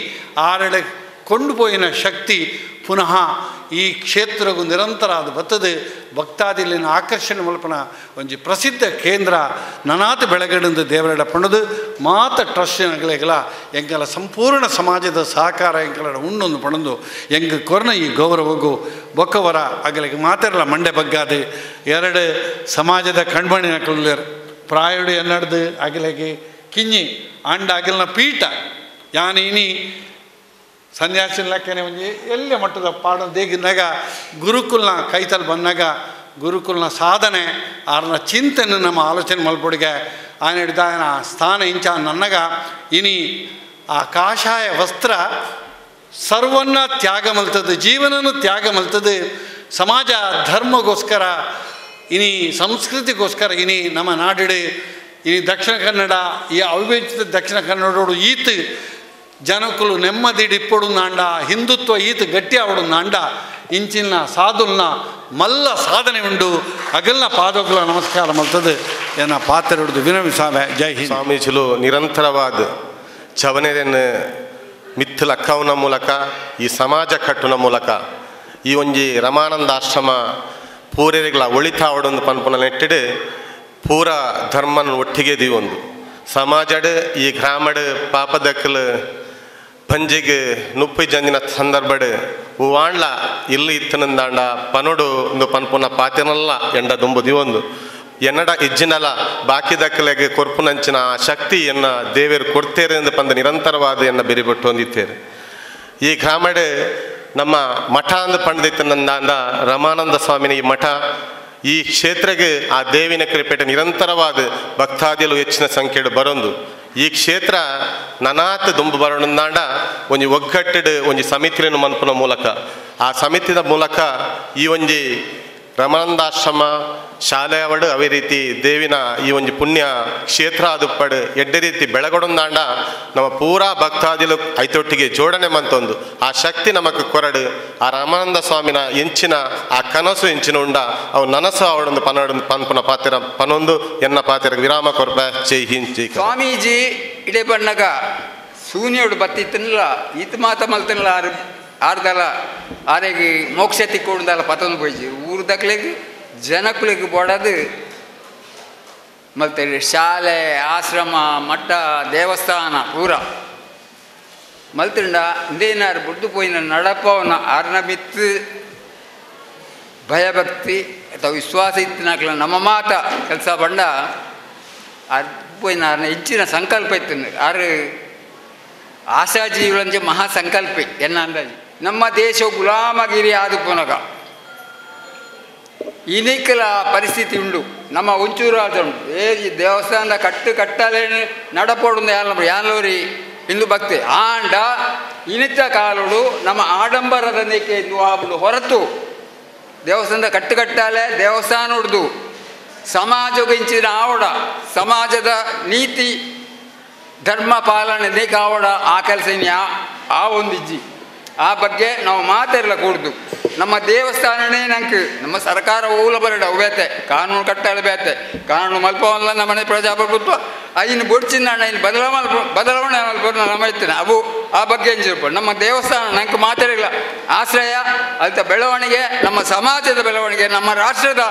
ಆರಡೆ ಕೊಂಡುಪೋಯಿನ ಶಕ್ತಿ ಪುನಃ ಈ ಕ್ಷೇತ್ರಗೂ ನಿರಂತರ ಅದು ಬರ್ತದೆ. ಭಕ್ತಾದಿಲಿನ ಆಕರ್ಷಣೆ ಮಲ್ಪನ ಒಂಜಿ ಪ್ರಸಿದ್ಧ ಕೇಂದ್ರ ನನಾತ ಬೆಳಗಡಿಂದ ದೇವರಡ ಪಣದು ಮಾತ ಟ್ರಸ್ಟಿನಗಳಿಗೆಲ್ಲ ಎಂಕಲ ಸಂಪೂರ್ಣ ಸಮಾಜದ ಸಹಕಾರ ಎಂಕಲ ಉಣ್ಣೊಂದು ಪಣದು ಎಂಗ ಕೊರ್ನ ಈ ಗೌರವಗೂ ಬೊಕ್ಕವರ ಅಗಲಿಗೆ ಮಾತಿರಲ್ಲ ಮಂಡೆ ಬಗ್ಗಾದೆ ಎರಡು ಸಮಾಜದ ಕಣ್ಮಣಿನ ಕಲ್ಲರ್ ಪ್ರಾಯುಡು ಎನ್ನಡ್ದು ಅಗಲಿಗೆ ಕಿಂಜಿ ಆಂಡ ಅಗಲಿನ ಪೀಠ ಯಾನಿನಿ ಸನ್ಯಾಸಿನ ಲೆಕ್ಕನೆ ಒಂಜಿ ಎಲ್ಲೆ ಮಟ್ಟದ ಪಾಡ ದೇಗಿನಾಗ ಗುರುಕುಲ್ನ ಕೈತಲ್ ಬಂದಾಗ ಗುರುಕುಲನ ಸಾಧನೆ ಆರ್ನ ಚಿಂತನೆ ನಮ್ಮ ಆಲೋಚನೆ ಮಲ್ಪೊಡಿಗೆ ಆಯನ ಹಿಡ್ದಾಯನ ಸ್ಥಾನ ಇಂಚ ನನ್ನಗ ಇನಿ ಆ ಕಾಷಾಯ ವಸ್ತ್ರ ಸರ್ವನ್ನ ತ್ಯಾಗ ಮಲ್ತದೆ, ಜೀವನನು ತ್ಯಾಗ ಮಲ್ತದೆ, ಸಮಾಜ ಧರ್ಮಗೋಸ್ಕರ ಇನಿ ಸಂಸ್ಕೃತಿಗೋಸ್ಕರ ಇನಿ ನಮ್ಮ ನಾಡಿಡೆ ಇನಿ ದಕ್ಷಿಣ ಕನ್ನಡ ಈ ಅವಿಭಜಿತ ದಕ್ಷಿಣ ಕನ್ನಡೋಡು ಈತ ಜನಕುಲು ನೆಮ್ಮದಿ ಇಪ್ಪಡು ನಾಂಡ ಹಿಂದುತ್ವ ಈತ ಗಟ್ಟಿ ಆವಡು ನಾಂಡ ಇಂಚಿನ ಸಾಧುಲ್ನ ಮಲ್ಲ ಸಾಧನೆ ಉಂಡು ಅಗಲ್ನ ಪಾದೋಕುಲ ನಮಸ್ಕಾರ ಮಲ್ತದೆ ಎನ್ನ ಪಾತ್ರ ವಿನಮಿಸಾವೆ. ಜೈ ಹಿಂದ್. ಸ್ವಾಮೀಜಿಲು ನಿರಂತರವಾದ ಚವನೆಯನ್ನು ಮಿತ್ತು ಲಕ್ಕವನ ಮೂಲಕ ಈ ಸಮಾಜ ಕಟ್ಟುನ ಮೂಲಕ ಈ ಒಂಜಿ ರಮಾನಂದ ಆಶ್ರಮ ಪೂರೆಗಳ ಒಳಿತಾವಡೊಂದು ಪನ್ಪುನ ನೆಟ್ಟಿಡು ಪೂರ ಧರ್ಮನ ಒಟ್ಟಿಗೆ ದೀವೊಂದು ಸಮಾಜಡ್ ಈ ಗ್ರಾಮಡ್ ಪಾಪದಕ್ಕಲು ಪಂಜಿಗೆ ನುಪ್ಪು ಜಂಜಿನ ಸಂದರ್ಭಡ್ ಹೂವಾಂಡ್ಲ ಇಲ್ಲಿ ಇತ್ತನಂದಾಂಡ ಪನೋಡು ಒಂದು ಪನ್ಪುನ ಪಾತೆನಲ್ಲ ಎಂಡ ದುಂಬು ದಿವೊಂದು ಎನ್ನಡ ಇಜ್ಜಿನಲ ಬಾಕಿದಕ್ಕಲೆಗೆ ಕೊರ್ಪುನಂಚಿನ ಆ ಶಕ್ತಿ ಎನ್ನ ದೇವೇರು ಕೊಡ್ತೇರೆ ಎಂದು ಪಂದ ನಿರಂತರವಾದ ಎನ್ನ ಬೆರಿಬಿಟ್ಟು ಹೊಂದಿತ್ತೇರೆ. ಈ ಗ್ರಾಮಡ್ ನಮ್ಮ ಮಠ ಅಂದ ಪಂಡಿತನಂದಾಂಡ ರಮಾನಂದ ಸ್ವಾಮಿನ ಈ ಮಠ ಈ ಕ್ಷೇತ್ರಕ್ಕೆ ಆ ದೇವಿನ ಕೃಪೆಟ ನಿರಂತರವಾದ ಭಕ್ತಾದಿಲು ಹೆಚ್ಚಿನ ಸಂಖ್ಯೆಡು ಬರೊಂದು ಈ ಕ್ಷೇತ್ರ ನನಾತ್ ದುಂಬು ಬರೋಣಂದಾಂಡ ಒಂಜಿ ಒಗ್ಗಟ್ಟಿಡು ಒಂಜಿ ಸಮಿತಿಯನ್ನು ಮನ್ಪುನ ಮೂಲಕ ಆ ಸಮಿತಿದ ಮೂಲಕ ಈ ಒಂಜಿ ರಮಾನಂದಾಶ್ರಮ ಶಾಲೆಯವಡು ಅವೇ ರೀತಿ ದೇವಿನ ಈ ಒಂಜಿ ಪುಣ್ಯ ಕ್ಷೇತ್ರ ಅದುಪ್ಪಡು ಎಡ್ಡೆ ರೀತಿ ಬೆಳಗೊಡೊಂದಾಂಡ ನಮ್ಮ ಪೂರಾ ಭಕ್ತಾದಿಲು ಐತೊಟ್ಟಿಗೆ ಜೋಡಣೆ ಮಂತೊಂದು ಆ ಶಕ್ತಿ ನಮಕ್ ಕೊರಡು ಆ ರಾಮಾನಂದ ಸ್ವಾಮಿನ ಎಂಚಿನ ಆ ಕನಸು ಎಂಚಿನ ಉಂಡ ಅವು ನನಸು ಅವಡೊಂದು ಪನಡು ಪನ್ಪುನ ಪಾತಿರ ಪನೊಂದು ಎನ್ನ ಪಾತಿರ ವಿರಾಮ ಕೊರ್ಪ. ಜೈ ಹಿಂದ್ ಜೈ. ಸ್ವಾಮೀಜಿ ಇಡೆ ಬಣ್ಣಗ ಸೂನ್ಯೋಡು ಬತ್ತಿತ್ತನಲ್ಲ ಈತ ಮಾತ ಮಲ್ತನಲ್ಲ ಆರು ಆರ್ದಲ ಆರೆಗೆ ಮೋಕ್ಷ ತಿಕ್ಕೊಂಡಲ್ಲ ಪತೊಂದು ಪೋಯ್ಜಿ ಊರು ದಕ್ಲೆಗ್ ಜನಕುಲೆಗ್ ಬೋಡದು ಮಲ್ತೆ ಶಾಲೆ ಆಶ್ರಮ ಮಠ ದೇವಸ್ಥಾನ ಪೂರ ಮಲ್ತಿಂಡ ಇಂದೇನಾರು ಬುಡ್ದು ಪೋಯಿನ ನಡಪವನ ಆರ್ನ ಮಿತ್ತು ಭಯಭಕ್ತಿ ಅಥವಾ ವಿಶ್ವಾಸ ಇತ್ತಿನಾಕ್ಲ ನಮ್ಮ ಮಾತ ಕೆಲಸ ಬಂಡ ಆರ್ ಪೋಯಿನ ಆರ್ನ ಹೆಚ್ಚಿನ ಸಂಕಲ್ಪ ಇತ್ತು ಆರು ಆಶಾಜೀವಿಗಳಂಚೆ ಮಹಾ ಸಂಕಲ್ಪ ಎನ್ನ ಅಂದಾಜು. ನಮ್ಮ ದೇಶ ಗುಲಾಮಗಿರಿ ಆದ ಪುನಗ ಇನಿಕಲ ಪರಿಸ್ಥಿತಿ ಉಂಡು ನಮ್ಮ ಒಂಚೂರು ಆದ ಉಂಟು ಏ ಈ ದೇವಸ್ಥಾನದ ಕಟ್ಟು ಕಟ್ಟಾಲೇನು ನಡಪೋಡು ಯಾನಲೋರಿ ಹಿಂದೂ ಭಕ್ತಿ ಆಂಡ ಇನಿತ ಕಾಲೋಡು ನಮ್ಮ ಆಡಂಬರದ ನೇಕೆ ಆಬುಡು ಹೊರತು ದೇವಸ್ಥಾನದ ಕಟ್ಟು ಕಟ್ಟಾಲೆ ದೇವಸ್ಥಾನ ಉಡ್ದು ಸಮಾಜಕ್ಕೆ ಇಂಚಿನ ಆವಡ ಸಮಾಜದ ನೀತಿ ಧರ್ಮ ಪಾಲನೆ ನೇಕಾವಡ ಆ ಕೆಲಸ ಆ ಒಂದಿಜ್ಜಿ ಆ ಬಗ್ಗೆ ನಾವು ಮಾತಾಡಲ ಕೂಡ್ದು ನಮ್ಮ ದೇವಸ್ಥಾನನೇ ನಂಗೆ ನಮ್ಮ ಸರ್ಕಾರ ಓಲ ಬರಡ ಬೇತೆ ಕಾನೂನು ಕಟ್ಟಲು ಬೇತೆ ಕಾನೂನು ಮಲ್ಪವಲ್ಲ ನಮ್ಮನೆ ಪ್ರಜಾಪ್ರಭುತ್ವ ಐನು ಬೊಡ್ಚಿನ ಐನು ಬದಲಾವಣೆ ಮಲ್ಪ ನಮ್ಮ ಇತ್ತೇನೆ ಅವು ಆ ಬಗ್ಗೆ ಎಂಜಿರ್ಪ ನಮ್ಮ ದೇವಸ್ಥಾನ ನಂಗೆ ಮಾತಾಡಿಲ್ಲ ಆಶ್ರಯ ಅಲ್ತ ಬೆಳವಣಿಗೆ ನಮ್ಮ ಸಮಾಜದ ಬೆಳವಣಿಗೆ ನಮ್ಮ ರಾಷ್ಟ್ರದ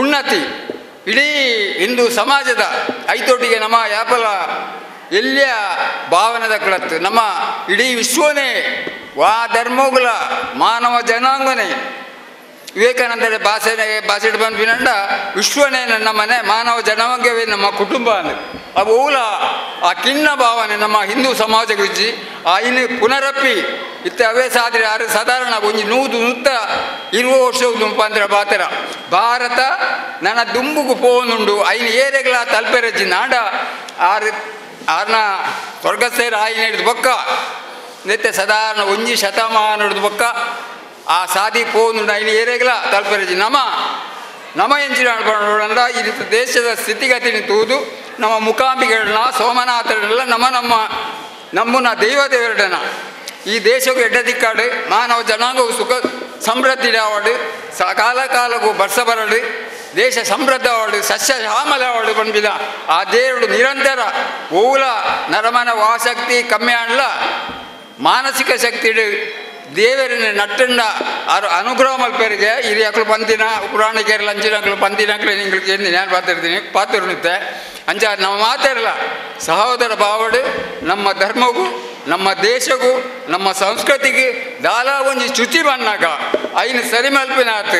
ಉನ್ನತಿ ಇಡೀ ಹಿಂದೂ ಸಮಾಜದ ಐತೊಟ್ಟಿಗೆ ನಮ್ಮ ಯಾಪಲ ಎಲ್ಲಿಯ ಭಾವನದ ಕುಲತ್ತು ನಮ್ಮ ಇಡೀ ವಿಶ್ವನೇ ವಾ ಧರ್ಮಗಳ ಮಾನವ ಜನಾಂಗನೇ ವಿವೇಕಾನಂದರ ಭಾಷೆ ಭಾಷೆ ಬಂದ್ಬಿನಂಡ ವಿಶ್ವನೇ ನನ್ನ ಮನೆ ಮಾನವ ಜನಾಂಗವೇ ನಮ್ಮ ಕುಟುಂಬ ಅಂದ್ರೆ ಅವು ಓಲ ಆ ಕಿನ್ನ ಭಾವನೆ ನಮ್ಮ ಹಿಂದೂ ಸಮಾಜ ಗುಜ್ಜಿ ಆ ಇನ್ನು ಪುನರಪ್ಪಿ ಇತ್ತ ಅವೇ ಸಾದ್ರೆ ಆರು ಸಾಧಾರಣ ಒಂಜಿ ನೂದು ನೂತ ಇರುವ ವರ್ಷ ರೂಪಾಂತರ ಬಾತರ ಭಾರತ ನನ್ನ ದುಂಬುಗು ಪೋನುಂಡು ಐನು ಏರೆಗಳ ತಲ್ಪೆರಜ್ಜಿ ನಾಡ ಆರು ಆರ್ನ ಸ್ವರ್ಗಸ್ಥೇರ ಆಯಿನ ಹಿಡಿದು ಬೊಕ್ಕ ನಿತ್ಯ ಸಾಧಾರಣ ಒಂಜಿ ಶತಮಾನ ಹಿಡಿದು ಬೊಕ್ಕ ಆ ಸಾದಿ ಪೋನುಂಡು ಐನು ಏರೆಗಳ ತಲ್ಪೆರಜ್ಜಿ ನಮ ನಮ ಎಂಚಿನ ಅನ್ಕೊಂಡ ಈ ರೀತಿ ದೇಶದ ಸ್ಥಿತಿಗತಿನ ತೂದು ನಮ್ಮ ಮುಖಾಂಬಿಗಳನ್ನ ಸೋಮನಾಥರನ್ನೆಲ್ಲ ನಮ್ಮ ನಮ್ಮ ನಮ್ಮನ್ನ ದೈವ ದೇವರಡನ ಈ ದೇಶಕ್ಕೂ ಎಡ್ಡ ದಿಕ್ಕಾಡು ಮಾನವ ಜನಾಂಗವು ಸುಖ ಸಮೃದ್ಧಿ ಆವಡು ಕಾಲ ಕಾಲಕ್ಕೂ ಬರ್ಸ ಬರಡು ದೇಶ ಸಮೃದ್ಧವಾಡು ಸಸ್ಯ ಶ್ಯಾಮಲವಾಡು ಬಂದಿದ ಆ ದೇವರು ನಿರಂತರ ಓಲ ನರಮನ ವಾಸಕ್ತಿ ಕಮ್ಮಿ ಅಲ್ಲ ಮಾನಸಿಕ ಶಕ್ತಿ ದೇವರನ್ನ ನಟ್ಟಂಡ ಆರು ಅನುಗ್ರಹ ಮಲ್ಪರಿಗೆ ಹಿರಿಯಕ್ಳು ಪಂತಿನ ಪುರಾಣಿಕರು ಅಂಚಿನಕ್ಳು ಪಂತಿನಕ್ಳು ನಿಂಗಳಿಗೆ ಏನು ನಾನು ಪಾತಿರ್ತೀನಿ ಪಾತಿರ್ನುತ್ತೆ ಅಂಚ ನಮ್ಮ ಮಾತಿರಲ್ಲ ಸಹೋದರ ಭಾವಡು ನಮ್ಮ ಧರ್ಮಗೂ ನಮ್ಮ ದೇಶಗೂ ನಮ್ಮ ಸಂಸ್ಕೃತಿಗೆ ದಾಲ ಒಂಜಿ ಶುಚಿ ಬಣ್ಣಾಗ ಐನು ಸರಿ ಮಲ್ಪಿನ ಆತು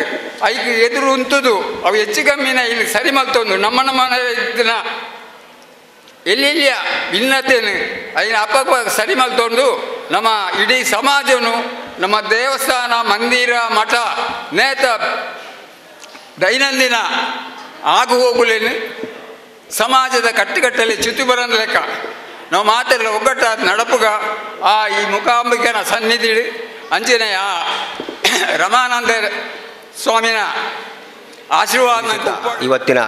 ಐಕ್ ಎದುರು ಉಂಟುದು ಅವು ಹೆಚ್ಚು ಕಮ್ಮಿನ ಐನು ಸರಿ ಮಲ್ತೊಂದು ನಮ್ಮ ನಮ್ಮ ಇದನ್ನ ಎಲ್ಲೆಲ್ಲಿಯ ಭಿನ್ನತೆಯನ್ನು ಐನ ಅಪ್ಪಕ್ಕ ಸರಿ ಮಲ್ತೊಂದು ನಮ್ಮ ಇಡೀ ಸಮಾಜನು ನಮ್ಮ ದೇವಸ್ಥಾನ ಮಂದಿರ ಮಠ ನೇತ ದೈನಂದಿನ ಆಗು ಹೋಗುಲೇನು ಸಮಾಜದ ಕಟ್ಟುಕಟ್ಟಲೆ ಚ್ಯುತಿ ಬರಂದ ಲೆಕ್ಕ ನಾವು ಮಾತೆಲ್ಲ ಒಗ್ಗಟ್ಟಾದ ನಡಪುಗ ಆ ಈ ಮುಖಾಂಬಿಕನ ಸನ್ನಿಧಿ ಅಂಚನೆ ಆ ರಮಾನಂದ ಸ್ವಾಮಿನ ಆಶೀರ್ವಾದ. ಇವತ್ತಿನ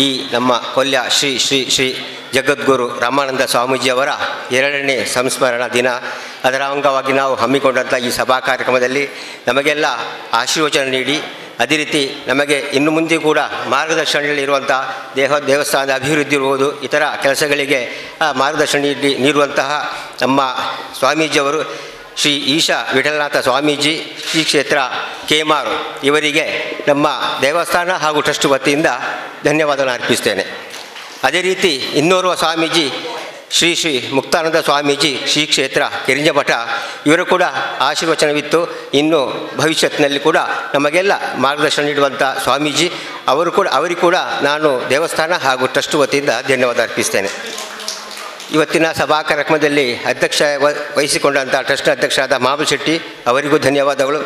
ಈ ನಮ್ಮ ಕೊಲ್ಯ ಶ್ರೀ ಶ್ರೀ ಶ್ರೀ ಜಗದ್ಗುರು ರಾಮಾನಂದ ಸ್ವಾಮೀಜಿಯವರ 2ನೇ ಸಂಸ್ಮರಣಾ ದಿನ, ಅದರ ಅಂಗವಾಗಿ ನಾವು ಹಮ್ಮಿಕೊಂಡಂಥ ಈ ಸಭಾ ಕಾರ್ಯಕ್ರಮದಲ್ಲಿ ನಮಗೆಲ್ಲ ಆಶೀರ್ವಚನ ನೀಡಿ, ಅದೇ ರೀತಿ ನಮಗೆ ಇನ್ನು ಮುಂದೆ ಕೂಡ ಮಾರ್ಗದರ್ಶನದಲ್ಲಿರುವಂಥ ದೇವಸ್ಥಾನದ ಅಭಿವೃದ್ಧಿ ಇರ್ಬೋದು, ಇತರ ಕೆಲಸಗಳಿಗೆ ಮಾರ್ಗದರ್ಶನ ನೀಡುವಂತಹ ನಮ್ಮ ಸ್ವಾಮೀಜಿಯವರು ಶ್ರೀ ಈಶಾ ವಿಠಲನಾಥ ಸ್ವಾಮೀಜಿ, ಶ್ರೀ ಕ್ಷೇತ್ರ ಕೇಮಾರು ಇವರಿಗೆ ನಮ್ಮ ದೇವಸ್ಥಾನ ಹಾಗೂ ಟ್ರಸ್ಟ್ ವತಿಯಿಂದ ಧನ್ಯವಾದವನ್ನು ಅರ್ಪಿಸ್ತೇನೆ. ಅದೇ ರೀತಿ ಇನ್ನೋರ್ವ ಸ್ವಾಮೀಜಿ ಶ್ರೀ ಶ್ರೀ ಮುಕ್ತಾನಂದ ಸ್ವಾಮೀಜಿ, ಶ್ರೀ ಕ್ಷೇತ್ರ ಕೆರಿಂಜಮಠ, ಇವರು ಕೂಡ ಆಶೀರ್ವಚನವಿತ್ತು. ಇನ್ನು ಭವಿಷ್ಯತ್ತಿನಲ್ಲಿ ಕೂಡ ನಮಗೆಲ್ಲ ಮಾರ್ಗದರ್ಶನ ನೀಡುವಂಥ ಸ್ವಾಮೀಜಿ ಅವರು ಕೂಡ, ಅವರಿಗೂ ಕೂಡ ನಾನು ದೇವಸ್ಥಾನ ಹಾಗೂ ಟ್ರಸ್ಟ್ ವತಿಯಿಂದ ಧನ್ಯವಾದ ಅರ್ಪಿಸ್ತೇನೆ. ಇವತ್ತಿನ ಸಭಾ ಕಾರ್ಯಕ್ರಮದಲ್ಲಿ ಅಧ್ಯಕ್ಷ ವಹಿಸಿಕೊಂಡಂಥ ಟ್ರಸ್ಟ್ನ ಅಧ್ಯಕ್ಷರಾದ ಮಹಾಬಲ್ ಶೆಟ್ಟಿ ಅವರಿಗೂ ಧನ್ಯವಾದಗಳು.